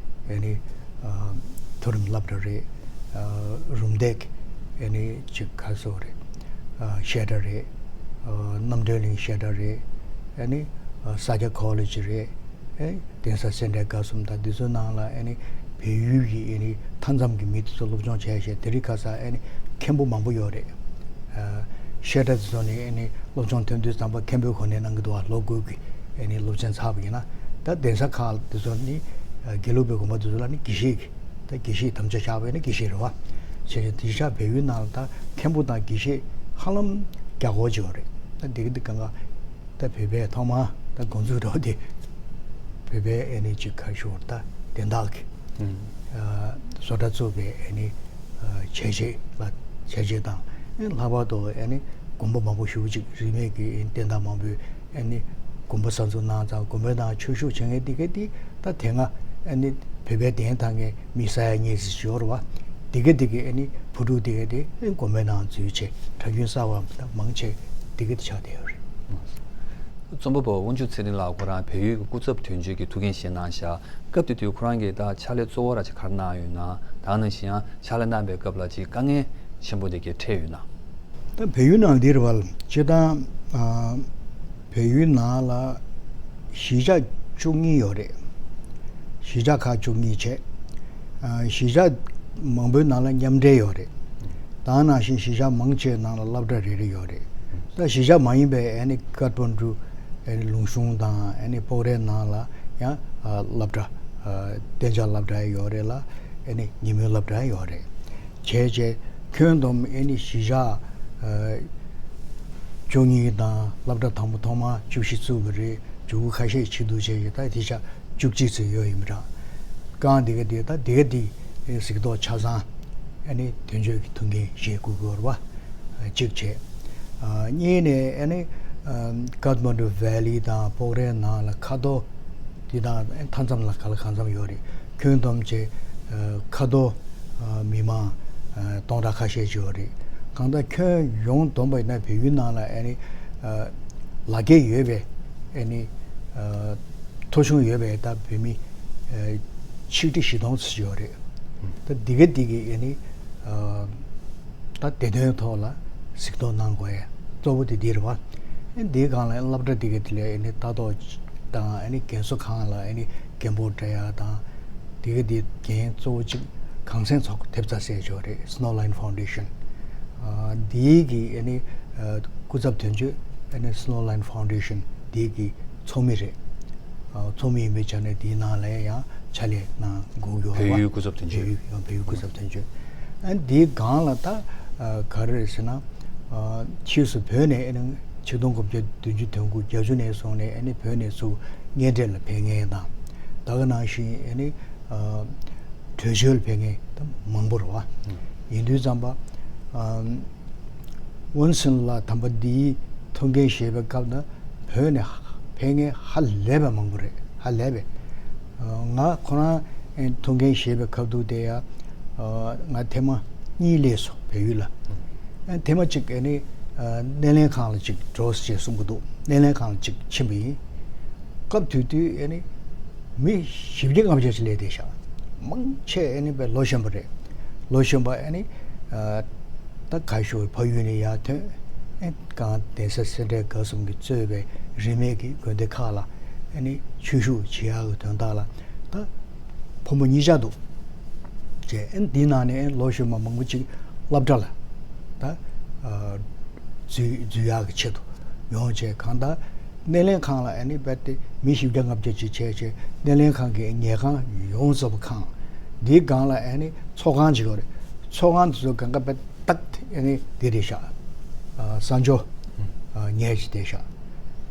ཨ་ནི་ཨ་མཐོ་རིམ་སློབ་གྲྭ་རེད། ཨ་རུམ་བཏེག་ཨ་ནི་ཅིག་ག་སོ་རེད། ཨ་བཤད་གྲྭ་རེད། ཨ་རྣམ་གྲོལ་གླིང་བཤད་གྲྭ་རེད། ཨ་ནི་ཨ་ས་སྐྱ་ཀོ་ལེ་ཇི་རེད། ཨེ་གདན་ས་སེ་འབྲས་དགའ་གསུམ་དང་འདི་ཚོའི་ནང་ལ་ཨ་ནི་བལ་ཡུལ་གྱི་ཨ་ནི་མཐའ་མཚམས་ཀྱི་མི་དེ་ཚོ་སློབ་སྦྱོང་བྱས་བྱས་དེ་རིང་ཁ་སང་ཨ་ནི་མཁན་པོ་མང་པོ་ཡོད་རེད། ཨ་ བཤད་གྲྭ་དེ་ཚོ་ནས་ཨ་ནི་སློབ་སྦྱོང་ཐོན་དུས་ཙམ་པ་མཁན་པོའི་གོ་གནས་གནང་གི་འདུག་བ། ལོ་དགུ་གི་ཨ་ནི་སློབ་ཚན་ཚར་བ་ཡིན་ན། ད་གདན་ས་ཁག་དེ་ཚོ་ནི་དགེ་ལུགས་པའི་དགོན་པ་དེ་ཚོ་ལ་ནི་དགེ་བཤེས་ཀྱི་ད་དགེ་བཤེས་དམ་བཅའ་བཞག་པའི་ནི་དགེ་བཤེས་རེད་བ། བྱས་ཙང་དེང་སང་བལ་ཡུལ་ནང་ལ་ད་མཁན་པོ་དང་དགེ་བཤེས་ཧ་ལམ་བརྒྱ་སྐོར་ཅིག་ཡོད་རེད། ད་དེ་གི་དེ་གང་ག་ད་བོད་པའི་ཐོག་མ་ད་འགོ་འཛུགས་འགྲོ་དེ་བོད་པའི་ཨ་ནི་ཅིག་ག་ཞུ་ད་དན་རྟགས་ཀྱི་ཨ་བཟོ་གྲྭ་བཙུགས་པའི་ཨ་ནི་ཨ་བྱས་རྗེས་ལ་བྱས་རྗེས་དང་། ཨ་ལྷག་པར་དུ་ཨ་ནི་དགོན་པ་མང་པོ་ཞེ་པོ་ཅིག་རིས་མེད་ཀྱི་ཨ་ནི་བསྟན་བདག་མང་པོས་ཨ་ནི་དགོན་པ་གསར་འཛུགས་གནང་ཙང་། དགོན་པའི་ནང་ཆོས་ཞུགས་བྱེད་མཁན་འདི་ག་འདི་ད་དེ་སྔ་ཨ་ནི་བོད་པའི་གདན་དྲངས་མཁན་མི་ས་ཡ་གཉིས་ཙམ་ཞིག་ཡོད་རེད་བ། འདི་ག་འདི་གའི་ཨ་ནི་བུ་ཕྲུག་འདི་ག་འདི་ཨ་ནི་དགོན་པའི་ནང་འཛུལ་བྱས་གྲྭ་རྒྱུན་གསར་བ་ད་མང་ཆེ་འདི་ག་འདི་ཆགས་བསྡད་ཡོད་རེད། རྩོམ་པ་པོ་དབང་ཕྱུག་ཚེ་རིང་ལགས་ཁོ་རང་བལ་ཡུལ་གྱི་སྐུ་ཚབ་དོན་གཅོད་ཀྱི་ཐུགས་འགན་བཞེས་གནང་བཞག་སྐབས་དེ་དུས་ཁོ་རང་གིས་ད་ཕྱག་ལས་གཙོ་བོ་ར་ཅིག་ག་རེ་གནང་ཡོད་ན། ད་ག་ནང་བཞིན་ཡང་ཕྱག་ལས་གནང་པའི་སྐབས་ལ་ཅིག་དཀའ་ངལ་ཆེན་པོ་དེ་གས་འཕྲད་ཡོད་ན། ད་བལ་ཡུལ་ནང་འདིར་བ་ལ་སྤྱིར་བཏང་ཨ་བལ་ཡུལ་ནང་ལ་གཞིས་ཆགས་བཅུ་གཉིས་ཡོད་རེད། གཞིས་ཆགས་ཁག་བཅུ་གཉིས་བྱས། ཨ་གཞིས་ཆགས་མང་པོའི་ནང་ལ་མཉམ་འབྲེལ་ཡོད་རེད། ད་ག་ནང་བཞིན་གཞིས་ཆགས་མང་ཆེ་ནང་ལ་སློབ་གྲྭ་རེ་རེ་ཡོད་རེད། ད་གཞིས་ཆགས་མ་ཡིན་པའི་ཨ་ནི་ཀ་ཐ་མན་གྲུ་ཨ་ནི་ལུང་གཤོང་དང་ཨ་ནི་སྤོག་རའི་ནང་ལ་ཡང་ཨ་སློབ་གྲྭ་ཨ་གཏན་འཇགས་སློབ་གྲྭ་ཡོད་རེད་ལ། ཨ་ནི་ཉིན་མོའི་སློབ་གྲྭ་ཡོད་རེད། བྱས་བྱས་ཁྱོན་བསྡོམས་ཨ་ནི་གཞིས་ཆགས་ཨ་བཅུ་གཉིས་དང་སློབ་གྲྭ་དང་པོ་ཐོག་མ་བཅུ་བཞི་བཙུགས་པ་རེད། བཅུ་དགུ་ཁ་ཤས་བྱེད་འདུག་བྱས་བྱས་ད་དེ་ཆ་བཅུ་གཅིག་ཙམ་ཡོད་ཡིན་པ་འདྲ། རྐང་འདི་ག་འདི་ད་འདི་ག་འདི་གཟིགས་རྟོག་ཆ་ཚང་ཨ་ནི་དོན་གཅོད་ཀྱི་ཐུགས་འགན་བཞེས་དགོས་ཀྱི་ཡོད་རེད་བ། གཅིག་བྱས། ཨ་གཉིས་ནས་ཨ་ནི་ཨ་ཀ་ཐ་མན་གྲུ་ཝེ་ལི་དང་སྤོག་རའི་ནང་ལ་ཁ་ཐོར་འདི་དང་མཐའ་མཚམས་ལ་ག་ལ་གང་འཚམ་ཡོད་རེད། ཁྱོན་བསྡོམས་བྱས་ཨ་ཁ་ཐོར་ཨ་མི་མང་ཨ་སྟོང་ཕྲག་ཁ་ཤས་ཅིག་ཡོད་རེད། གང་ལྟར་ཁྱོན་ཡོངས་བསྡོམས་པ་ཡིན་ན་བལ་ཡུལ་ནང་ལ་ཨ་ནི་ཨ་ལག་འཁྱེར་ཡོད་པའི་ཨ་ནི་ཨ་ཐོ་གཞུང་ཡོད་པའི་ད་བོད་མི་ཨ་ཆིག་ཁྲི་བཞི་སྟོང་ཙམ་ཡོད་རེད། ད་འདི་ག་འདི་གི་ཨ་ནི་ཨ་ད་བདེ་དོན་ཐོག་ལ་གཟིགས་རྟོག་གནང་དགོས་ཡ་གཙོ་བོ་དེ་འདི་རེད་བ། ཨ་འདིའི་སྒང་ལ་སློབ་གྲྭ་འདི་ག་དེ་ལ་ཨ་ནི་ལྟ་རྟོག་དང་ཨ་ནི་རྒན་གསོ་ཁང་ལ་ཨ་ནི་རྒན་པོ་སྤྲད་ཡ་དང་། འདི་ག་འདི་འགན་གཙོ་བོ་གཅིག་གངས་སེང་ཚོགས་ཐེབས་རྩ་ཟེར་ཅིག་ཡོད་རེད། Snow Line Foundation། ཨ་འདིའི་གི་ཨ་ནི་ཨ་སྐུ་ཚབ་དོན་གཅོད་ཨ་ནི་Snow Line Foundation་འདིའི་གི་ཚོགས་མི་རེད། ཨ་ཚོགས་མི་ཡིན་པའི་ཆ་ནས་འདིའི་ནང་ལ་ཡང་ཕྱག་ལས་གནང་དགོས་ཀྱི་ཡོད་རེད་བ། བལ་ཡུལ་སྐུ་ཚབ་དོན་གཅོད། བལ་ཡུལ་ཡང་བལ་ཡུལ་སྐུ་ཚབ་དོན་གཅོད། ཨ་འདིའི་སྒང་ལ་ད་ཨ་ག་རེ་རེད་ཟེར་ན། ཨ་ཕྱིས་སུ་བོད་ནས་ཨ་ནི་ཆིག་སྟོང་དགུ་བརྒྱ་བདུན་ཅུ་དོན་དགུ་བརྒྱད་ཅུ་ནས་བཟུང་ནས་ཨ་ནི་བོད་ནས་ཚུར་གཉེན་འཕྲད་ལ་ཕེབས་མཁན་དང་། ད་ག་ནང་བཞིན་ཨ་ནི་ཨ་བྲོས་བྱོལ་ཕེབས་མཁན་ད་མང་པོ་རེད་བ། ཡིན་དུས་ཙམ་པ་ཨ་ཝུན་སིན་ལགས་དམ་པ་འདིའི་ཐུགས་འགན་བཞེས་པའི་སྐབས་ན་བོད་ནས་ཕེབས་མཁན་ཧ་ལས་པའི་མང་པོ་རེད། ཧ་ལས་པའི། ཨ་ང་ཁོ་རང་ཨ་ཐུགས་འགན་བཞེས་པའི་སྐབས་དུས་དེ་ཡ་ཨ་ང་ཐེངས་མ་གཉིས་སླེབས་སོང་བལ་ཡུལ་ལ། ཨ་ཐེངས་མ་གཅིག་ཨ་ནི་ཨ་སྣེ་ལེན་ཁང་ལ་གཅིག་འགྲོ་ཞེས་གསུང་གི་འདུག་སྣེ་ལེན་ཁང་ལ་གཅིག་ཕྱིན་པ་ཡིན། སྐབས་དེ་དུས་ཨ་ནི་མི་བཞི་བརྒྱ་ལྔ་བརྒྱ་ཅིག་སླེབས་བསྡད་ཤག་མང་ཆེ་ཨ་ནི་བའི་ལོ་གཞོན་པ་རེད། ལོ་གཞོན་པ་ཨ་ནི་ཨ་ད་ག་ཞུ་ཕ་ཡུལ་ནས་ཡར་ཐོན། ཨ་གང་གདན་ས་སེ་འབྲས་དགའ་གསུམ་གྱིས་གཙོས་པའི་རིས་མེད་ཀྱི་དགོན་སྡེ་ཁག་ལ་ཨ་ནི་ཆོས་ཞུགས་བྱེད་ཡག་གི་དོན་དག་ལ་ད་ཕོ་མོ་གཉིས་ཆ་འདུག་བྱས། ཨ་ནི་འདི་ནང་ནས་ལོ་གཞོན་པ་མང་པོ་ཅིག་སློབ་གྲྭ་ལ་ད་ཨ་འཛུལ་འཛུལ་ཡག་གི་ཆེད་དུ་ཡོང་བྱས། གང་ལྟར་སྣེ་ལེན་ཁང་ལ་ཨ་ནི་རྦད་དེ་མི་བཞི་བརྒྱ་ལྔ་བརྒྱ་ཅིག་བྱས་བྱས། སྣེ་ལེན་ཁང་གི་ཉལ་ཁང་ཡོངས་རྫོགས་པ་ཁང་། འདིའི་སྒང་ལ་ཨ་ནི་ཚོགས་ཁང་ཅིག་ཡོད་རེད། ཚོགས་ཁང་དེ་ཚོ་སྒང་ག་རྦད་ཏག་ཨ་ནི་འདི་རེད་ཤག་ཨ་གསང་སྦྱོར་ཨ་ཉལ་ཅིག་བསྡད་ཤག་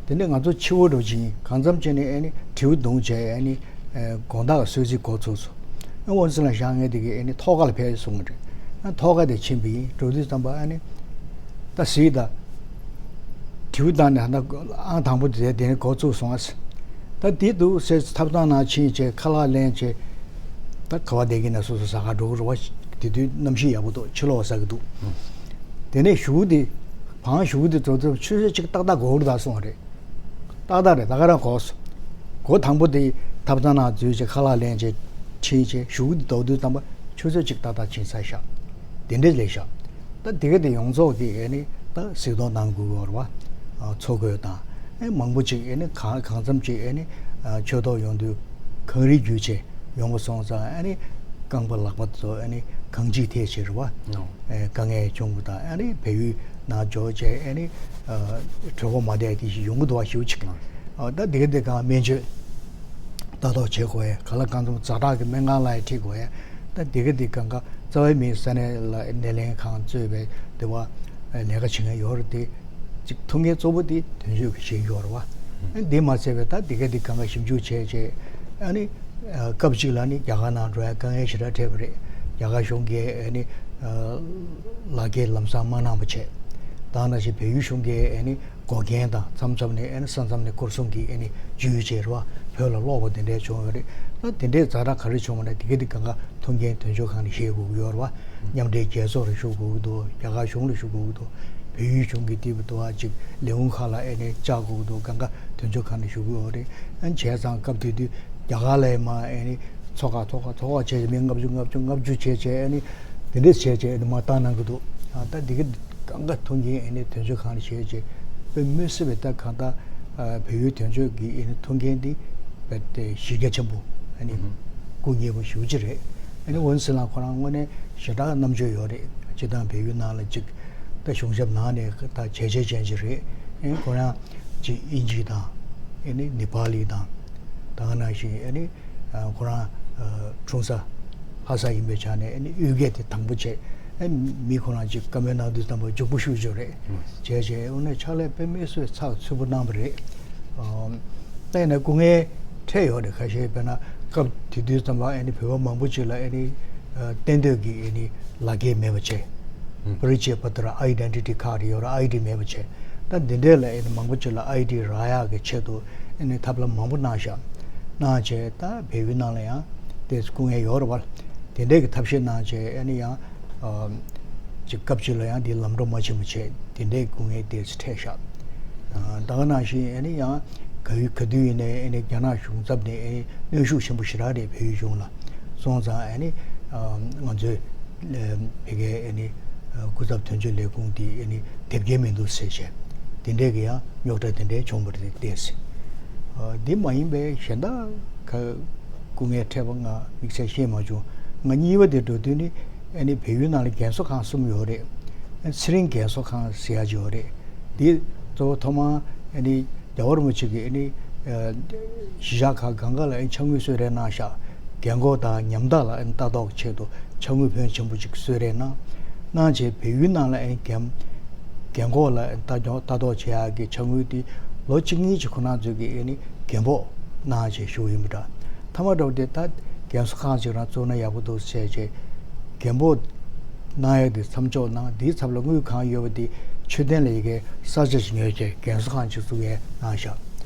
དེ་ནས་ང་ཚོ་ཕྱི་པོ་འགྲོ་ཅིང་གང་འཚམ་བྱས་ནས་ཨ་ནི་དྲིལ་བུ་བརྡུངས་བྱས། ཨ་ནི་ཨ་དགོང་དག་གསོལ་ཚིགས་འགོ་ཚུགས་སོང་། ཨ་ཝུན་སིན་ལ་བཞག་མཁན་དེ་གིས་ཨ་ནི་ཐོག་ཁ་ལ་ཕེབས་སོང་བ་རེད། ཨ་ཐོག་ཁ་དེ་ཕྱིན་པ་ཡིན། འགྲོ་དུས་ཙམ་པ་ཨ་ནི་ད་གཟིགས་དང་། དྲིལ་བུ་བཏང་ནས་ད་ཨང་དང་པོ་དེ་དེ་ནས་འགོ་བཙུགས་སོང་ཨ། ད་དེ་འདུག་ཟེར་ཐབ་ཚང་ནང་ཕྱིན་བྱས་ཁ་ལག་ལེན་བྱས། ད་ག་བ་བསྡད་ཀྱི་ན་སོ་སོ་ཟ་ག་འགྲོ་གི་རེད་བ། དེ་དུས་གནམ་གཤིས་ཡག་པོ་འདུག་ཕྱི་ལོགས་ཟ་གི་འདུག་དེ་ནས་གཞུག་དེ་བང་གཞུག་དེ་འགྲོ་དུས་ཆུ་ཚོད་གཅིག་ཏག་ཏག་འགོར་གི་རེད་ད་གསུངས་པ་རེད། ཏག་ཏག་རེད། ད་ག་རང་གོ་སོང་། འགོ་དང་པོ་དེ་ཐབ་ཚང་ནང་འཛུལ་བྱས་ཁ་ལག་ལེན་བྱས་ཕྱིན་བྱས་གཞུག་དེ་ལྡོག་དུས་ཙམ་པ་ཆུ་ཚོད་གཅིག་ཏག་ཏག་ཕྱིན་ཚར་ཤག་དེ་འདྲས་ལས་ཤག་ད་དེ་ག་དེ་ཡོངས་རྫོགས་ཀྱིས་ཨ་ནི་ད་གཟིགས་རྟོག་གནང་དགོས་ཀྱི་ཡོད་རེད་བ། ཨ་འཚོ་གོས་དང་ཨ་མང་པོ་ཅིག་ཨ་ནི་གང་གང་འཚམ་ཅིག་ཨ་ནི་ཨ་ཆོས་ཐོག་ཡོང་དུས་གངས་རི་བརྒྱུད་བྱས་ཡོང་བ་སོང་ཙང་། ཨ་ནི་ རྐང་པ་ལག་པ་ཚོ་ཨ་ནི་གང་ཅིའི་ཐད་ཆེ་རུ་བ། ཨོ། ཨེ་དཀའ་ངལ་བྱུང་བ་དང་ཨ་ནི་བལ་ཡུལ་ནང་འབྱོར་བྱས་ཨ་ནི་ཨ་གྲོད་ཁོག་མ་བདེ་དེ་ཞིག་ཡོང་གི་འདུག་བ་ཞུ་ཅིག་ཨ་ད་དེ་ག་དེ་གང་སྨན་བཅོས་ལྟ་རྟོག་བྱེད་དགོས་ཡ། ག་ལ་གང་འཚམ་ཛ་དྲག་གི་སྨན་ཁང་ལ་ཡ་ཁྲིད་དགོས་ཡ། ད་དེ་ག་དེ་གང་ག་རྩ་བའི་མི་ས་གནས་ལ་སྣེ་ལེན་ཁང་གཙོས་པའི་དེ་བ་ལས་ཀ་བྱེད་མཁན་ཡོད་རེད་དེ། ཅིག་ཐུགས་འགན་གཙོ་བོ་དེ་དོན་གཅོད་ཀྱི་བྱེད་ཡོད་རེད་བ། ཨ་འདི་མ་ཚད་པའི་ད་དེ་ག་དེ་གང་ག་ཞིབ་འཇུག་བྱས་བྱས་ཨ་ནི་ཨ་སྐབས་གཅིག་ལ་ནི་རྒྱ་གར་ནང་འགྲོ་ཡ་དཀའ་ངལ་ཞེ་དྲག་འཕྲད་པ་རེད། རྒྱ་གར་གཞུང་གིས་ཨ་ནི་ཨ་ལག་འཁྱེར་ལམ་སང་མ་གནང་བ་བྱས། ད་ནང་བཞིན་བལ་ཡུལ་གཞུང་གིས་ཨ་ནི་འགོག་རྐྱེན་དང་མཚམས་མཚམས་ནས་ཨ་ནི་ས་མཚམས་ནས་སྐོར་སྲུང་གིས་ཨ་ནི་འཇུས་བྱས་རེད་བ། བོད་ལ་སློག་པ་དེ་འདྲས་བྱུང་ཡོད་རེད། ད་དེ་འདྲས་ཛ་དྲག་ག་རེ་བྱུང་བ་ན་དེ་ག་དེ་གང་ག་ཐུགས་འགན་དོན་གཅོད་ཁང་ནས་བཞེས་དགོས་ཀྱི་ཡོད་རེད་བ། མཉམ་འབྲེལ་རྒྱལ་ཚོགས་ལ་ཞུ་དགོས་ཀྱི་འདུག་རྒྱ་གར་གཞུང་ལ་ཞུ་དགོས་ཀྱི་འདུག་བལ་ཡུལ་གཞུང་གི་དེ་བུ་དུ་བ་ཅིག་ལས་ཁུངས་ཁག་ལ་ཨེ་ནས་བཅར་དགོས་ཀྱི་འདུག་གང་ག་དོན་གཅོད་ཁང་ནས་ཞུ་གི་ཡོད་རེད། ཨ་ནི་བྱས་ཙང་སྐབས་དེ་དུས་རྒྱ་གར་ལ་ཡང་མ་ཨེ་ནས་ཚོགས་ཁག་ཚོགས་ཁག་ཚོགས་ཁག་བྱས་བྱས་མི་ལྔ་བཅུ་ལྔ་བཅུ་བྱས་བྱས་ཨེ་ནས་དེ་འདྲས་བྱས་བྱས་ཨེ་ནས་མ་བཏང་གནང་གི་འདུག་ཨ་ད་དེ་ག་གང་ག་ཐུགས་འགན་ཨེ་ནས་དོན་གཅོད་ཁང་ནས་བཞེས་བྱས་དཔེ་མི་སྲིད་པའི་ད་གང་ལྟར་ཨ་བལ་ཡུལ་དོན་གཅོད་ཀྱི་ཨེ་ནས་ཐུགས་འགན་འདི་རྦད་དེ་གཞི་རྒྱ་ཆེན་པོ་ཨ་ནི་ཨུ་ཧུ། སྐུ་ངལ་པོ་ཞེ་པོ་ཅིག་རེད། ཨ་ནི་ཝུན་སི་ལ་ཁོ་རང་དངོས་གནས་ཞེ་དྲག་རྣམ་དཔྱོད་ཡོད་རེད། སྤྱིར་བཏང་བལ་ཡུལ་ནང་ལ་ཅིག་ད་གཞུང་ཞབས་ནང་ནས་ད་བྱས་རྗེས་ཅན་ཅིག་རེད། ཨ་ནི་ཁོ་རང་ཅིག་དབྱིན་ཇི་དང་ཨ་ནི་ནི་པ་ལི་དང་ད་ག་ནང་བཞིན་ཨ་ནི་ཨ་ཁོ་རང་ཨ་འཁྲུངས་ས་ལྷ་ས་ཡིན་པའི་ཆ་ནས་ཨ་ནི་ཡུལ་སྐད་དེ་དང་པོ་བྱས། ཨ་མི་ཁོ་རང་ཅིག་བཀའ་མོལ་གནང་དུས་ཙམ་པ་མགྱོགས་པོ་ཤུགས་ཆེ་རེད། བྱས་བྱས་དངོས་གནས་ཕྱག་ལས་དཔེ་མི་སྲིད་ཚགས་ཚུད་པོ་གནང་བ་རེད། ཨ་ད་ཡིན་ན་སྐུ་ངལ་འཕྲད་ཡོད་རེད། ཁ་ཤས་དཔེར་ན་སྐབས་དེ་དུས་ཙམ་པ་ཨ་ནི་བོད་པ་མང་པོ་ཅིག་ལ་ཨ་ནི་ཨ་གཏན་སྡོད་ཀྱི་ཨ་ནི་ལག་འཁྱེར་མེད་པ་བྱས། ཨུ། པ་རི་ཅེ་པ་ཏྲ་ཨའི་ཌེན་ཊི་ཊི་ཁག་རེ་ཡོད་རེད། ཨའི་ཌི་མེད་པ་བྱས། ད་འདི་འདྲས་ལ་ཨ་ནི་མང་པོ་ཅིག་ལ་ཨའི་ཌི་རག་ཡག་གི་ཆེད་དུ་ཨ་ནི་ཐབས་ལམ་མང་པོ་གནང་ཤག་གནང་བྱས་ད་བལ་ཡུལ་ནང་ལ་ཡང་དེ་སྐུ་ངལ་ཡོད་རེད་བ། དེ་འདྲས་ཀྱི་ཐབས་ཤེས་གནང་བྱས་ཨ་ནི་ཡང་ཨ་ཅིག་སྐབས་ཅིག་ལ་ཡང་འདི་ལམ་འགྲོ་མ་ཕྱིན་པ་བྱས་དེ་འདྲས་སྐུ་ངལ་དེ་འཕྲད་ཤག་ཨ་ད་ག་ནང་བཞིན་ཨ་ནི་ཡང་ག་ཡུལ་ག་དུས་ཡིན་ནའི་ཨ་ནི་རྒྱ་ནག་གཞུང་ཚབ་ནས་ཨ་ནི་གནོན་ཤུགས་ཆེན་པོ་ཞེ་དྲག་རེད། བལ་ཡུལ་གཞུང་ལ་སོང་ཙང་ཨ་ནི་ཨ་ང་ཚོའི་ལ་ཕ་གིའི་ཨ་ནི་ཨ་སྐུ་ཚབ་དོན་གཅོད་ལས་ཁུངས་དེ་ཨ་ནི་དེབ་སྐྱེལ་མི་འདུག་ཟེར་བྱས་དེ་འདྲས་ཀྱི་ཡང་རྙོག་དྲ་དེ་འདྲས་བྱུང་བ་རེད་བལྟས་ཟེར། ཨ་འདི་མ་ཡིན་པའི་གཞན་དག་ག་སྐུ་ངལ་འཕྲད་པ་ང་དམིགས་བསལ་ཤེས་མ་བྱུང་། ང་གཉིས་པ་དེ་འགྲོ་དུས་ནི་ཨ་ནི་བལ་ཡུལ་ནང་ལ་རྒན་གསོ་ཁང་གསུམ་ཡོད་རེད། ཚེ་རིང་རྒན་གསོ་ཁང་ཟེར་ཡ་ཅིག་ཡོད་རེད། འདི་གཙོ་བོ་ཐོག་མར་ཨ་ནི་རྒྱལ་བ་རིན་པོ་ཆེ་གིས་ཨ་ནི་ཨ་གཞིས་ཆགས་ཁག་གང་ག་ལ་ཨ་ནི་ཕྱག་དངུལ་གསོལ་རས་གནང་ཤག་རྒན་འཁོགས་དང་ཉམ་ཐག་ལ་ཨ་ནི་ལྟ་རྟོག་ཆེད་དུ་ཕྱག་དངུལ་ཕོན་ཆེན་པོ་ཅིག་གསོལ་རས་གནང་། གནང་བྱས་བལ་ཡུལ་ནང་ལ་ཨ་ནི་རྒན་རྒན་འཁོགས་ལ་ལྟ་སྐྱོང་ལྟ་རྟོག་བྱེད་ཡག་གི་ཕྱག་དངུལ་དེ་ལོ་གཅིག་གཉིས་ཀྱི་ཁོ་ན་ཚོད་ཀྱི་ཨ་ནི་རྒན་འཁོགས་གནང་བྱས་ཞུ་ཡིན་པ་འདྲ། མཐའ་མ་འདྲ་བོ་དེ་ད་རྒན་གསོ་ཁང་ཅིག་རང་བཙུགས་ན་ཡག་པོ་འདུག་ཟེར་བྱས་རྒན་འཁོགས་གནང་ཡག་དེ་མཚམས་འཇོག་གནང་། དེའི་ཚབ་ལ་དངུལ་གང་ཡོད་པ་དེ་མཆོད་རྟེན་ལ་ཡི་གེ་ས་ཆ་ཞིག་ཉོས་བྱས་རྒན་གསོ་ཁང་ཅིག་བཙུགས་ཡས་གནང་བཞག་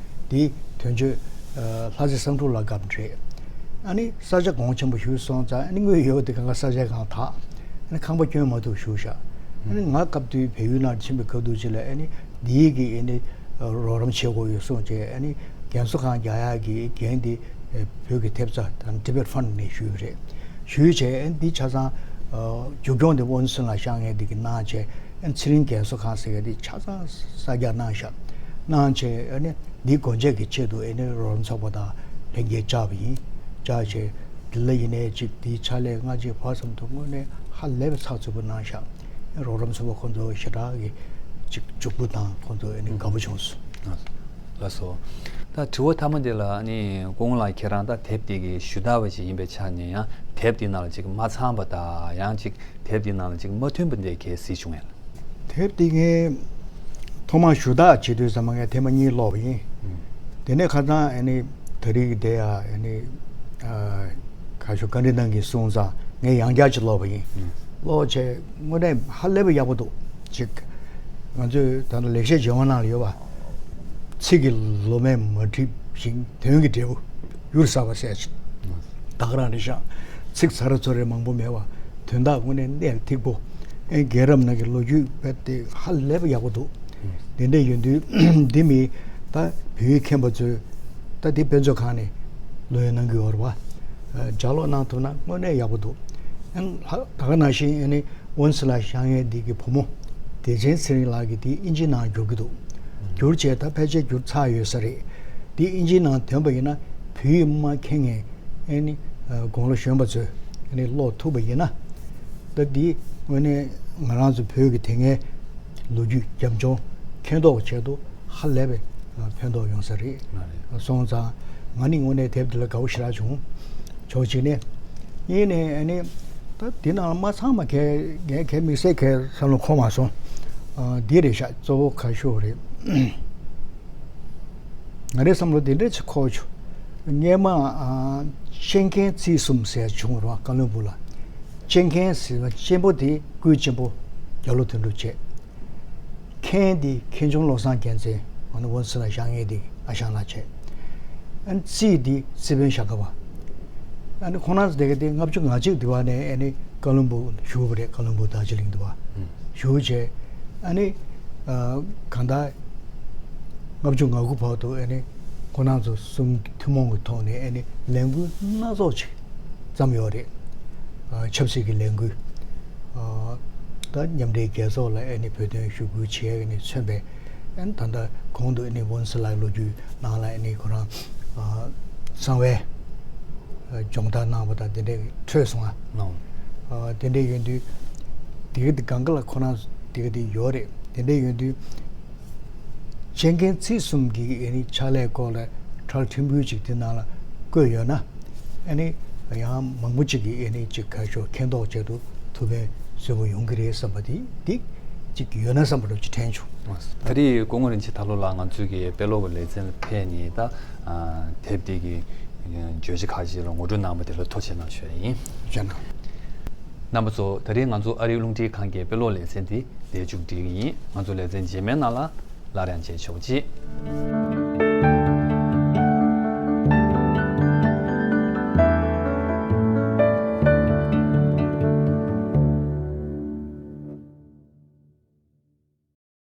དེ་དོན་གཅོད་ལྷ་རྩེ་བསམ་འགྲུབ་ལགས་སྒམ་རེད། ཨ་ནི་ས་ཆ་གོང་ཆེན་པོ་ཞིག་སོང་ཙང་ཨ་ནི་དངུལ་ཡོད་པ་དེ་གང་ག་ས་ཆའི་སྒང་དག་ཨ་ནི་ཁང་པ་སྐྱོན་མ་ཐུབ་བཞུགས་བཞག་ཨ་ནི་ང་སྐབས་དུས་བལ་ཡུལ་ནང་ཕྱིན་པའི་སྐབས་དུས་ཅིག་ལ་ཨ་ནི་འདིའི་གི་ཨ་ནི་རོགས་རམ་བྱེད་དགོས་ཡོད་གསུངས་བྱས་ཨ་ནི་རྒན་གསོ་ཁང་རྒྱག་ཡག་གི་འགན་དེ་བོད་ཀྱི་ཐེབས་རྩ་དང་Tibet Fund ནས་ཞུས་རེད། ཞུས་བྱས་ཨ་ནི་འདི་ཆ་ཚང་མཇུག་སྐྱོང་དེ་ཝུན་སུན་ལ་ཤར་མཁན་འདི་གི་གནང་བྱས་ཨ་ནི་ཚེ་རིང་རྒན་གསོ་ཁང་ཟེར་མཁན་འདི་ཆ་ཚང་གསར་རྒྱག་གནང་བཞག་གནང་བྱས་ཨ་ནི་འདི་སྒོ་འབྱེད་ཀྱི་ཆེད་དུ་ཨ་ནི་རོགས་རམ་ཚོགས་པ་དང་ལྷན་རྒྱས་བཅར་བ་ཡིན། བཅར་བྱས་འདི་ལ་ཡིན་ནའི་ཅིག་འདིའི་ཕྱག་ལས་སྔ་རྗེས་བར་ཙམ་དུ་དངོས་གནས་ཧ་ལས་པའི་ཚགས་ཚུད་པོ་གནང་བཞག་རོགས་རམ་ཚོགས་པ་ཁོང་ཚོ་ཞེ་དྲག་གི་ཅིག་ཕྱུག་པོ་དང་ཁོང་ཚོ་ཨ་ནི་དགའ་པོ་བྱུང་སོང་། ལགས་སོ། ད་དྲི་བ་མཐའ་མ་དེ་ལ་ཨ་ནི་སྐུ་ངོ་ལགས་ཁྱེད་རང་ད་དེབ་དེ་གི་ཞུ་དག་པ་ཞིག་ཡིན་པའི་ཆ་ནས་ཡང་དེབ་དེ་ནང་ལ་ཅིག་མ་ཚང་པ་དང་ཡང་ཅིག་དེབ་དེ་ནང་ལ་ཅིག་མ་མཐུན་པ་འདྲ་གལ་སྲིད་བྱུང་ཡང་། དེབ་དེ་ངས་ཐོག་མར་ཞུ་དག་བྱེད་དུས་ཙམ་པ་ངས་ཐེངས་མ་གཉིས་ཀློག་པ་ཡིན། དེ་ནས་ཁ་སང་ཨ་ནི་ད་རེས་ཀྱི་དེ་ཡ་ཨ་ནི་ཨ་ག་ཤོ་བཀའ་འདྲི་གནང་གིན་གསུངས་ཙང་ངས་ཡང་བསྐྱར་ཅིག་ཀློག་པ་ཡིན། ཀློག་བྱས་དངོས་གནས་ཧ་ལས་པ་ཡག་པོ་འདུག་ཅིག་ང་ཚོས་ད་ལྟ་ལེགས་བཤད་ལྗོན་དབང་ནང་ལ་ཡོད་པ། ཚིག་གི་ལོ་མས་མ་བསྒྲིབས་ཤིང་དོན་གྱི་འབྲས་བུ་གཡུར་ཟ་བ་ཟེར་ཞིང་། ད་ག་རང་རེད་ཤག་ཚིག་ཚ་ར་ཚོ་རེ་མང་པོ་མེད་པ། དོན་དག་དངོས་གནས་གནད་ཐིག་པོ། ཨེ་རྒན་རབས་ནང་གི་ལོ་རྒྱུས་རྦད་དེ་ཧ་ལས་པ་ཡག་པོ་འདུག་དེ་འདྲ་ཡིན་དུས་འདི་མི་ད་བོད་ཡིག་མཁྱེན་པ་ཚོས་ད་འདི་དཔེ་མཛོད་ཁང་ནས་ལོན་གནང་གི་ཡོད་རེད་བ། ལྗགས་ཀློག་གནང་ཐུབ་ན་དངོས་གནས་ཡག་པོ་འདུག་ཡང་ད་ག་ནང་བཞིན་ཨ་ནི་ཝུན་སི་ལ་ཤར་མཁན་འདི་གི་བུ་མོ་བདེ་ཆེན་ཚེ་རིང་ལགས་ཀྱིས་འདི་དབྱིན་ཇིའི་ནང་བསྒྱུར་གྱི་འདུག་བསྒྱུར་བྱས་ད་ཕལ་ཆེར་བསྒྱུར་ཚར་ཡོད་ས་རེད། འདི་དབྱིན་ཇིའི་ནང་ཐོན་པ་ཡིན་ན་བོད་ཡིག་མ་མཁྱེན་མཁན་ཨ་ནི་དགུང་ལོ་གཞོན་པ་ཚོས་ ཨ་ནི་ཀློག་ཐུབ་པ་ཡིན་ན། ད་འདི་དངོས་གནས་ང་རང་ཚོ་བོད་ཀྱི་དེ་སྔའི་ལོ་རྒྱུས་རྒྱབ་ལྗོངས་མཁྱེན་རྟོགས་ཆེད་དུ་ཧ་ལས་པའི་ཕན་ཐོགས་ཡོང་ས་རེད། མ་རེད། སོང་ཙང་ང་ནི་དངོས་གནས་དེབ་འདི་ལ་དགའ་བོ་ཞེ་དྲག་བྱུང་། ཕྱོགས་གཅིག་ནས། གཉིས་ནས་ཨ་ནི་ད་འདི་ནང་ལ་མ་ཚང་མ་གས་ངས་གས་དམིགས་བསལ་གས་བསམ་བློ་འཁོར་མ་སོང་། ཨ་འདི་རེད་ཤག་གཙོ་བོ་ཁ་ཤོ་རེད། ང་རའི་བསམ་བློ་དེ་འདྲ་ཅིག་འཁོར་བྱུང་། སྔས་མ་ཨ་ཅན་མཁན་རྩིས་གསུམ་ཟེར་བྱུང་རོགས། བཀའ་བློན་སྦུག་ལ། ཅན་མཁན་ཟེར་བ་གཅེན་པོ་དེ་སྐུའི་གཅེན་པོ་རྒྱ་ལོ་དོན་གྲུབ་བྱས། མཁན་དེ་མཁན་ཆུང་བློ་བཟང་རྒྱལ་མཚན། ཨ་ནི་ཝུན་སི་ལ་བཞག་མཁན་དེ་ཨ་ཞང་ལགས་བྱས། ཨ་ནི་རྩིས་དེ་རྩིས་དཔོན་ཞྭ་སྒབ་པ། ཨ་ནི་ཁོང་རྣམ་ཚོ་དེ་ག་དེ་ལྔ་བཅུ་ང་གཅིག་དེ་བ་ནས་ཨ་ནི་བཀའ་བློན་སྦུག་བཞུགས་པ་རེད། བཀའ་བློན་སྦུག་རྡོ་རྗེ་གླིང་དུ་བ་བཞུགས་བྱས། ཨ་ནི་ཨ་གང་ལྟར་ལྔ་བཅུ་ང་དགུ་བར་དུ་ཨ་ནི་ཁོང་རྣམ་ཚོ་གསུམ་ཐུན་མོང་གི་ཐོག་ནས་ཨ་ནི་ལས་འགུལ་སྣ་ཚོགས་ཅིག་བརྩམས་ཡོད་རེད། ཨ་ཆབ་སྲིད་ཀྱི་ལས་འགུལ། ཨ་ད་མཉམ་འབྲེལ་རྒྱལ་ཚོགས་ལ་ཨ་ནི་བོད་དོན་ཞུ་སྐུལ་བྱེད་ཡ་ནས་མཚོན་པའི། ཨ་ནི་ད་ལྟ་གོང་དུ་ཨ་ནི་ཝུན་སི་ལགས་ལོ་རྒྱུས་ནང་ལ་ཨ་ནི་ཁོ་རང་ཨ་གསང་བའི་ཨ་སྦྱོང་བརྡར་གནང་བ་དང་དེ་འདྲའི་འཕྲོས་སོང་ང་། ཨ་དེ་འདྲའི་ཡོད་དུས་དེ་ག་དེ་གང་ག་ལ་ཁོ་རང་དེ་ག་དེ་ཡོད་རེད། དེ་འདྲའི་ཡོད་དུས། ཅན་མཁན་རྩིས་གསུམ་གྱི་ཨ་ནི་ཕྱག་ལས་སྐོར་ལ་ཁྲལ་ཕྲན་བུ་ཅིག་དེ་ནང་ལ་བཀོད་ཡོད་ན། ཨ་ནི་ཡང་མང་པོ་ཅིག་གིས་ཨ་ནི་ཅིག་ཁ་ཤོ་མཁྱེན་རྟོགས་ཆེད་དུ་ཐུགས་ཕན་གསོས་པོ་ཡོང་གི་རེད་བསམ་པ་དེ་འདི་ཅིག་ཡོད་ན་བསམ་པ་འདྲ་ཅིག་དྲན་བྱུང་། ད་རེས་སྐུ་ངོ་རིན་ཆེན་ད་ལོ་ལ་ང་ཚོའི་གི་དཔེ་ཀློག་གི་ལེ་ཚན་ལ་ཕེབས་ནས་ད་དེབ་འདི་གི་བརྗོད་གཞི་ཁག་ཅིག་ལ་ངོ་སྤྲོད་གནང་བ་དེ་ལ་ཐུགས་རྗེ་ཆེ་གནང་ཞུ་ཡ་ཡིན། ཡོད་ན། རྣམ་པ་ཚོ་ད་རེས་ང་ཚོ་ཨ་རིའི་རླུང་འཕྲིན་ཁང་གི་དཔེ་ཀློག་ལེ་ཚན་འདི་འདིར་མཇུག་སྒྲིལ་གྱི་ཡིན། ང་ཚོ་ལེ་ཚན་རྗེས་མའི་ནང་ལ་སླར་ཡང་མཇལ་ཆོག་ཅིག